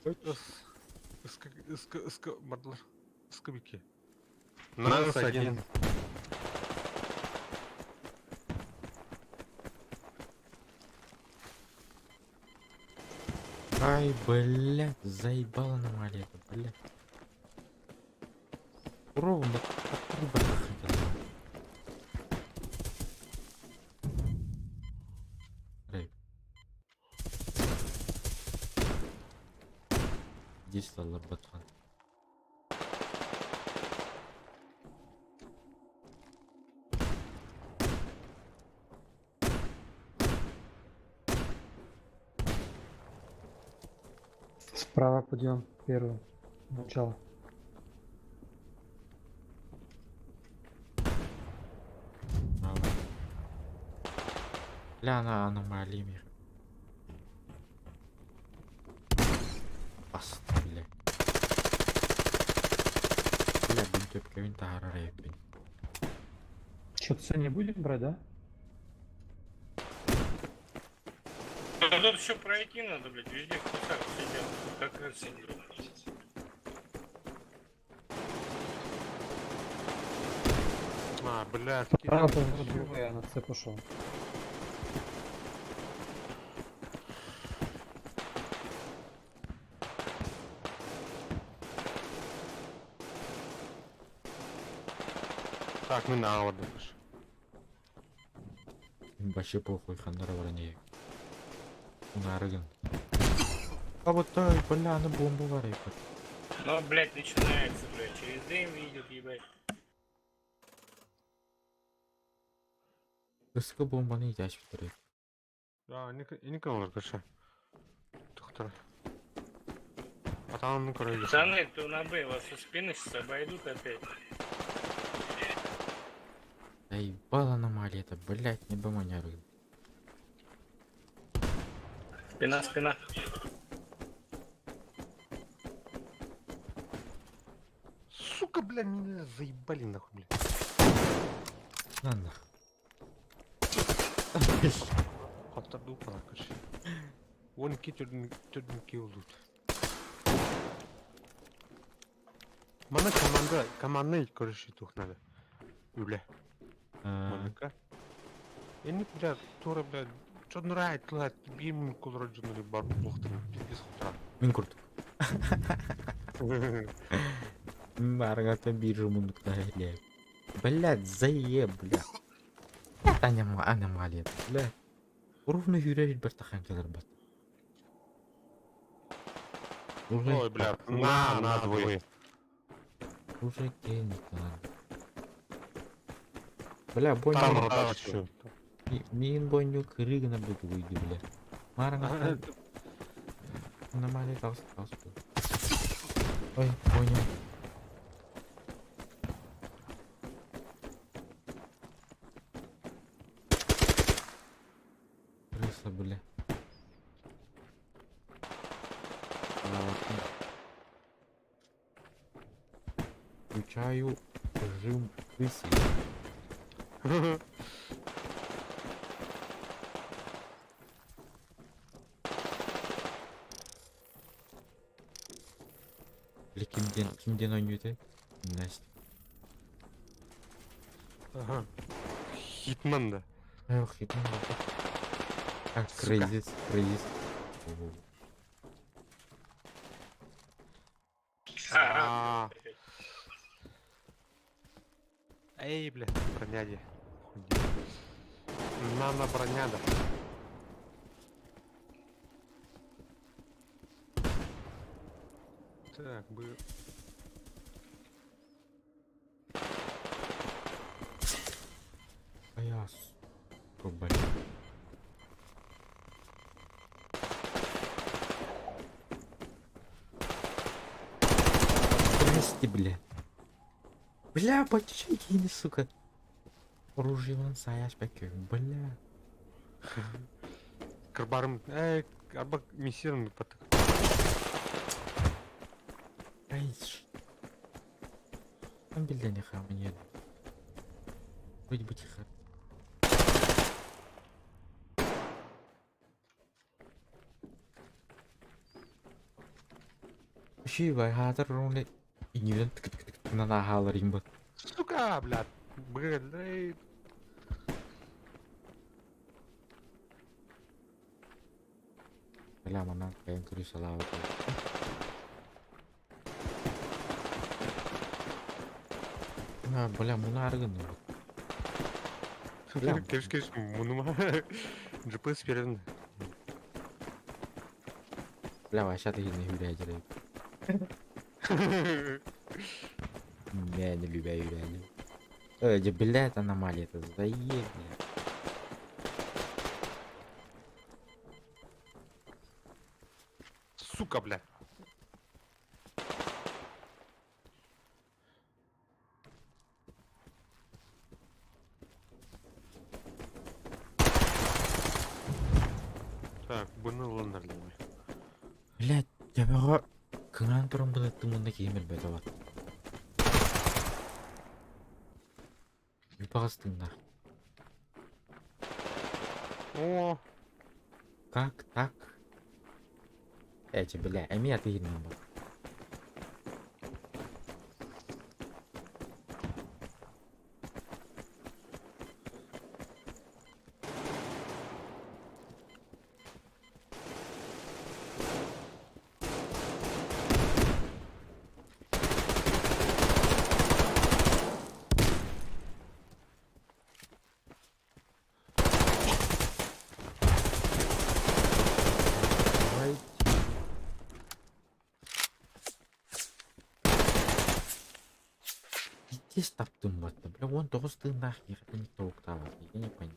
Ыс, ыска, ыска, ыска, бардылар. Ыска бики. Нас один. Ай, блядь, заебала аномалия, это, блядь. Ровно, Дисталар батхан. Справа подъем. Первый. Начало. Право. Бля, она аномалия мир. Басты, бля. Бля, бинтөпкөбүн таһаарар эбиппин. Че, С не будем брать, да? Да тут еще пройти надо, блядь, везде в кустах сидел. Как раз сидел. А, бля, Справа поворот я на С пошел. Так, мы на воду. Вообще похуй, ханнара баран Унарыгын. А вот той, бля, она бомбу варит. Ну, блядь, начинается, блядь, через дым видят, ебать. Ыска бомбаны идяч битирет. Да, не олар кырша. Тохтар. Атаның көрөйдү. Пацаны, кто на Б, вас со спины сейчас обойдут опять. Да ебала аномалия это, блядь, не бомонярыгын. Спина, спина. Сука, бля, меня заебали нахуй, бля. На нах. Хаттар дупала, короче. Вон ки төрдүн төрдүн ки болду. Мана команда, командный, короче, тух надо. Үле. Маныка. Эни, бля, тура, бля, чо нурай, тла, бим кулра жунури бар бухтан, пиздец хутра. Мин курдук. Баргата биржу мундукта эле. Блядь, заеб, бля. Аномалия, бля. Ровно хүрэр бир тахан келер бат. Уже, Ой, бля, на, на двое. уже кельник надо. Бля, Там бойню, ротацию. мин бойню кырыгына бут выйди, бля. Мараңа аномалия таус таус. Ой, понял. Крыса, бля. Ладно. Включаю режим крысы. Бля, кимден, кимден ойнуйт Настя. Ага. Хитман, да. Эх, хитман. Так, Сука. кризис, кризис. Ага. А. Эй, бля, броняди. Нано броняда. Так, бы... А я сука, блин. Здрасте, бля. Бля, почекини, сука. Оружие вон саяш бәке, бля. Кырбарым... Эй, арба миссирым патык. Ай, Хантан биллэни хааман Вроде бы тихо. Үчүгэй хаатар уонна иннибинэн тык-тык-тык ааһаалар имбыт. Сука, блядь. Блядь. Бля, манан кайын крысалаабыт. А, бля, мунаар гынныбыт. Бля. Кэбис кэбис мунума. GPS перен. Бля, вообще ты не hülyecerim. Не, не любя hülyecerim. Эй, блядь, аномалия это заеб, блядь. Сука, блядь. Так, бұны лоннарлыйм. Блядь, я кыҥаан туран былыттым уонна киһим өлбөтө бар. Бүпаҕас тыыннаах. О, Как так? Эчи, бля, эмиэ атыһыннан бар. Давай. Здесь таптым вот, бля, вон тоҕус тыыннаах киһи тоуктаабат, я не понял.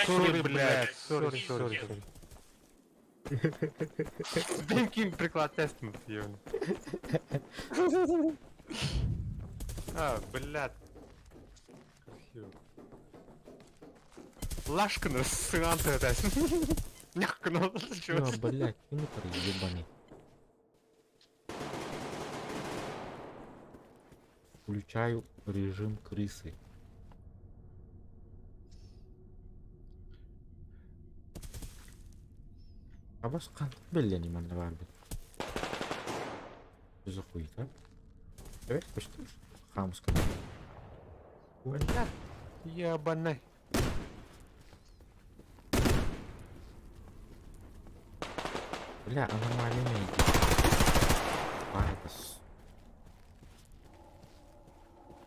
Сори, блядь, сори, сори, сори. Бенкин приклад тестом, ёбаный. А, блядь. Красиво. Лашканы сыган тәтәсен. Няхканы А, блядь, ну ебаный. Включаю режим крысы. А бас қантып беллени манна бар бит. Захуй, да? Evet, почти хамска. Блядь, ебаный. Бля, аномалия А, это с...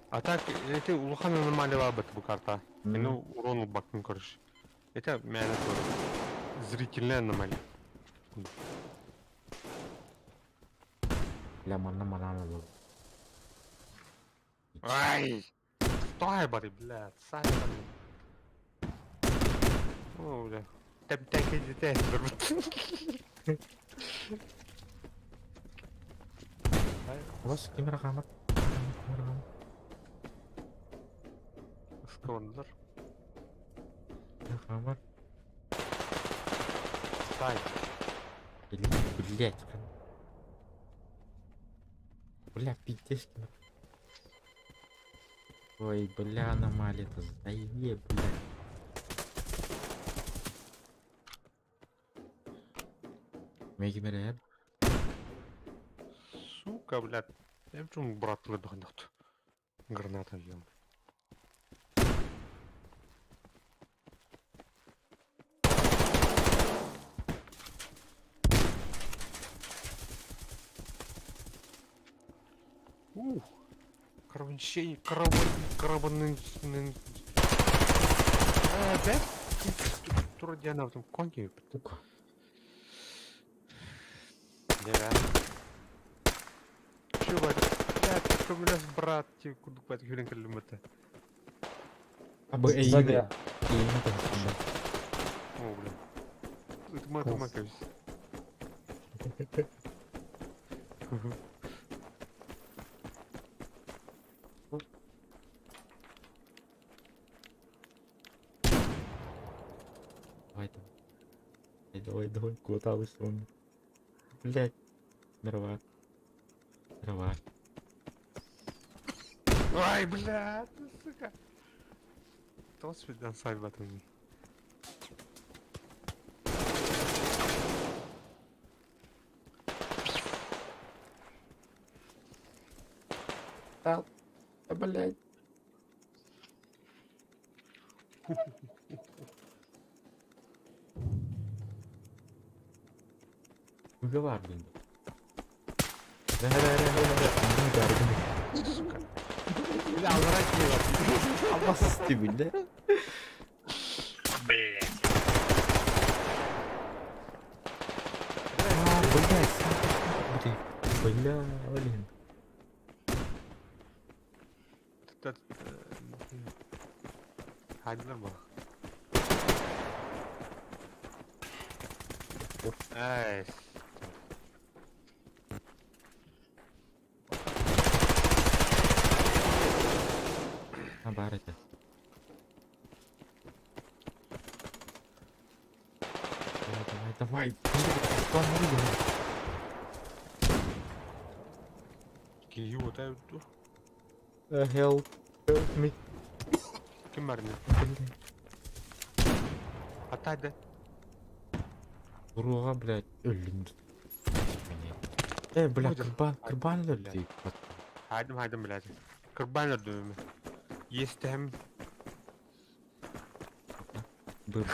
А так, эти улахан аномалия бар бу карта. Ну, урон бакын короче. Это мяне тоже. Зрительная аномалия. Бля, манна манана был. Ай! Стой, бары, блядь, сай, бары. О, бля. Тэп тэк иди тэк. У вас камера хамат. Камера хамат. Скорлар. Хамат. Стай. Блять. Бля, пиздец. Ой, бля, аномалия это заеб, блядь. Меги. Сука, блядь. Я в чем брат лыдохнет. Граната ем. Ух, кровенщение, крован, крован, А, да? Турдиана в том конке. Сука. Да. Чувак, блядь, көмөлөс брат, курдук бат күлен кэллимэтэ. Абы Сзади. эйини. Эйини тахсында. О, бля. Ытма ытма кэбис. Давай там. Давай, давай, куда он? Блять. Здорово. Здорово. Ай, блядь, сука. Тоҕо сүрдэн сайбатыҥ? Да, блядь. Уговар, блин. Да, да, да, да, да, да, Сука. Бля, аллара Аллас ты, да? Блять. А, блядь, блин. Бля, блин. Хайдылар ба. Ай. А, бар это. Давай, давай, давай. Блядь, Киһи уота тур. Help, help me. Ким барны? Блин. Атайды. Буруга, блядь, өлүм. Э, бля, Ой, да. кырбан, кырбан Блядь. өлдү. Хайдым, хайдым, блядь. Кырбан өлдүм. Естем. Быр.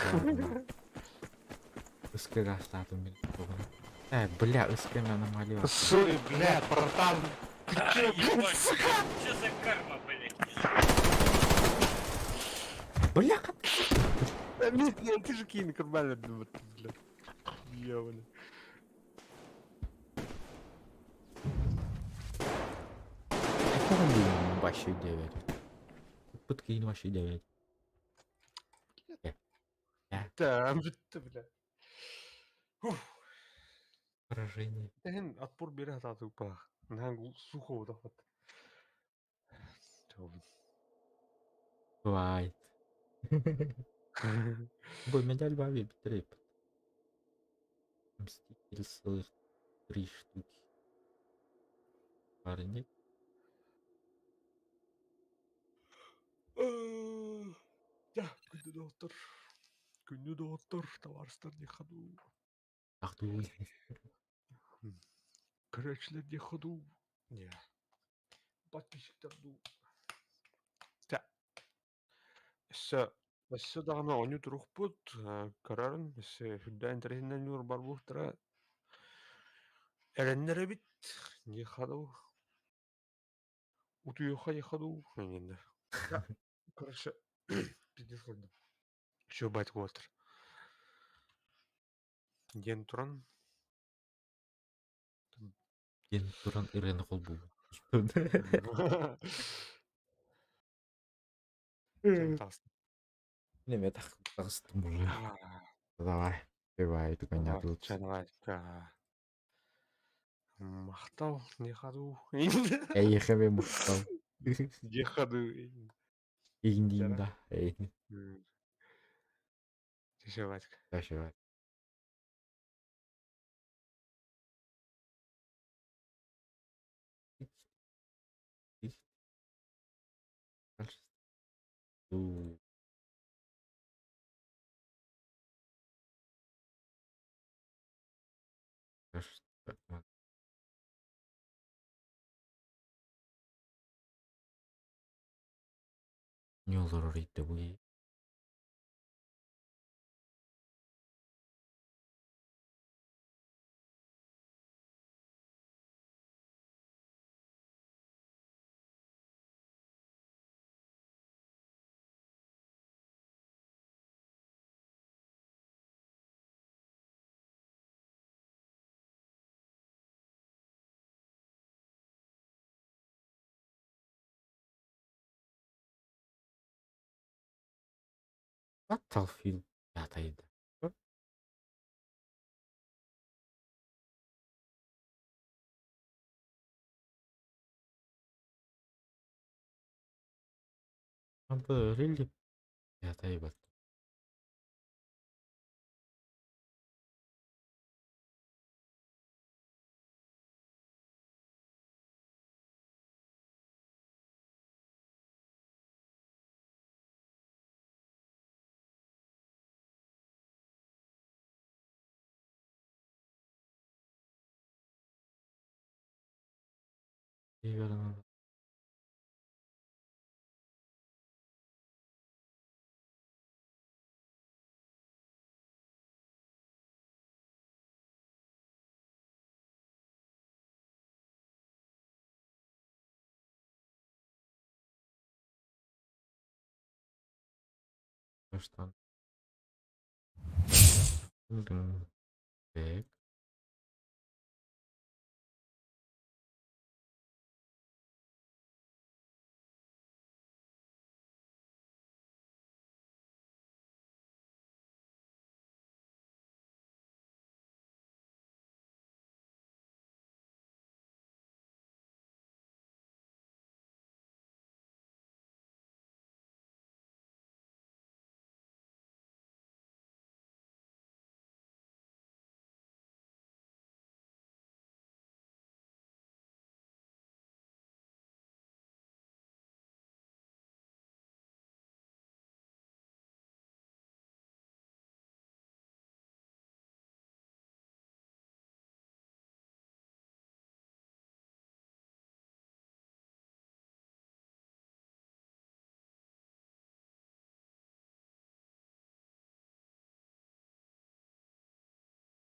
Ыскыга астатым мин. Э, бля, ыскы мен аномалия. Суй, блядь, братан. Ты чё, блядь, сука? Что за карма, блять? Бля, Да, блядь, ты же кинь, кырбан өлдүм, блядь. Ёбаный. Какого вообще 9? Подкинь вообще 9. Да, бля. Поражение. Тэһин отпор бере хататы упах. Наһаа сухо удахат. Бывает. Бой, медаль баби быстрее. Мститель целых три штуки. Парни. Я, күндү доктор. Күндү доктор, товарищтар не ходу. Ах ты. Көрөөчүлэр не ходу. Не. Подписчиктар ду. Та. Өссө өссө даҕаны оонньуу турукпут, көрөрүн, өссө үрдэ интэриэһинэн ньуур бар буолтара. Эрэннэрэбит, не ходу. Утуйуха не ходу. Иннинэ. Короче, пиздец көрдүм. Еще бать уотер. Диэн туран. Диэн туран ырыаны холбуу. Неме тахыстым уже. Давай. Давай, коня тут. Давай. Махтал, не ходу. Эй, хэвэ махтал. Не ходу. Игин да. Эй. Еще Вадик. Дальше. Дальше. Дальше. Не olur orayı bu. Battlefield пятый. Really пятый вот. Северного. Ну что? Так.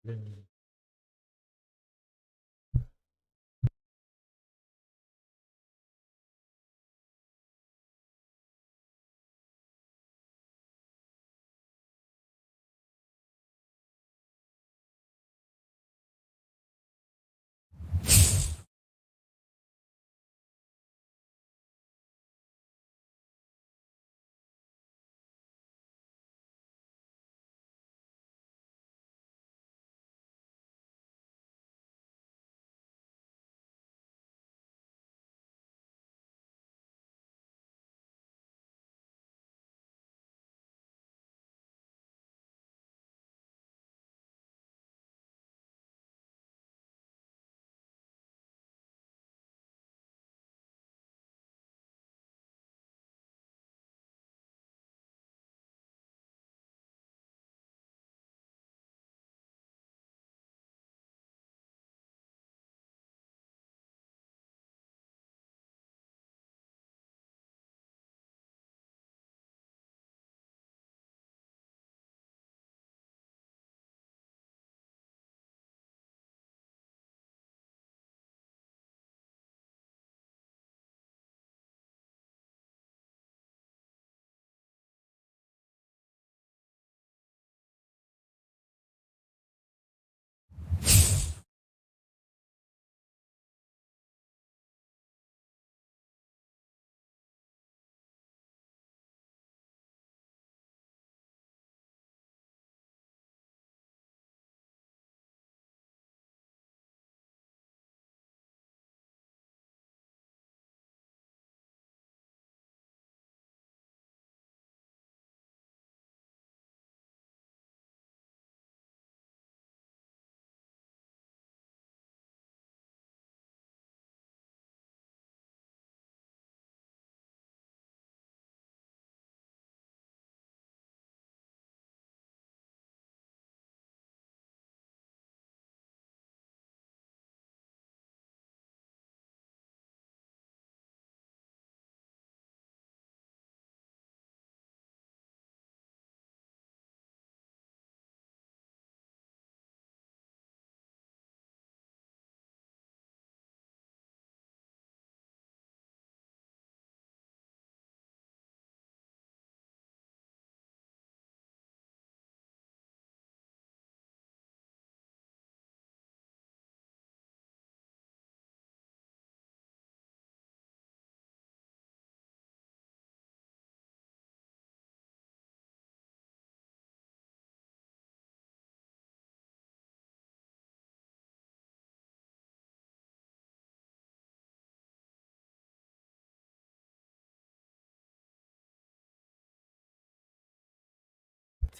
Блин.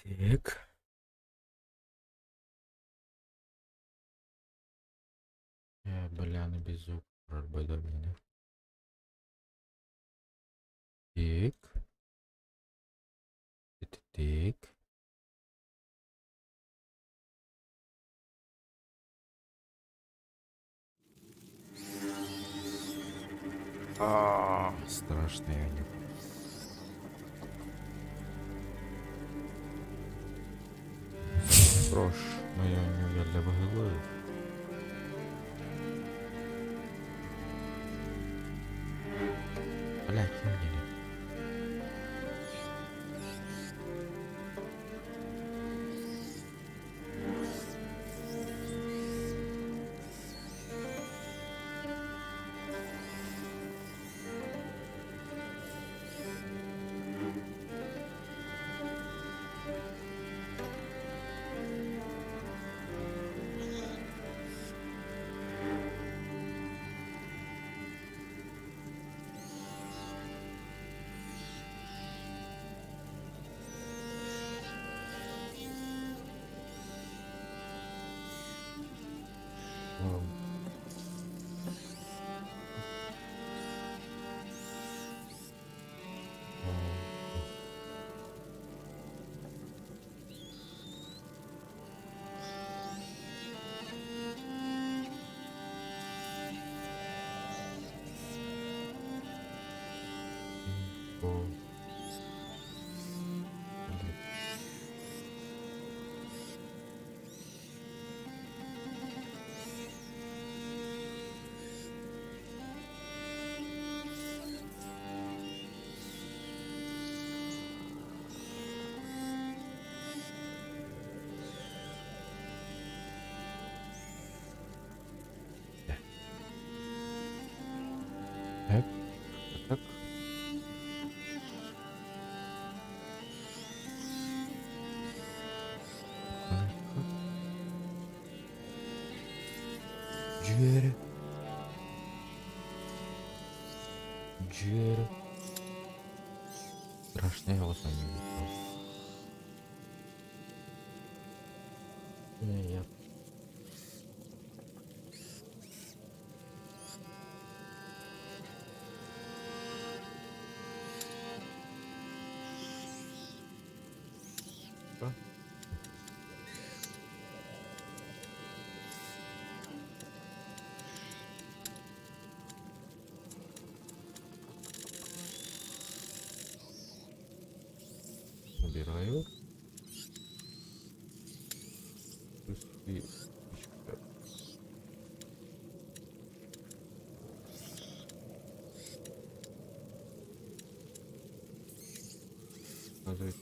Так. Бля, ну без звука меня. Так. Так. А, страшные они. Прош, моя не для. Блять, не. Дьүөрэ. Дьүөрэ. Страшный голос не видел. Не, я. Что? Убираю. Плюс и. Показывает.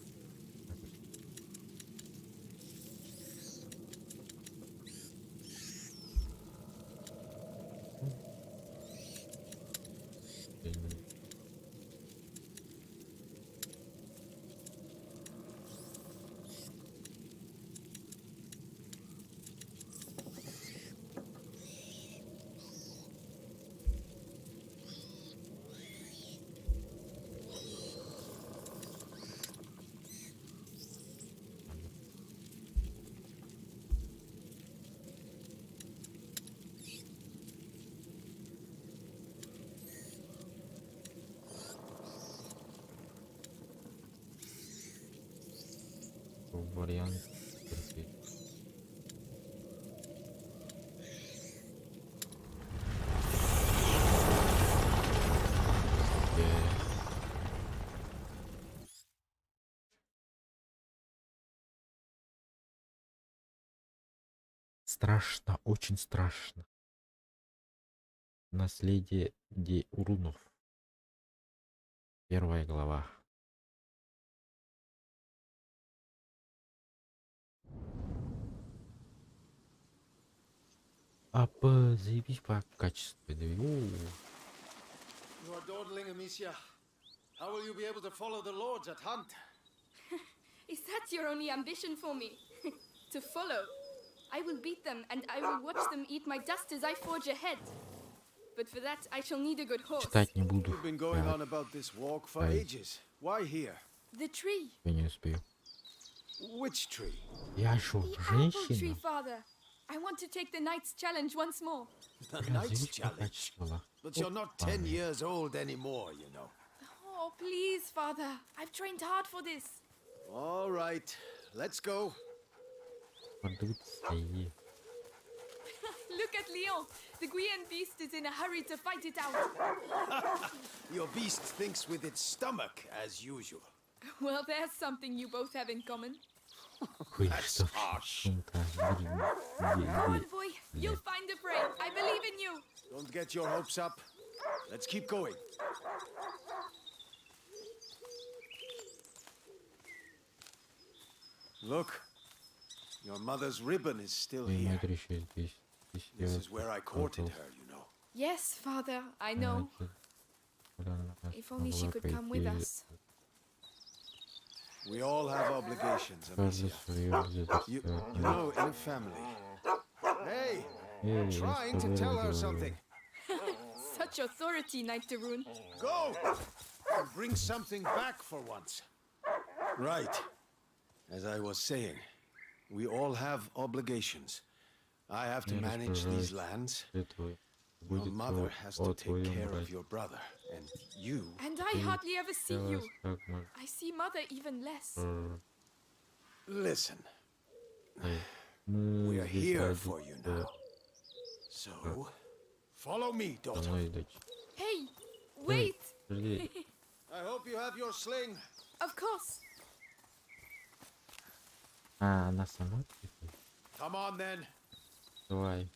Вариант терпеть. Страшно, очень страшно. Наследие Деурунов. Первая глава. А по заебись по качеству. You are dawdling, Amicia. How will you be able to follow the lords at hunt? Is that your only ambition for me? To follow? I will beat them, and I will watch them eat my dust as I forge ahead. But for that, I shall need a good horse. Читать не буду. You've been going Я on about this walk for Ай. ages. Why here? The tree. я не успею. Which tree? Я шо, The apple tree, женщина? father. I want to take the knight's challenge once more. The Бля, knight's заебись по challenge. качеству. ла. But you're not 10 Опа. years old anymore, you know. Oh, please, father. I've trained hard for this. All right, let's go. Подивитися її. Look at Leon. The Guyenne beast is in a hurry to fight it out. Your beast thinks with its stomach, as usual. Well, there's something you both have in common. Хуй, That's что harsh. сумка. Go on, boy. You'll find the prey. I believe in you. Don't get your hopes up. Let's keep going. Look, your mother's ribbon is still here. Смотри, еще здесь. Здесь This я is where I courted вот her, you know. Yes, father, I know. Значит, куда она If only she могла could come with пойти, us. We all have obligations, каждый Amicia. свою где-то You, свою you know, in a family. Hey, Эй, I'm я с trying to тобой tell her разговариваю. something. Such authority, Knight de Rune. Go and bring something back for once. Right. As I was saying, we all have obligations. I have to Я manage these распоряжаюсь lands. Твой. Your Будет mother твой, has о to take твоем care of брате. your brother, and you. And I Ты hardly ever see сейчас you. как мы- I see mother even less. Listen, Эй, мы we are здесь here ради for you тебя. now. So, follow me, За daughter. мной, дочь. Hey, wait! Подожди, I hope you have your sling. Of course. А, она сама типа? Come on then. Давай.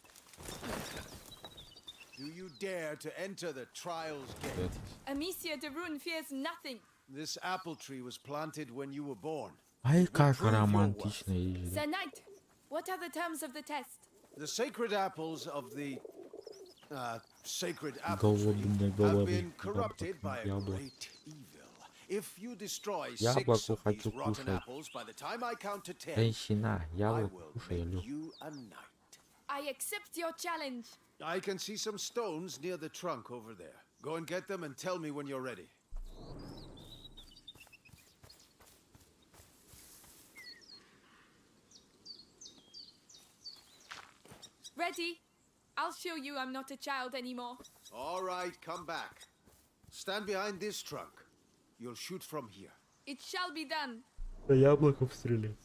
Do you dare to enter the trial's gate? Это. Amicia de Rune fears nothing. This apple tree was planted when you were born. Ай, как prove your романтично езжу. Sir Knight, what are the terms of the test? The sacred apples of the sacred apple tree Голодный have голодный been corrupted by a яблок. great evil. If you destroy six Яблоку of these хочу rotten кушать. apples by the time I count to 10, Женщина, I яблоко will кушай, make алё. you a knight. I accept your challenge. I can see some stones near the trunk over there. Go and get them and tell me when you're ready. Ready? I'll show you I'm not a child anymore. All right, come back. Stand behind this trunk. You'll shoot from here. It shall be done. Да яблоком стрелять.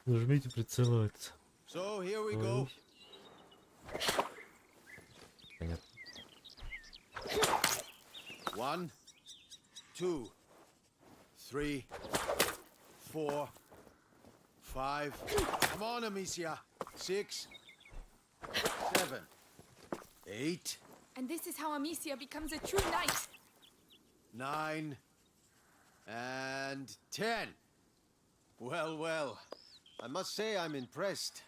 Нажмите прицеливаться. So here we go. Понятно. One, two, three, four, five. Come on, Amicia. Six, seven, eight, And this is how Amicia becomes a true knight. 9, and 10. Well, well. I must say I'm impressed.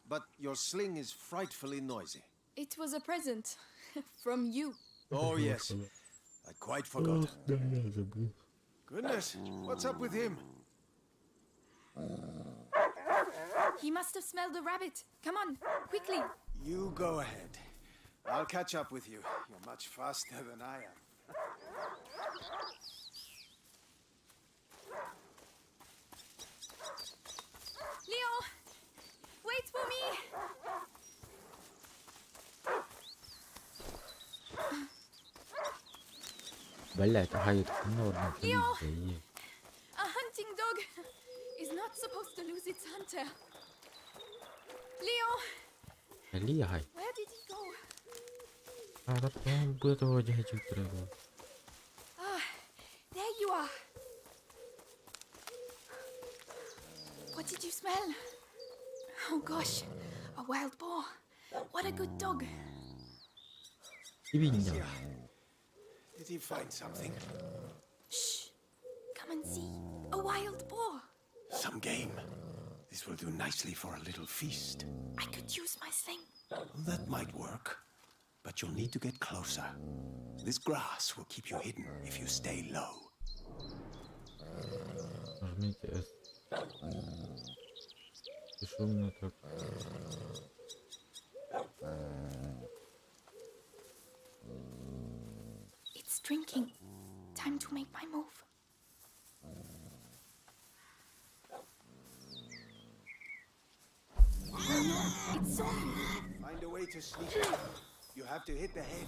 But your sling is frightfully noisy. It was a present from you. Oh, yes. I'd quite forgotten. Ох, да я забыл. Goodness, what's up with him? He must have smelled the rabbit. Come on, quickly. You go ahead. I'll catch up with you. You're much faster than I am. Leon, wait for me. Блять, ага, я тут норма, Леон! полиция есть. A hunting dog is not supposed to lose its hunter. Leon, Лягай. where did he go? А, да там этого дядю треба. Ah, there you are. What did you smell? Oh gosh, a wild boar. What a good dog. Свинья. Did he find something? Shh. Come and see. A wild boar. Some game. This will do nicely for a little feast. I could use my sling. That might work. But you'll need to get closer. This grass will keep you hidden if you stay low. Нажмите S. Ты шумно так. It's drinking. Time to make my move. Oh no, it saw me. Find a way to sneak in. You have to hit the head.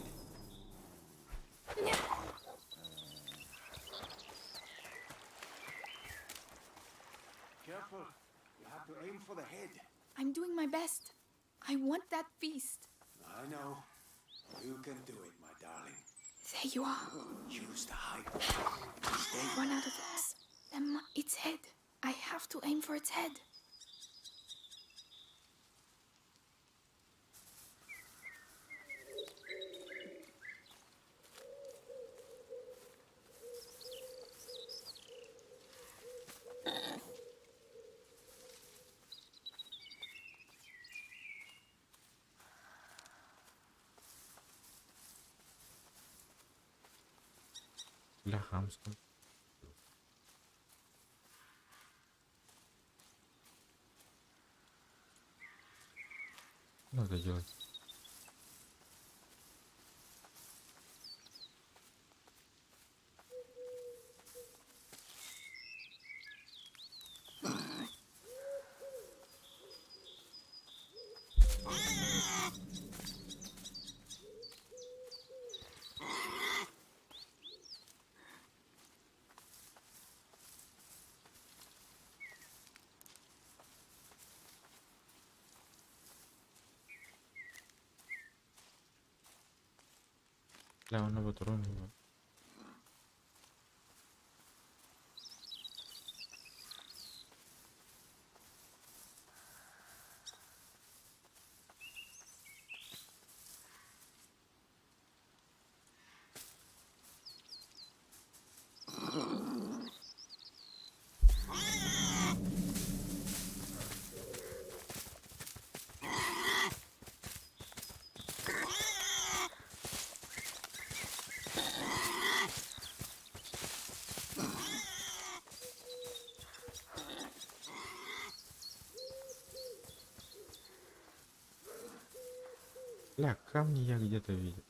Careful. You have to aim for the head. I'm doing my best. I want that feast. I know. You can do it, my darling. There you are. Use the high. I've run out of rocks. There mu- its head. I have to aim for its head. Бля, хамство. Надо делать. Бля, он патрон. Бля, камни я где-то видел.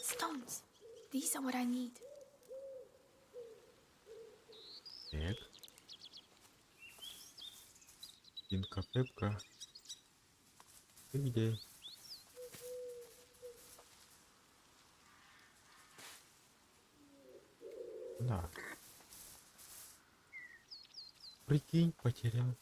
Stones. These are what I need. Так. Пинка, пепка. Ты где? Да. Прикинь, потерял.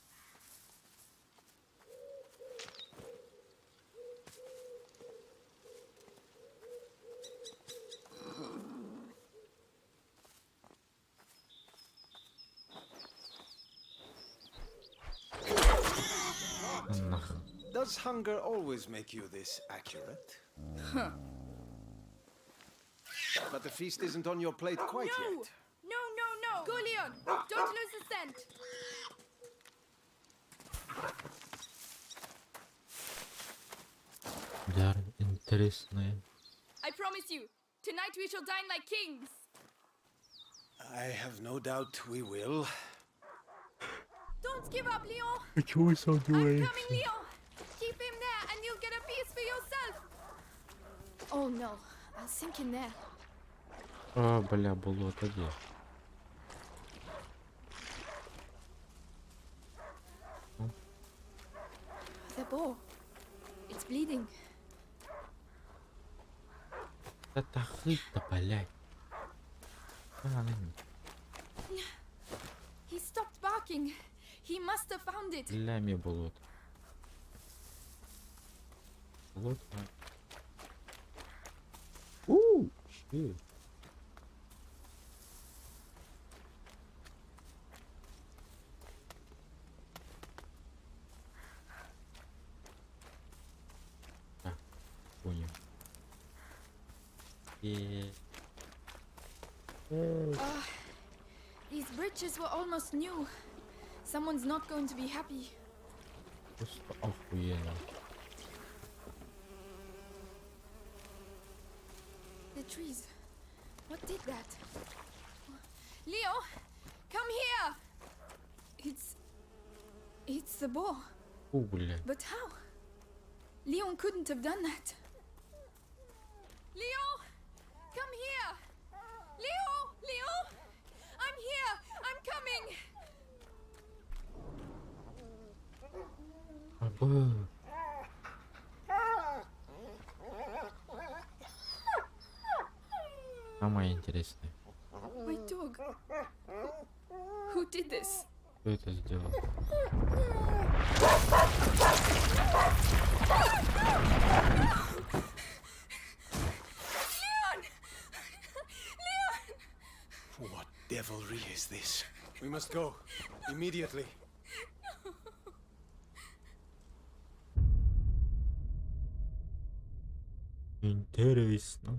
Нахрен. Does hunger always make you this accurate? Huh. But the feast isn't on your plate quite No! yet. No, no, no! Go, Leon! Don't lose the scent! Да, интересные. I promise you, tonight we shall dine like kings! I have no doubt we will. Don't give up, Leon! Почему сам I'm coming, Leon! Keep him there and you'll get a piece for yourself! Oh no, I'll sink in there. А, бля, болото где? The boar. It's bleeding. Да тахы-то, блядь. А, ну, He stopped barking. He must have found it. Бля, мне болото. Болото. У, щит. Так, понял. И... Ah, these bridges were almost new. Someone's not going to be happy. Просто охуенно. The trees. What did that? Leo, come here. It's. It's the boar. Фу, блядь. But how? Leon couldn't have done that. Leo, come here. Leo, Leo, I'm here. I'm coming. Опа. Самое интересное. My dog. Who did this? Кто это сделал? Leon! Leon! What devilry is this? We must go. Immediately. Интересно.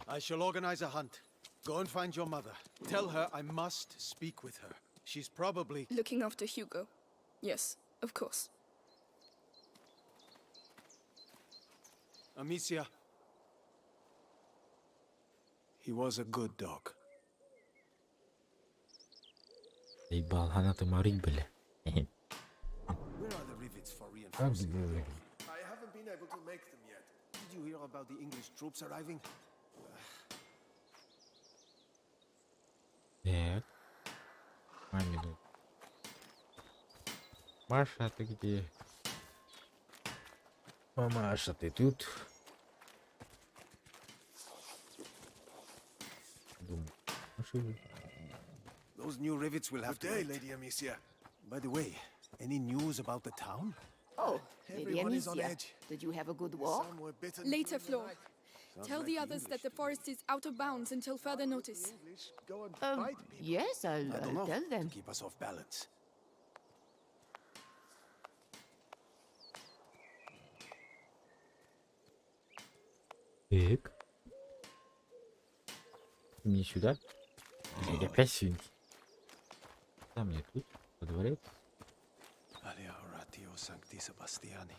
I shall organize a hunt. Go and find your mother. Tell her I must speak with her. She's probably. Looking after Hugo. Yes, of course. Amicia. He was a good dog. Заебал, она ты морить, бля. Where are the rivets for reinforcing? I haven't been able to make them yet. Did you hear about the English troops arriving? Так. Маме. Маша, ты где? Мамаша, ты тут? Думаю. Маша, Those new rivets will have Good to day, wait. Lady Amicia. By the way, any news about the town? Oh, Lady Everyone is on Amicia, edge. did you have a good walk? Some were bitten Later, during the Flore. night. Sounds Tell like the the others that English the forest is out of bounds until further notice. English go and bite people. Yes, I'll, I don't I'll know. tell To them. keep us off balance. Так. Мне сюда? Блядь, опять свинки. Там мне тут, во дворе. Alia oratio sancti Sebastiani,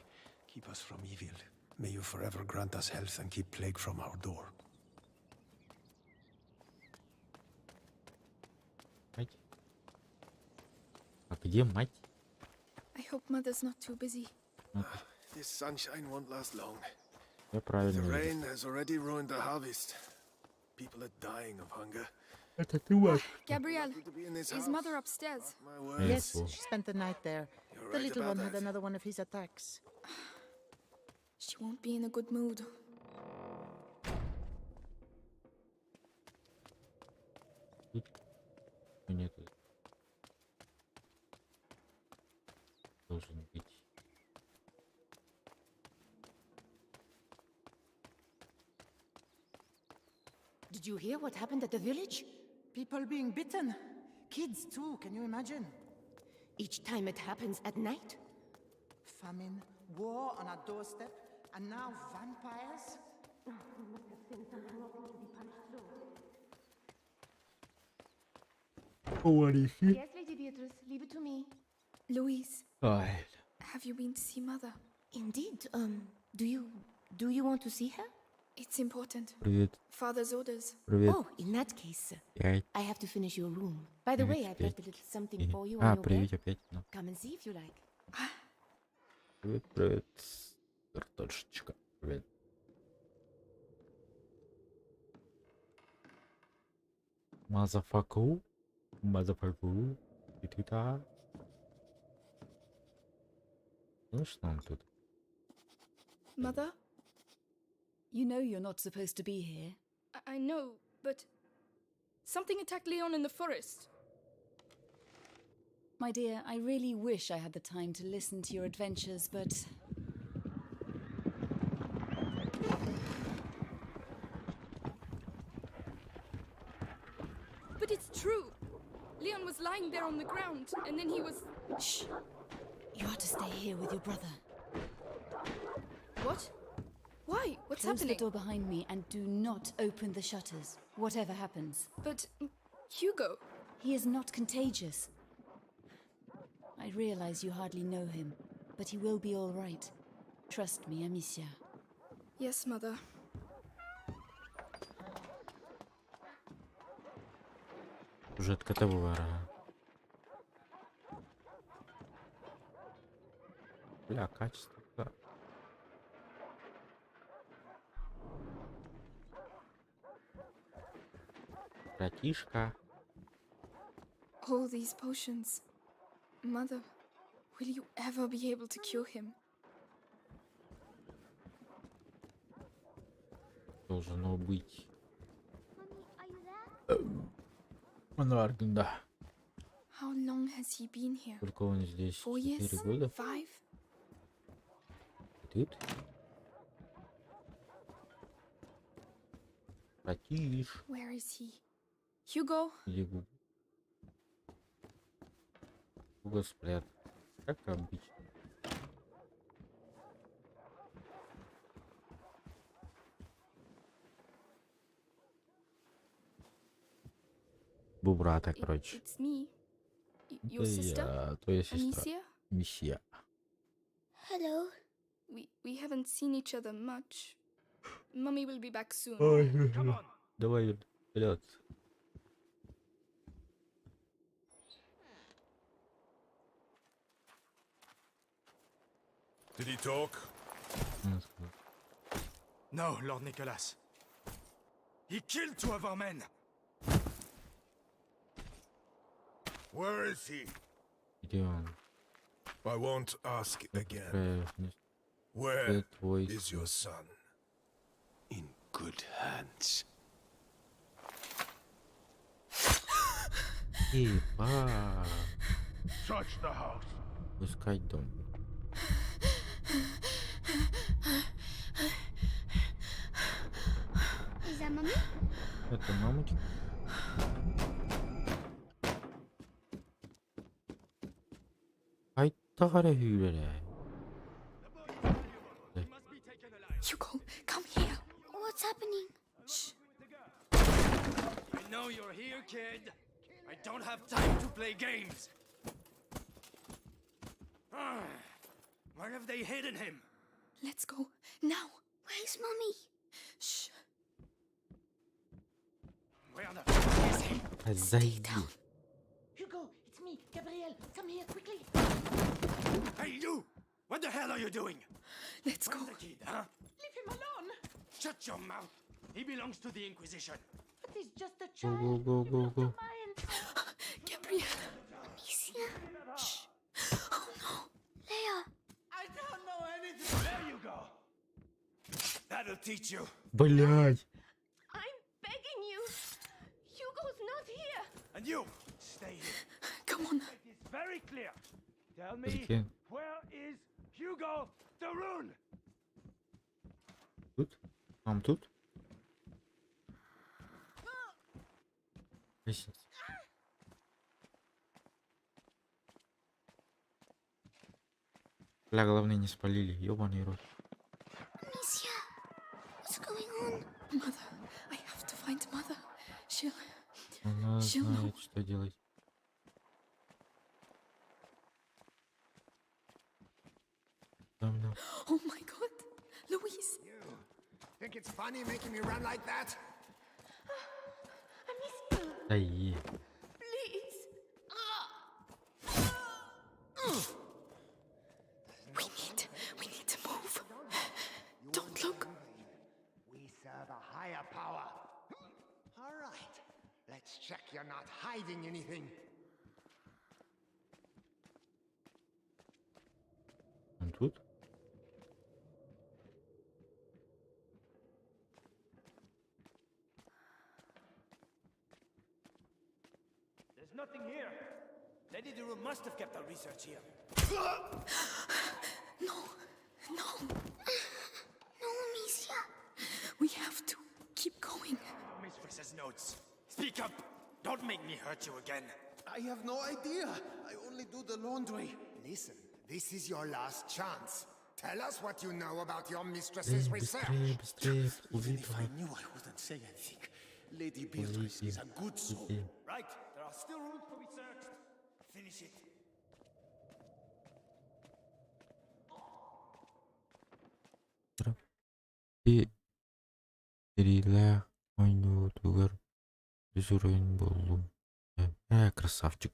keep us from evil. May you forever grant us health and keep plague from our door. Мать. А где мать? I hope Mother's not too busy. Ну, This sunshine won't last long. я The правильно вижу. rain has already ruined the harvest. People are dying of hunger. Это ты, Маш. Gabrielle, Lucky to be in this is house. Mother upstairs? My word. Yes. Yes, she spent the night there. You're The right little about one had that. another one of his attacks. She won't be in a good mood. Тут нет. Должен быть. Did you hear what happened at the village? People being bitten. Kids too, can you imagine? Each time it happens at night. Famine, war on our doorstep, and now vampires? Yes, Lady Beatrice, leave it to me. Louise, Ой, have you been to see Mother? Indeed. Do you want to see her? It's important. Привет, Father's orders. привет. Oh, in that case, Пять. I have to finish your room. By the way, I've Привет, left a little something for you А, on your привет bed. опять. Ну. Come and see if you like. Привет, привет. Картошечка. Привет. Мазафаку. Мазафаку. Ты тут, а? Ну что он тут? Mother? You know you're not supposed to be here. I know, but something attacked Leon in the forest. My dear, I really wish I had the time to listen to your adventures, but But it's true. Leon was lying there on the ground, and then he was. Shh! You are to stay here with your brother. What? Why? What's Close happening? the door behind me and do not open the shutters, whatever happens. But Hugo. He is not contagious. I realize you hardly know him, but he will be all right. Trust me, Amicia. Yes, Mother. Сюжетка того вора. Бля, качество. Да. Братишка. All these potions. Mother, will you ever be able to cure him? Должно быть. Да. How long has he been here? Сколько он здесь? 4 years? Четыре года? 5? Тут? Братиш. Where is he? Hugo? Где Гугл? Гугл спрятан. Как обычно. Бубрата, короче. It's me. Your Это sister? я, твоя сестра. Amicia? Миссия. Hello. We haven't seen each other much. Mummy will be back soon. Ой, давай вперед. Did he talk? No, Lord Nicholas. He killed two of our men. Where is he? Где он? I won't ask again. Э, Where Где твой is your son? In good hands. Ебать. Search the house. Искать дом. Is that mommy? Это мамочка. Айта hüylere. Hugo, come here. What's happening? Shh. I know you're here, kid. I don't have time to play games. Ah, where have they hidden him? Let's go. Now. Where's mommy? Shh. Where the fuck is he? Зайди. Hugo, it's me, Gabriel. Come here quickly. Hey, you! What the hell are you doing? Let's go. Where's the kid, huh? Leave him alone. Shut your mouth. He belongs to the Inquisition. But he's just a Go, child. go, go, go, go. Mind. Gabriel. Amicia. Shh. Oh no. Leah. I don't know anything. There you go. That'll teach you. Блять. I'm begging you. Hugo's not here. And you, stay here. Come on. Make this very clear. Tell me, Зачем? where is Hugo de Rune? Тут? Мам, тут? Лестница. Бля, главное не спалили, ёбаный рот. Amicia. What's going on? Mother, I have to find mother. She'll. Она She'll know. знает, что делать. Там, да. Oh my god. Louise. Think it's funny making me run like that? Да е. Please. We need to move. Don't look. We serve a higher power. All right. Let's check you're not hiding anything. Он тут? There's nothing here. Lady de Rune must have kept her research here. No. No. No, Amicia. We have to keep going. Mistress's notes. Speak up. Don't make me hurt you again. I have no idea. I only do the laundry. Listen, this is your last chance. Tell us what you know about your mistress's Блин, research. быстрее, быстрее, Even if I плыви, knew, I wouldn't say anything. Lady Beatrice is a good soul. плыви. Right, there are still rooms to be searched. Finish it. И Сэриилээх оонньуутугар үс уруйун буоллум. Э, красавчик.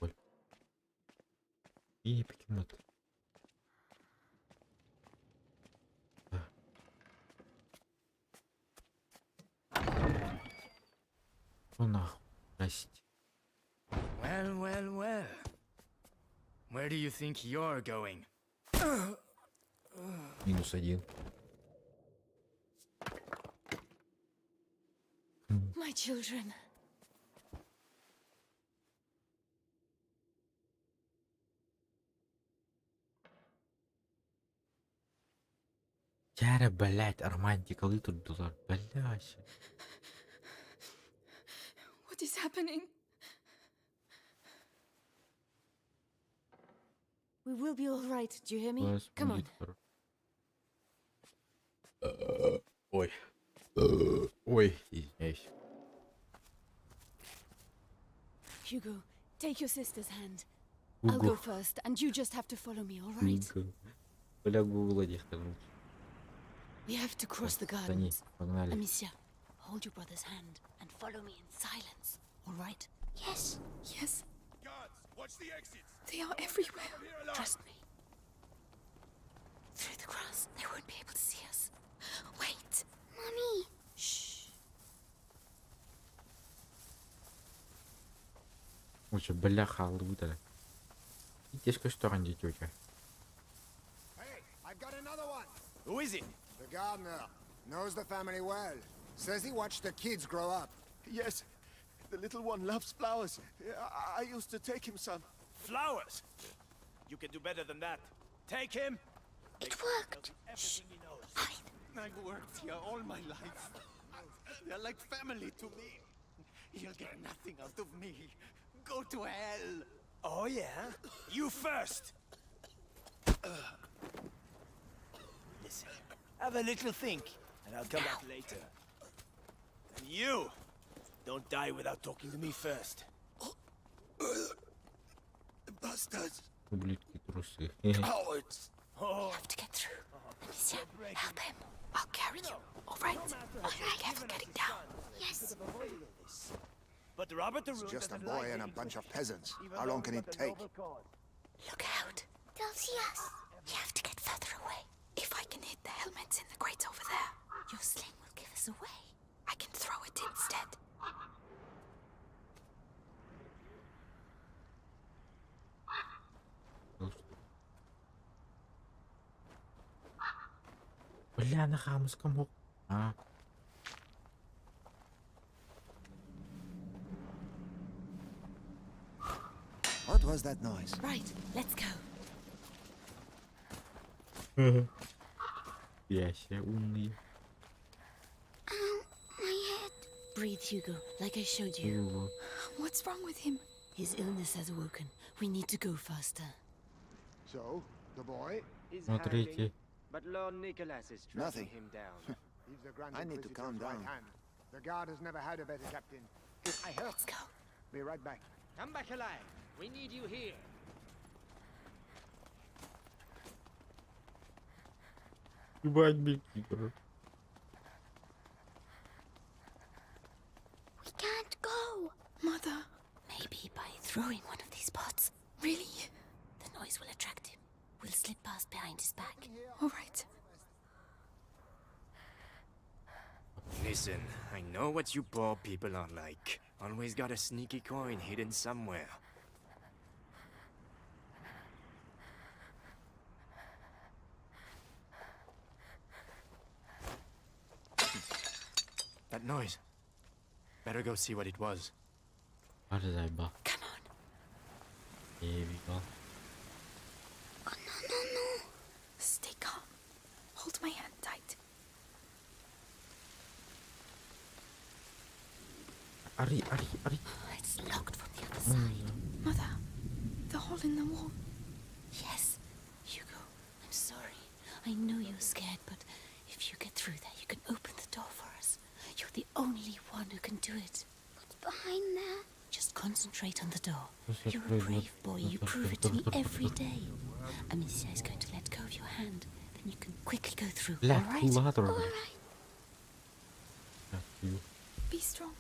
Оль. И покемот. Ну нахуй, здрасте. Well, well, well. Where do you think you're going? Минус один. My children. Чара, блять, романтикалы тут дулар, блядь. What is happening? We will be all right. Do you hear me? Вас Come on. будет хоро- Ой. Ой, извиняюсь. Hugo, take your sister's hand. I'll go Гугл. first, and you just have to follow me, all right? Гугл. Бля, гугла дихтанул. We have to cross the Пацаны, gardens. погнали. Amicia, hold your brother's hand and follow me in silence, all right? Yes. Yes, Guards, watch the exits. they are everywhere. Trust me. Through the grass, they won't be able to see us. Wait. Mommy. Shh. Лучше бляха албутала. Тишка что тетя. Hey, I've got another one. Who is it? The gardener knows the family well. Says he watched the kids grow up. Yes, the little one loves flowers. I used to take him some. Flowers? You can do better than that. Take him. It worked. Shh. I've worked here all my life. They're like family to me. You'll get nothing out of me. Go to hell. Oh, yeah? You first. Listen, have a little think, and I'll come back later. And you, don't die without talking to me first. Bastards. Ублюдки трусы. Cowards. We have to get through. Amicia, help him. I'll carry you. All right. Be careful getting down. Yes. But Robert de It's Rune just a doesn't boy like and a being bunch of pushed, peasants. even How though long can he's it got a take? noble cause. Look out. They'll see us. We have to get further away. If I can hit the helmets in the crates over there, Your sling will give us away. I can throw it instead. Бля, на хамском мог. А. What was that noise? Right, let's go. Я все умный. Ow, my head. Breathe, Hugo, like I showed you. Гугл. What's wrong with him? His illness has awoken. We need to go faster. So, the boy? He's Смотрите. hiding, but Lord Nicholas is tracking Nothing. him down. He's the Grand I need to calm down. Right hand. The guard has never had a better captain. I hope. Let's go. Be right back. Come back alive. We need you here. Ебать, бикипер. We can't go. Mother, Maybe by throwing one of these pots. really? The noise will attract him. We'll slip past behind his back. All right. Listen, I know what you poor people are like. Always got a sneaky coin hidden somewhere. That noise. Better go see what it was. Ар заебал. Come on. Here we go. Oh, no, no, no. Stay calm. Hold my hand tight. Ари, ари, ари. It's locked from the other side. Mother, the hole in the wall. Yes. Hugo, I'm sorry. I know you're scared, but if you get through there, you can open the door for us. You're the only one who can do it. What's behind there? Just concentrate on the door. Just You're a afraid brave boy. You prove it to me every day. Amicia is going to let go of your hand. Then you can quickly go through, Бля, all right? кулатор, All блядь. right. Так, ю. Be strong.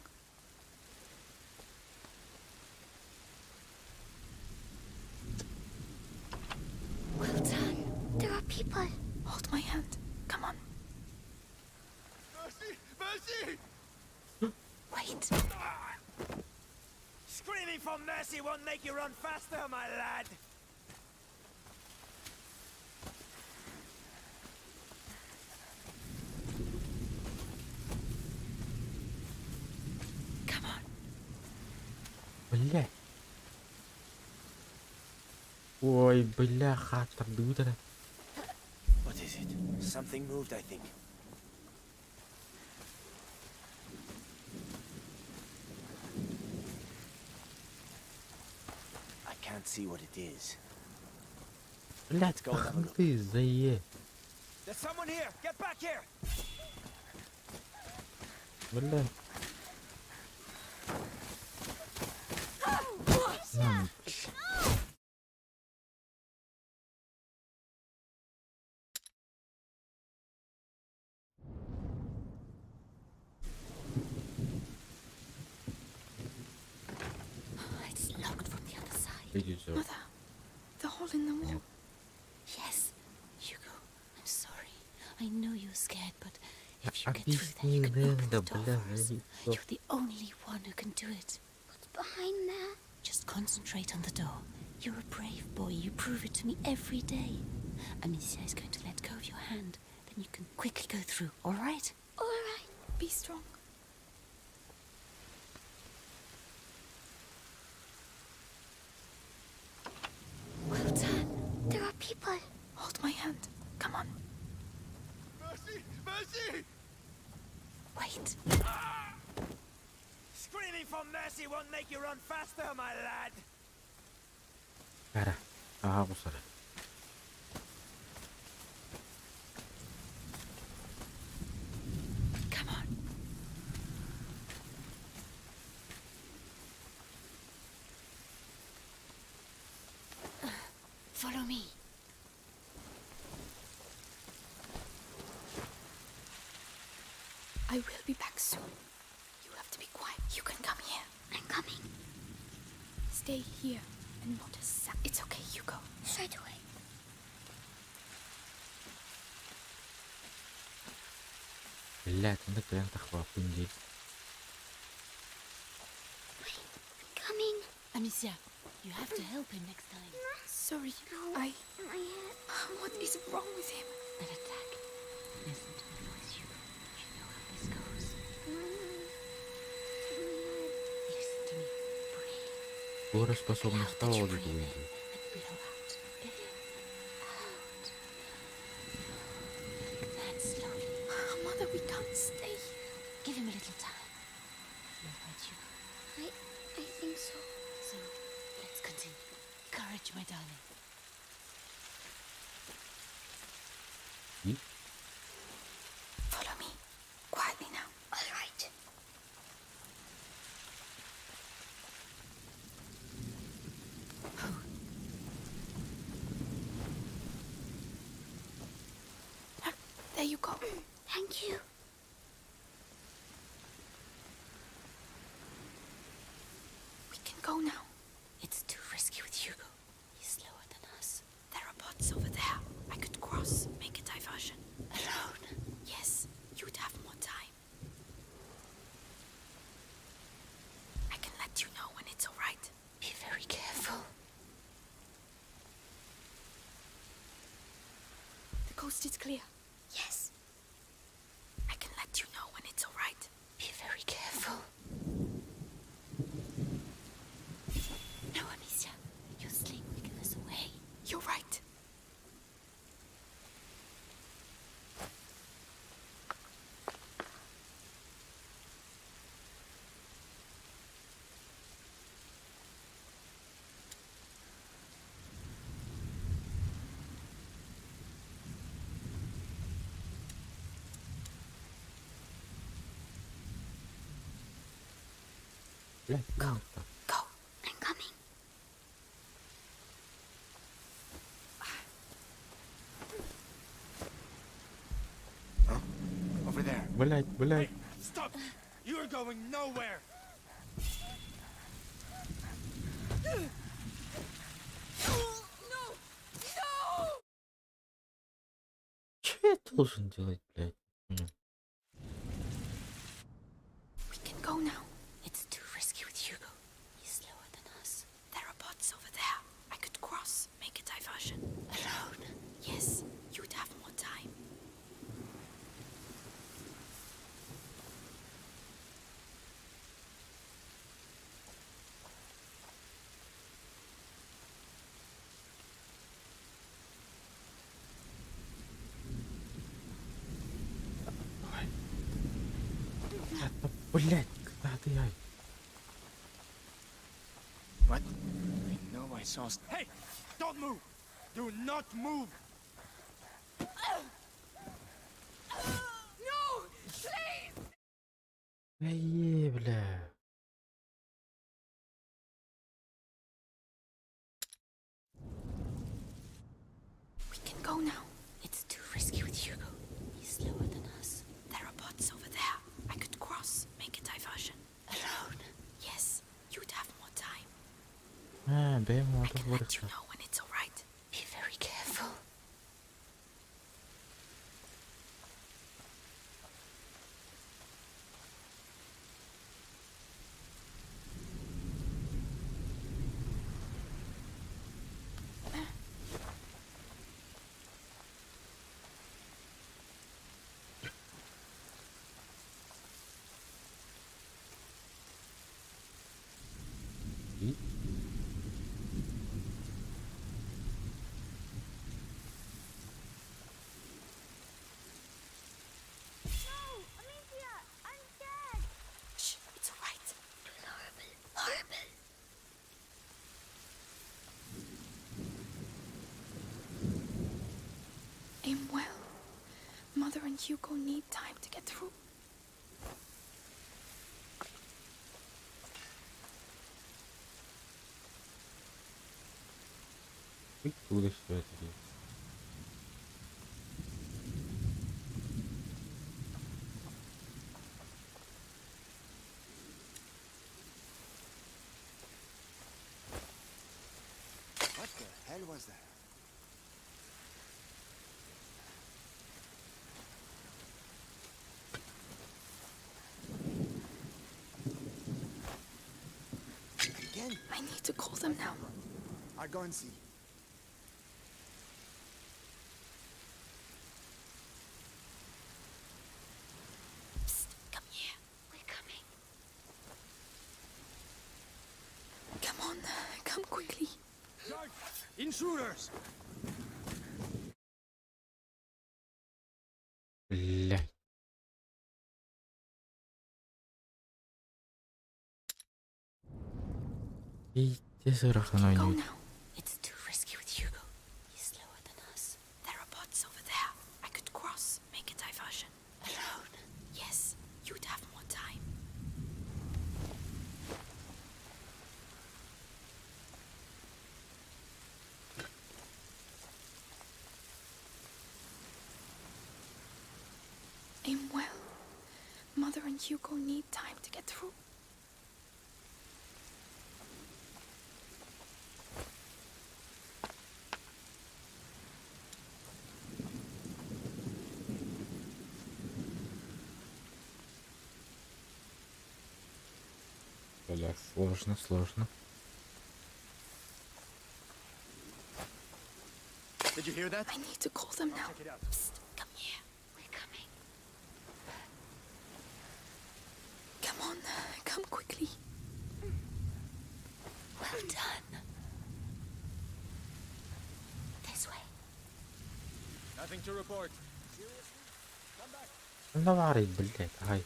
Well done. There are people. Hold my hand. Come on. Mercy! Mercy! Wait. Screaming for mercy won't make you run faster, my lad. Come on. Бля. Ой, бля, хаттардыбыт эрэ. What is it? Something moved, I think. I can't see what it is. Блядь, go and have a look. ты зае. There's someone here! Get back here! Бля. На, It's locked from the other side. иди сюда. Mother, the hole in the wall. Yes, Hugo, I'm sorry. I know you're scared, but if you get through there, you Объясни, can open Ренда, the door бля, for us. заебал. You're the only one who can do it. What's behind there? Just concentrate on the door. You're a brave boy. You prove it to me every day. Amicia is going to let go of your hand. Then you can quickly go through, all right? All right. Be strong. Well done. There are people. Hold my hand. Come on. Mercy! Mercy! Wait. Screaming for mercy won't make you run faster, my lad. Кара. Ага, кусара. Come on. Follow me. I will be back soon. You have to be quiet. You can come here. I'm coming. Stay here and not a sound. It's okay, Hugo. Straight away. Блядь, ну так прям тахвапын дии. Wait, I'm coming. Amicia, you have to help him next time. Sorry. Ow. I. My head. What is wrong with him? An attack. Listen to my voice, Hugo. You know how this goes. My nose. My head. Listen to me. Breathe. Скоро способна Now that стала you выйти. breathe in and blow out. In, out. Like that, slowly. Mother, we can't stay. Give him a little time. You're right, Hugo. I think so. So, let's continue. Courage, my darling. И? Follow me. Quietly now. All right. There you go. Thank you. We can go now. It's too risky with Hugo. He's slower than us. There are bots over there. I could cross, make a diversion. Alone. Yes, you'd have more time. I can let you know when it's all right. Be very careful. The coast is clear. Yes. I can let you know when it's all right. Be very careful. No, Amicia. Your sling will give us away. You're right. Блядь, ну так. Go. I'm coming. Over there. Блядь, блядь. Stop! You're going nowhere! No! No! Че я должен делать, блядь? М. We can go now. It's too risky with Hugo. He's slower Блять, куда ты, ай? What? I know I saw. Hey! Don't move! Do not move! No! Please! Эй, бля. We can go now. It's too risky with Hugo. He's slower than us. There are bots over there. I could cross, make a diversion. Alone? Yes, you'd have more time. А, бэм, I can let you know when it's all right. Be very careful. И? No, Amicia, I'm scared. Shh, it's all right. It was horrible. Horrible. Aim well. Mother and Hugo need time to get through. Откуда все это дело? What the hell was that? Again? I need to call them now. I'll go and see. Psst, come here. We're coming. Come on, come quickly. Intruders! Блять. Иди Go сыраханой. now. It's too risky with Hugo. He's slower than us. There are bots over there. I could cross, make a diversion. Alone? Yes, you'd have more time. Aim well. Mother and Hugo need time to get through. Бля, сложно, сложно. Did you hear that? I need to call them now. Check it out. Psst, come here. We're coming. Come on, come quickly. Well done. This way. Nothing to report. Ну давай, блять, ай.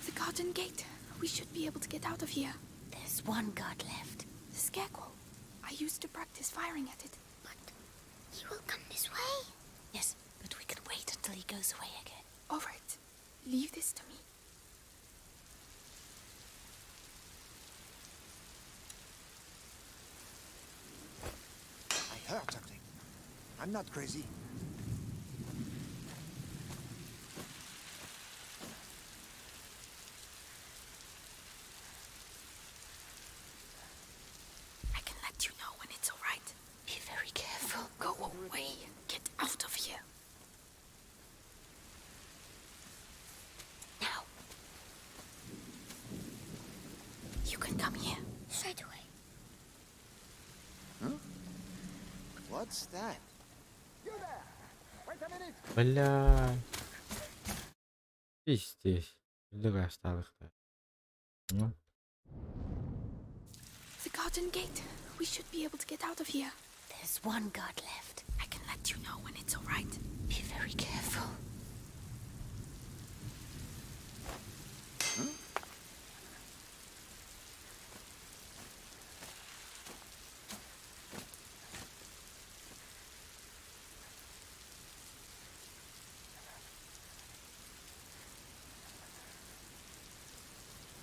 The garden gate. We should be able to get out of here. There's one guard left. The scarecrow. I used to practice firing at it. But he will come this way. Yes, but we can wait until he goes away again. All right. Leave this to me. I heard something. I'm not crazy. I can let you know when it's all right. Be very careful. Go away. Get out of here. Now. You can come here. Straight away. Huh? What's that? You there! Wait a minute! Бля. Пиздец. Другая осталась. Ну. The garden garden gate. We should be able to get out of here. There's one guard left. I can let you know when it's all right. Be very careful.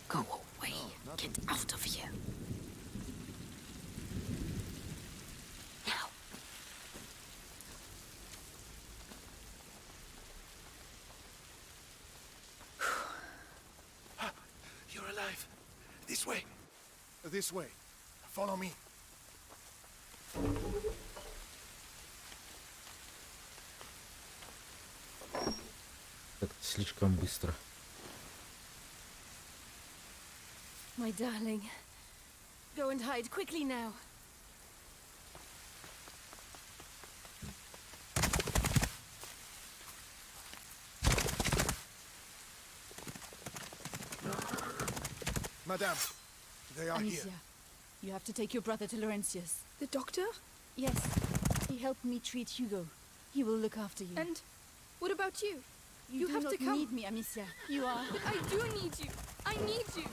Go away. Get out of here. Now. You're alive. This way. This way. Follow me. Как-то слишком быстро. My darling. Go and hide quickly now. Madame, they are here. Amicia, you have to take your brother to Laurentius. The doctor? Yes, he helped me treat Hugo. He will look after you. And what about you? You, you do have not to come. need me, Amicia. You are. But I do need you. I need you.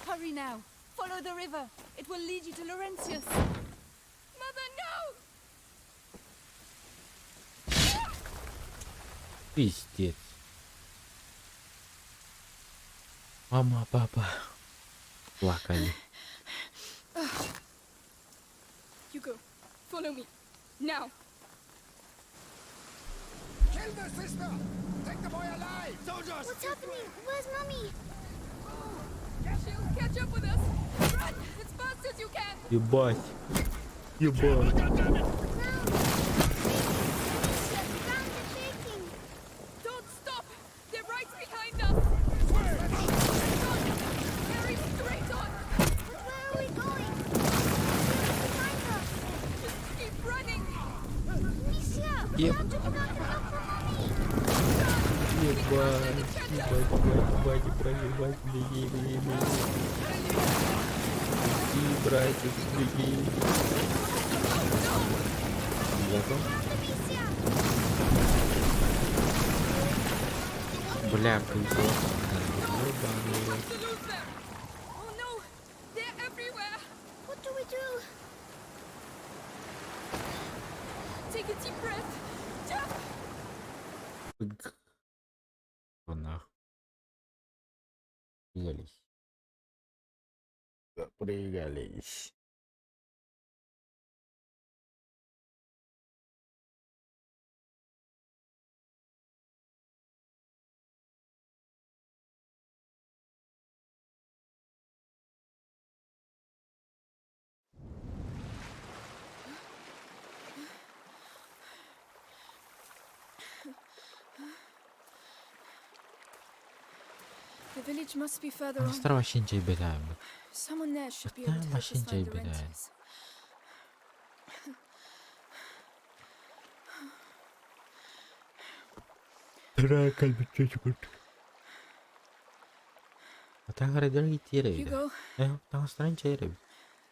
Hurry now. Follow the river. It will lead you to Laurentius. Mother, no! Пиздец. Мама, папа. Плакали. Hugo, follow me. Now. Kill the sister! Take the boy alive! Soldiers! What's happening? Where's Mummy? She'll catch up with us. Run as fast as you can. Ебать. Ебать. Amicia, the ground is shaking. Don't stop. They're right behind us. Run. Carry straight on. But where are we going? They're behind us. Just keep running. Amicia, we Yep. have to go back and look for Mummy. Ебать. Ебать, ебать, ебать, ебать, беги, беги, беги. Беги, братец, беги. Закон? Бля, повезло. Ебаный рот. To lose them. Oh no, they're everywhere. What do we do? Take a deep breath. Jump. Пык. О, нах. Прыгались. Прыгались. The village must be further on. Мастер вообще не бедаем. Someone there should be able to help us Вообще не find бедаем. Laurentius. Hugo,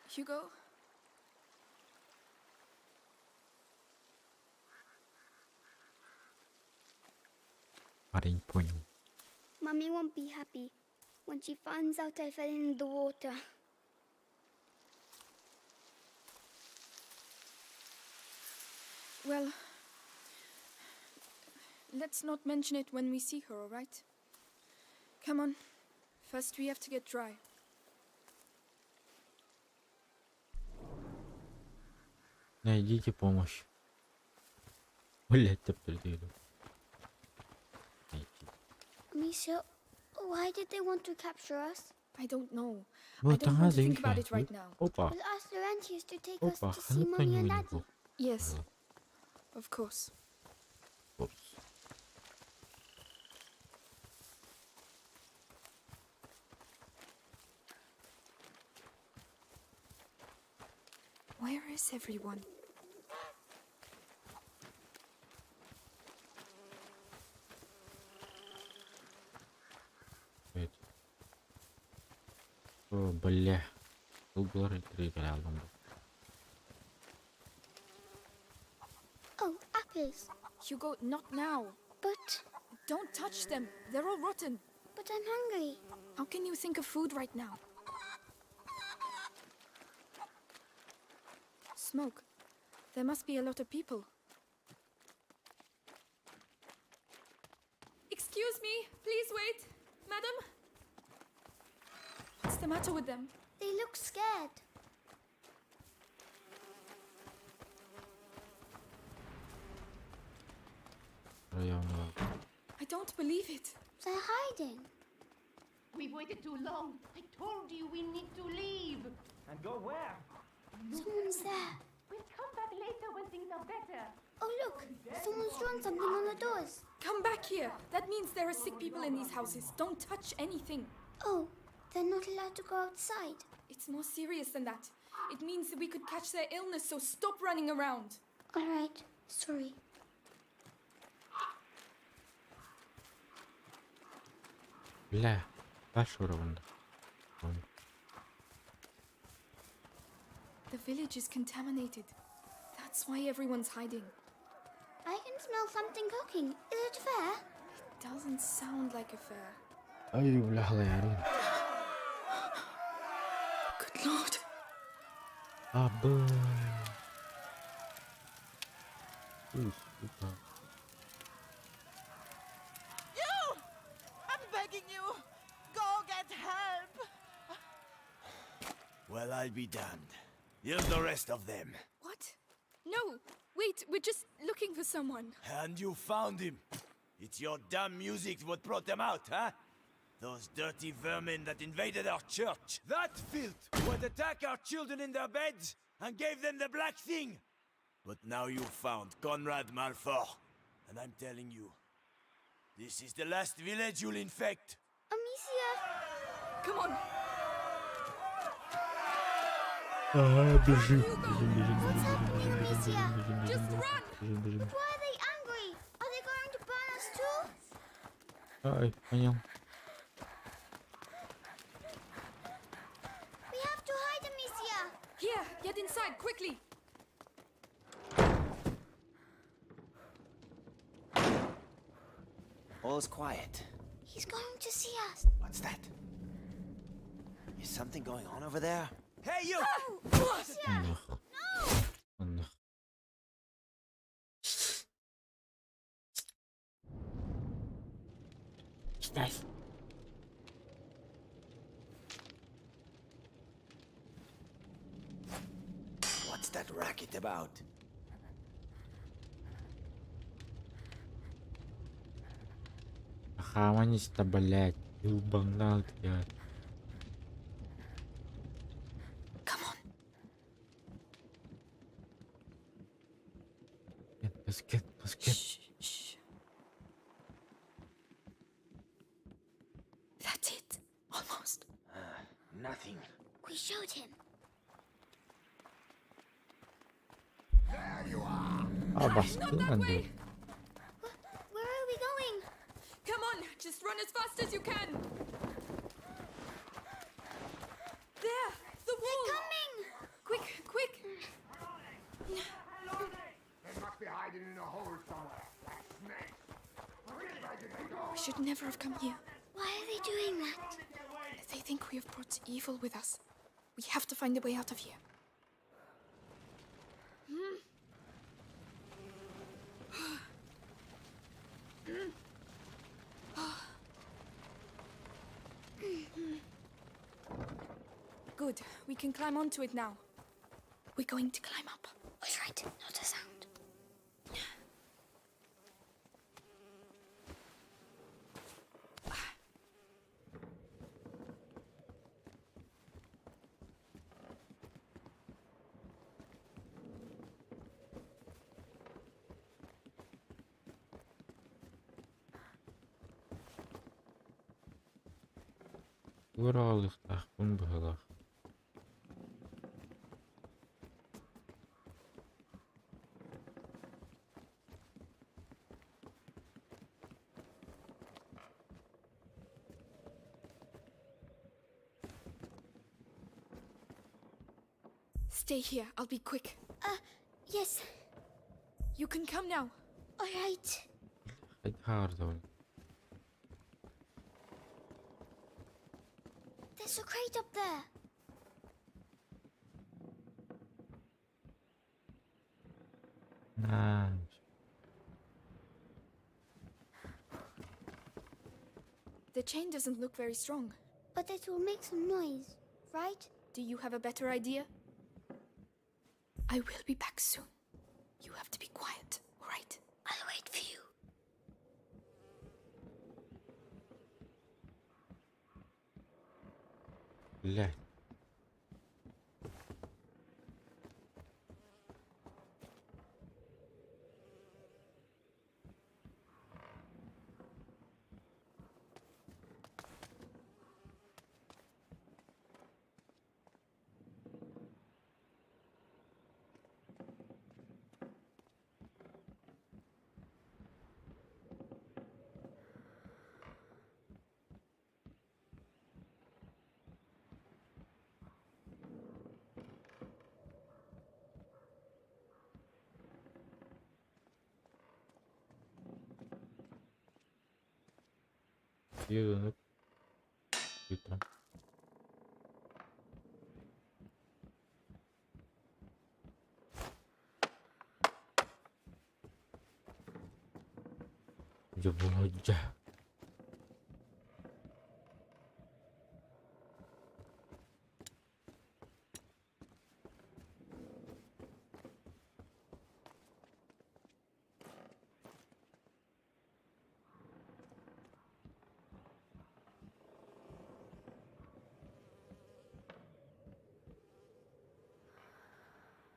Hugo. Парень понял. Mummy won't be happy when she finds out I fell in the water. Well, let's not mention it when we see her, all right? Come on. First, we have to get dry. Найдите помощь. Блять, ты придурок. Найти. Amicia, why did they want to capture us? I don't know. I Вот don't want to think ага, about it right now. Опа. We'll ask Laurentius to take us Опа, to see Mummy and Daddy. Yes, of course. Курс. Where is everyone? О, бля. Сылгылар итирик алdım. Oh, apples. Hugo, not now. But. Don't touch them. They're all rotten. But I'm hungry. How can you think of food right now? Smoke. There must be a lot of people. Excuse me. Please wait. Madam? What's the matter with them? They look scared. Районного. I don't believe it. They're hiding. We've waited too long. I told you we need to leave. And go where? Someone's there. We'll come back later when things are better. Oh, look. Someone's drawn something on the doors. Come back here. That means there are sick people in these houses. Don't touch anything. Oh, they're not allowed to go outside. It's more serious than that. It means that we could catch their illness, so stop running around. All right. Sorry. Бля, ваш уровень. Он. The village is contaminated. That's why everyone's hiding. I can smell something cooking. Is it fair? It doesn't sound like a fair. Ай, бля, ярин. Good lord. А, б. Ой, сука. You! I'm begging you! Go get help! Well, I'll be damned. Here's the rest of them. What? No! Wait, we're just looking for someone. And you found him. It's your damn music what brought them out, huh? Those dirty vermin that invaded our church. That filth would attack our children in their beds and gave them the black thing. But now you've found Conrad Malfort. And I'm telling you, this is the last village you'll infect. Amicia! Come on! Ага, бежим, бежим, бежим, What's бежим, happening, бежим, Amicia? бежим, бежим, Just бежим, run! бежим, бежим. But why are they angry? Are they going to burn us too? Ай, понял. We have to hide, Amicia! Here, get inside, quickly! All's quiet. He's going to see us. What's that? Is something going on over there? Hey, you! Amicia! Нахуй. Нахуй. Стась. What's that racket about? Хаванись-то, блядь. Ёбаный я. Come on! Нет, баскет, баскет. Shh, shh. That's it. Almost. Nothing. We showed him. А, баскет надо. Where are we going? Come on, just run as fast as you can. There, the wall. They're coming! Quick, quick. They must be hiding in a hole somewhere, like snakes. Where did they go? We should never have come here. Why are they doing that? They think we have brought evil with us. We have to find a way out of here. Good. We can climb onto it now. We're going to climb up. All right, not a sound. Уралыхтаахпын быһыылаах. Stay here. I'll be quick. Uh, yes. You can come now. All right. Hard There's a crate up there. Nice. The chain doesn't look very strong. But it will make some noise, right? Do you have a better idea? I will be back soon. You have to be quiet, all right? I'll wait for you. Блядь. Еду на Дьэ.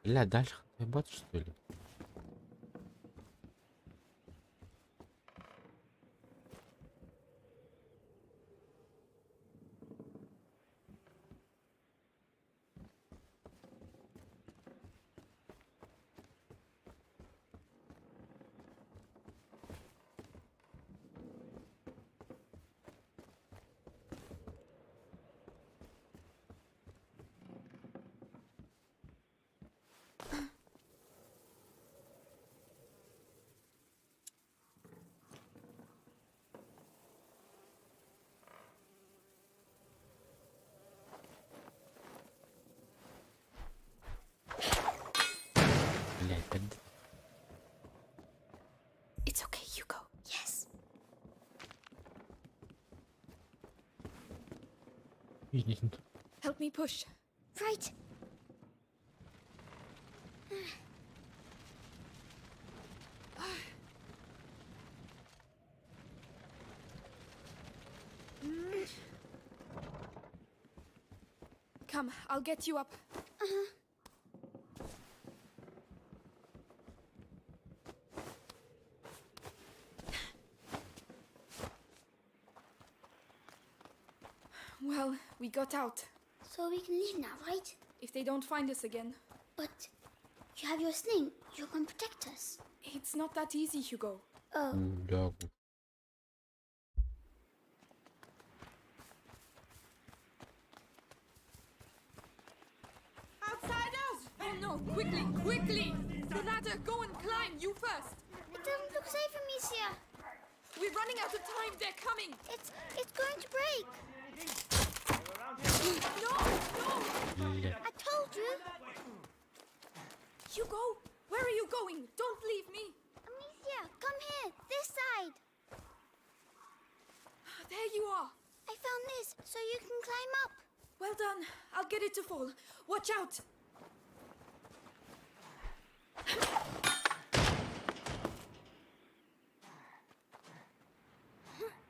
Бля, дальше бот что ли? Блядь, да It's okay, Hugo. Yes. Help me push. Right. Come, I'll get you up. Uh-huh. Well, we got out. So we can leave now, right? If they don't find us again. But you have your sling. You can protect us. It's not that easy, Hugo. Oh. Бля. Outsiders! Oh no, quickly, quickly! The ladder, go and climb, you first! It doesn't look safe, Amicia. We're running out of time, they're coming! It's it's going to break. No, no! Бля. I told you. Hugo, where are you going? Don't leave me! Amicia, come here. This side. There you are! I found this, so you can climb up. Well done. I'll get it to fall. Watch out!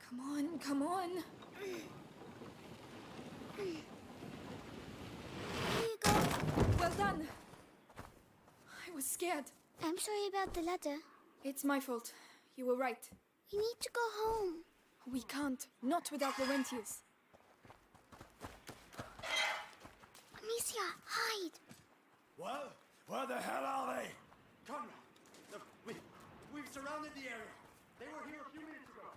Come on, come on. Here you go. Well done. I was scared. I'm sorry about the ladder. It's my fault. You were right. We need to go home. We can't. Not without Laurentius. Amicia, hide. Well, where the hell are they? Conrad, look, we, we've surrounded the area. They were here a few minutes ago.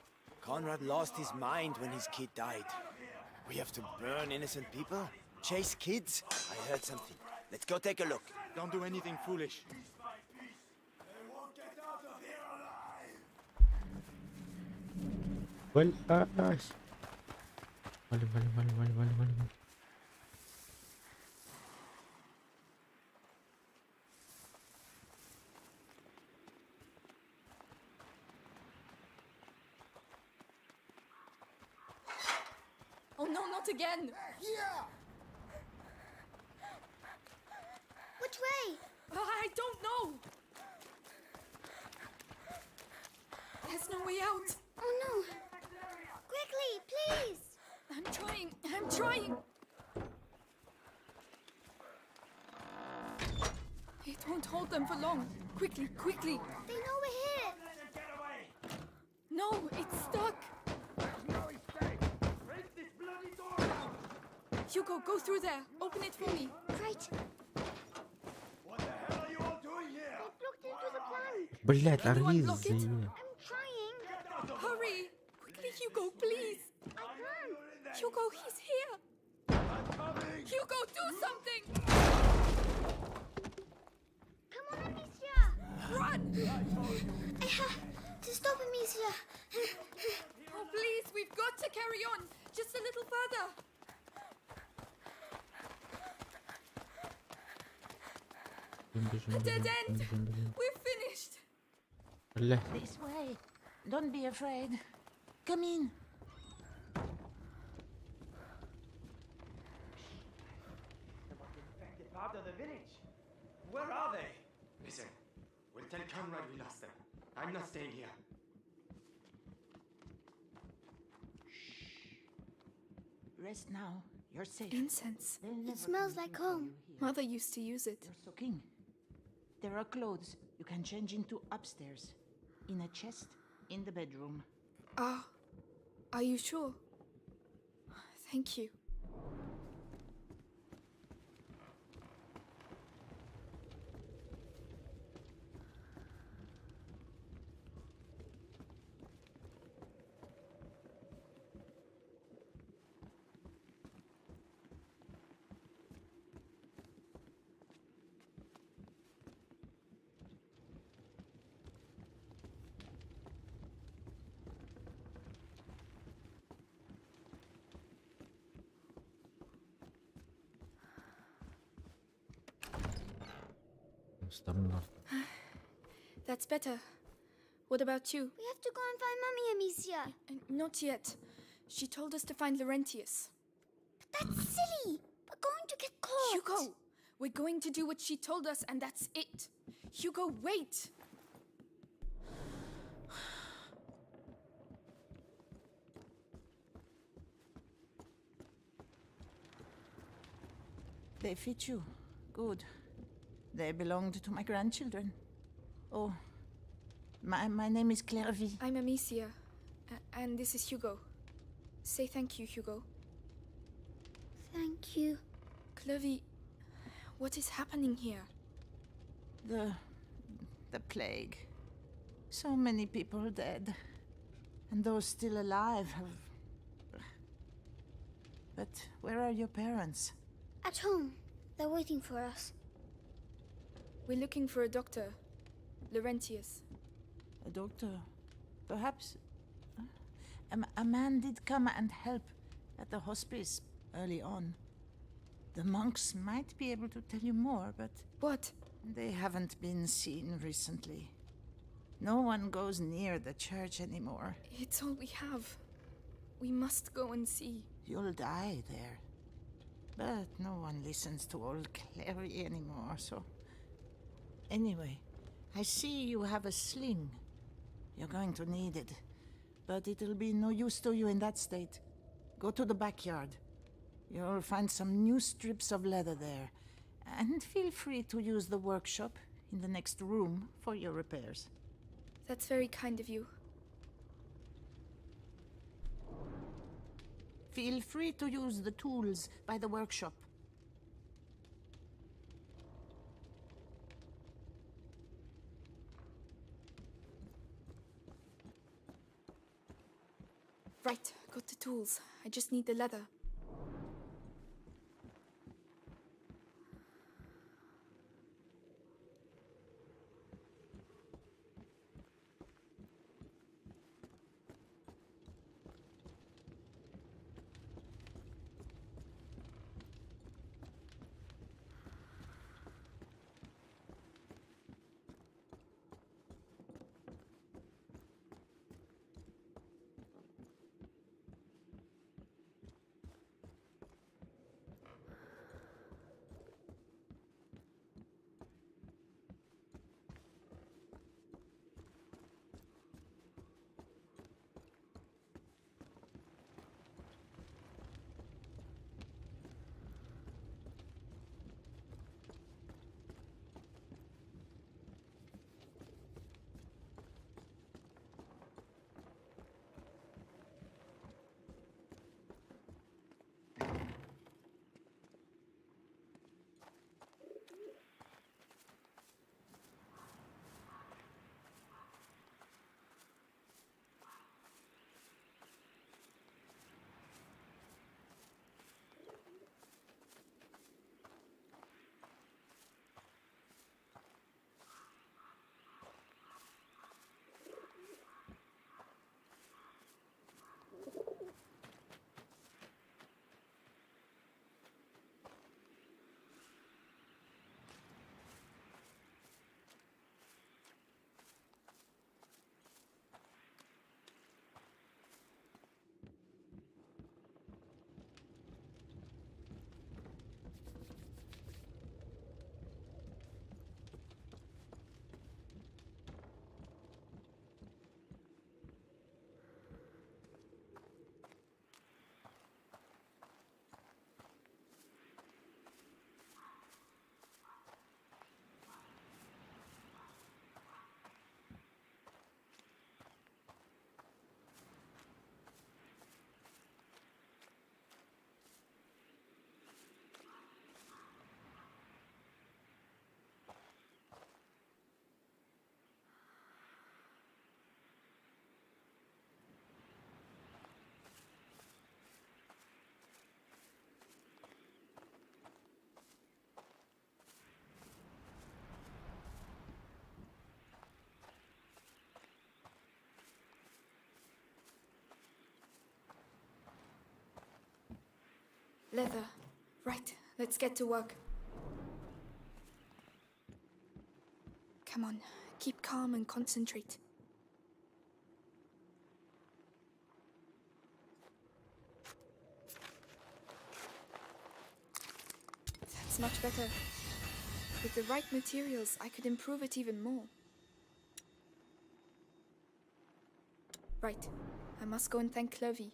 Conrad lost his mind when his kid died. We have to burn innocent people? Chase kids? I heard something. Let's go take a look. Don't do anything foolish. Блядь. Валим, валим, валим, валим, валим, валим. Oh no, not again! Which way? I don't know! There's no way out! Oh no! Quickly, please! I'm trying! I'm trying! It won't hold them for long. Quickly, quickly! They know we're here! No, it's stuck! Hugo, go through there. Open it for me. Right. What the hell are you all doing here? They blocked into the plank. Блядь, Can you Орлиз, unblock it? заебал. I'm trying. Hurry! Quickly, Hugo, please! I can't. Hugo, he's here! Hugo, do something! Come on, Amicia! Run! I have to stop Amicia. Oh, please, we've got to carry on! Just a little further! Бежим, бежим, A dead бежим, end! бежим, бежим. We're finished! Бля. This way. Don't be afraid. Come in. Infected part of the village. Where are they? Listen, we'll tell Conrad we lost them. I'm not staying here. Rest now. You're safe. Incense. They'll It never smells come like looking for home. you here. Mother used to use it. You're soaking. There are clothes you can change into upstairs. In a chest in the bedroom. Ah, are you sure? Thank you. Стамина. That's better. What about you? We have to go and find Mummy, Amicia. Not yet. She told us to find Laurentius. But that's silly. We're going to get caught. Hugo! We're going to do what she told us, and that's it. Hugo, wait! They fit you. Good. They belonged to my grandchildren. Oh, my name is Clervie. I'm Amicia, and this is Hugo. Say thank you, Hugo. Thank you. Clervie, what is happening here? The plague. So many people dead. And those still alive have. But where are your parents? At home. They're waiting for us. We're looking for a doctor. Laurentius. A doctor? Perhaps. A man did come and help at the hospice early on. The monks might be able to tell you more, but. What? They haven't been seen recently. No one goes near the church anymore. It's all we have. We must go and see. You'll die there. But no one listens to old Clary anymore, so. Anyway, I see you have a sling. You're going to need it. But it'll be no use to you in that state. Go to the backyard. You'll find some new strips of leather there. And feel free to use the workshop in the next room for your repairs. That's very kind of you. Feel free to use the tools by the workshop. Right, got the tools. I just need the leather. Leather. Right, let's get to work. Come on, keep calm and concentrate. That's much better. With the right materials, I could improve it even more. Right, I must go and thank Clervie.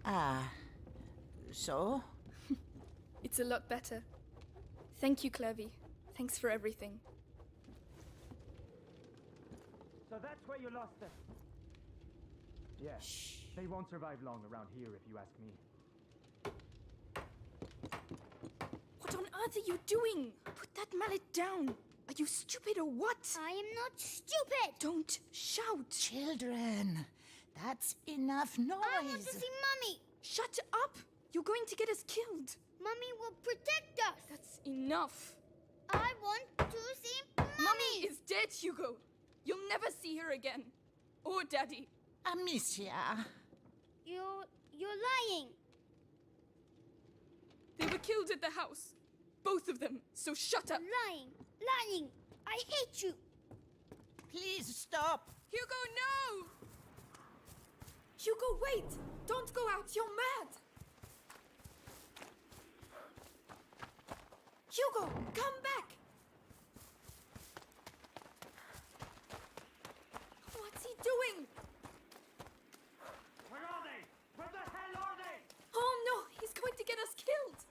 Ah, so? It's a lot better. Thank you, Clervie. Thanks for everything. So that's where you lost them. Yeah. They won't survive long around here if you ask me. What on earth are you doing? Put that mallet down. Are you stupid or what? I am not stupid! Don't shout. Children, that's enough noise. I want to see Mummy! Shut up! You're going to get us killed. Mummy will protect us! That's enough. I want to see Mummy! Mummy is dead, Hugo. You'll never see her again. Or Daddy. Amicia. You're. you're lying! They were killed at the house. Both of them. So shut up. Lying! Lying! I hate you! Please stop. Hugo, no! Hugo, wait! Don't go out, you're mad! Hugo, come back! What's he doing? Where are they? Where the hell are they? Oh no, he's going to get us killed!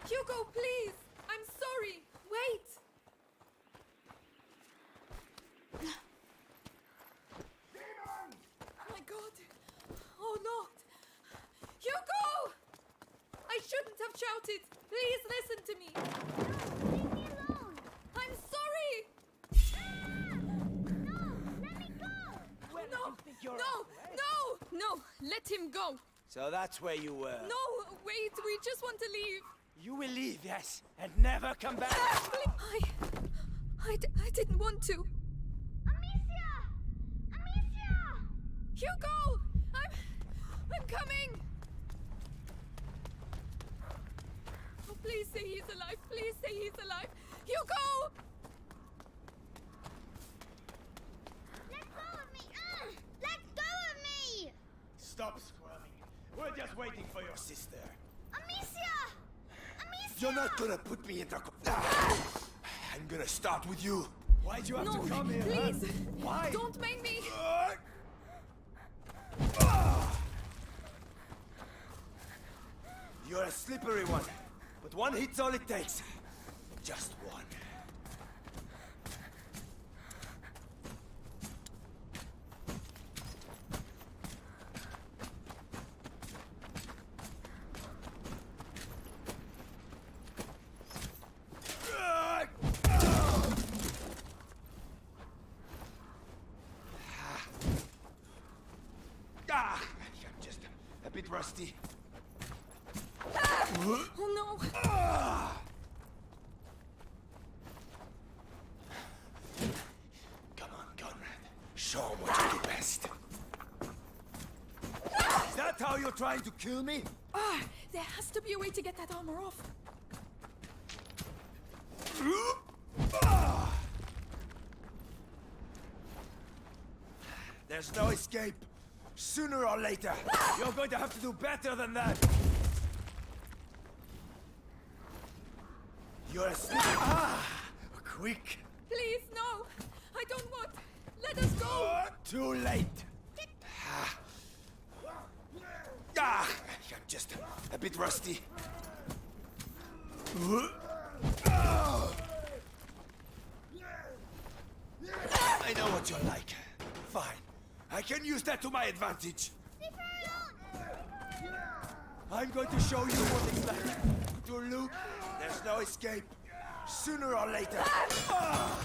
Hugo, please! I'm sorry! Wait! Oh my god! Oh Lord! Hugo! I shouldn't have shouted! Please listen to me! Leave me alone! I'm sorry! No! Let me go! No! No! No! No! Let him go! So that's where you were. No! Wait, we just want to leave! You will leave, yes, and never come back. I. I, I didn't want to. Amicia! Amicia! Hugo! I'm. I'm coming! Oh, please say he's alive. Please say he's alive. Hugo! Let go of me! Ah! Let go of me! Stop squirming. We're just waiting for your sister. Amicia! Amicia! You're not gonna put me in the. Ah! I'm gonna start with you. Why'd you have No, to come here? huh? please! Why? Don't make me! You're a slippery one, but one hit's all it takes. Just one. Ah, I'm just a bit rusty. Oh no! Come on, Conrad. Show 'em what you do best. Is that how you're trying to kill me? Ah, there has to be a way to get that armor off. There's no escape. Sooner or later, you're going to have to do better than that. You're a sneak. Ah! Quick. Please, no! I don't want. Let us go! Too late. Ah. Ah, I'm just a bit rusty. I know what you're like. Fine. I can use that to my advantage. I'm going to show you what it's like to loot. There's no escape. Sooner or later. Ah!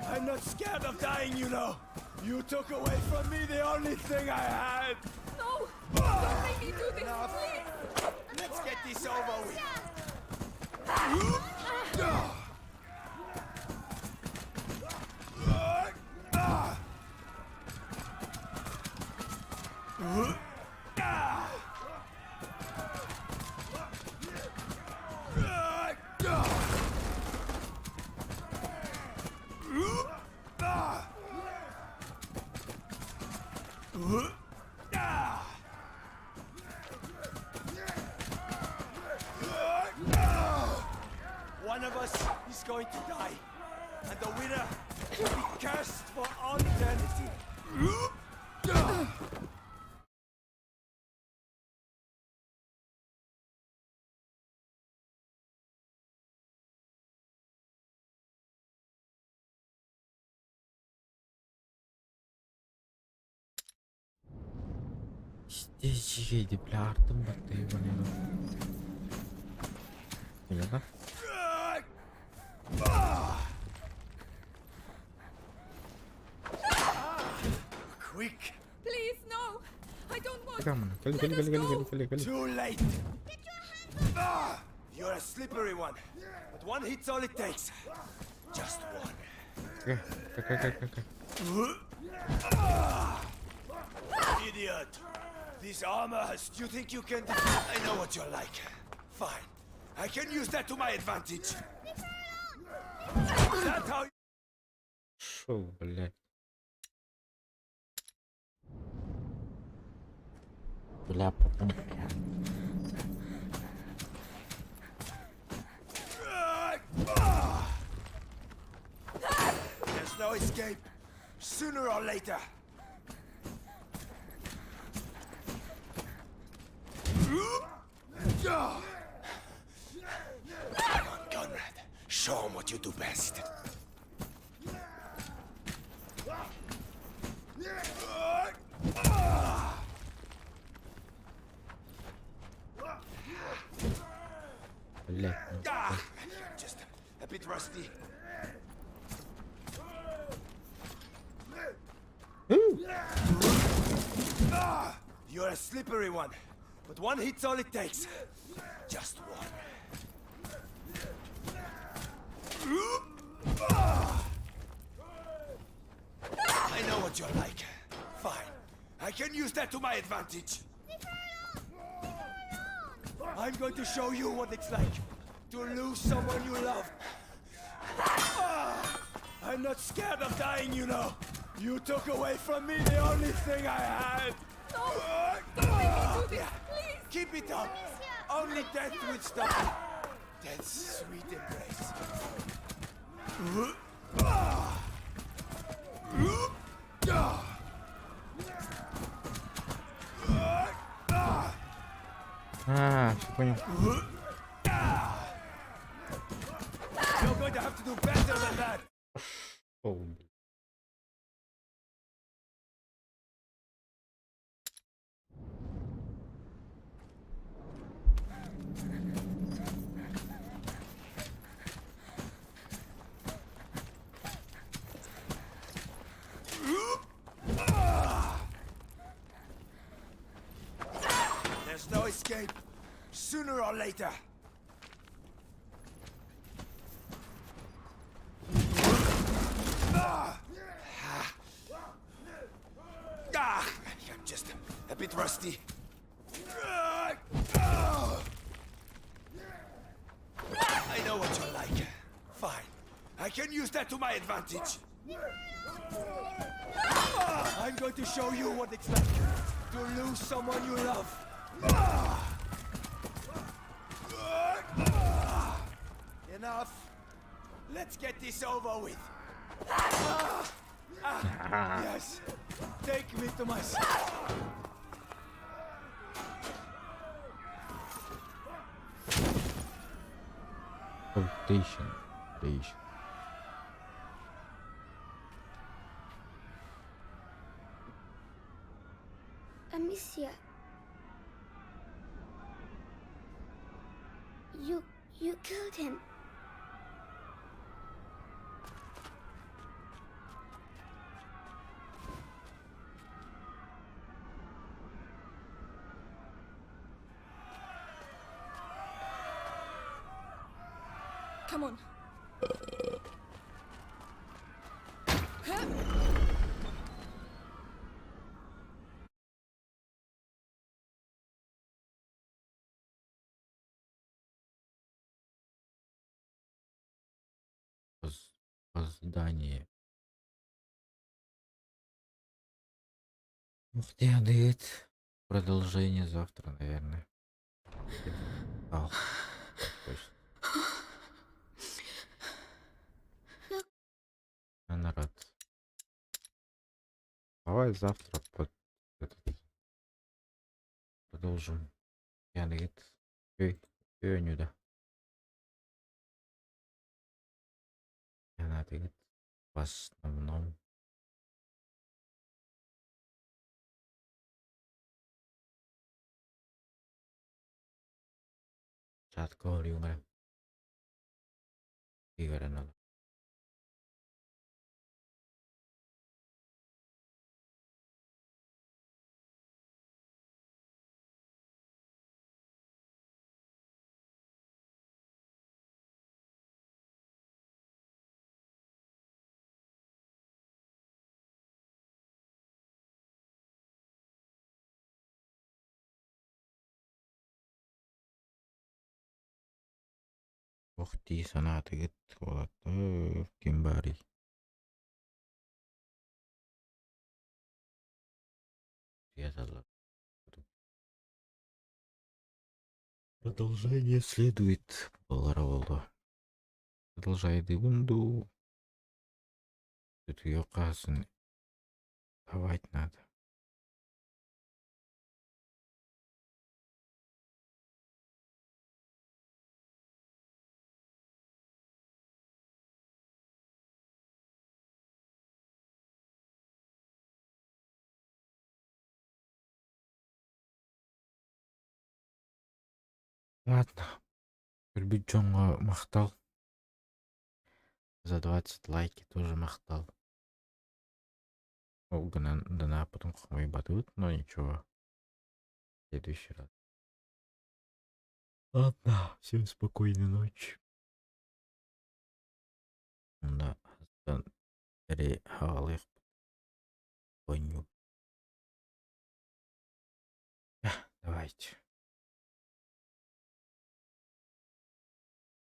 I'm not scared of dying, you know. You took away from me the only thing I had. No! Don't make me do this, please! this over with. One of us is going to die, and the winner will be cursed for all eternity. Здесь бля, артым батты, ебаный рот. Понятно? Quick! Please, no! I don't want. Come on, кали, кали, Let us кали, кали, go. кали, кали. Too late! Ah, you're a slippery one, but one hit's all it takes. Just one. Какая, какая, какая. Idiot! This armor has. You think you can defeat? I know what you're like. Fine. I can use that to my advantage. Is that how? Шел, блядь. Бля, потом, бля. There's no escape. Sooner or later. Come on, Conrad. Show 'em what you do best. Блядь, ну, Ah, I'm just a bit rusty. Ah, you're a slippery one, but one hit's all it takes. Just one. I know what you're like. Fine. I can use that to my advantage. I'm going to show you what it's like to lose someone you love. Ah, I'm not scared of dying, you know. You took away from me the only thing I had. No! Don't make me do this, please! Keep it up. Only death will stop. Death's sweet embrace. А, все понял. You're going to have to do better than that. Шел, блядь. There's no escape. Sooner or later. Ah, Ah, I'm just a bit rusty. I know what you're like. Fine. I can use that to my advantage. I'm going to show you what it's like to lose someone you love. Enough. Let's get this over with. Ah, ah, yes. Take me to my. Rotation. Rotation. Amicia. You killed him. Come on. Воздание. Ух ты, дает. Продолжение завтра, наверное. Ах, точно. Народ. Давай завтра под этот продолжим. Я говорит, ой, ой, да. Она говорит, в основном. Чатка говорю, Игоря надо. Ох дии санаатыгыт уолаттар ким баарый Продолжение следует. Буолара Продолжайдыбын дуу? Тут Давать надо. Ладно. Көрбүт дьоҥҥо махтал. За 20 лайки тоже махтал. Ол гынан донаппытын хомуйбатыбыт, но ничего. В следующий раз. Ладно, всем спокойной ночи. Да, Давайте.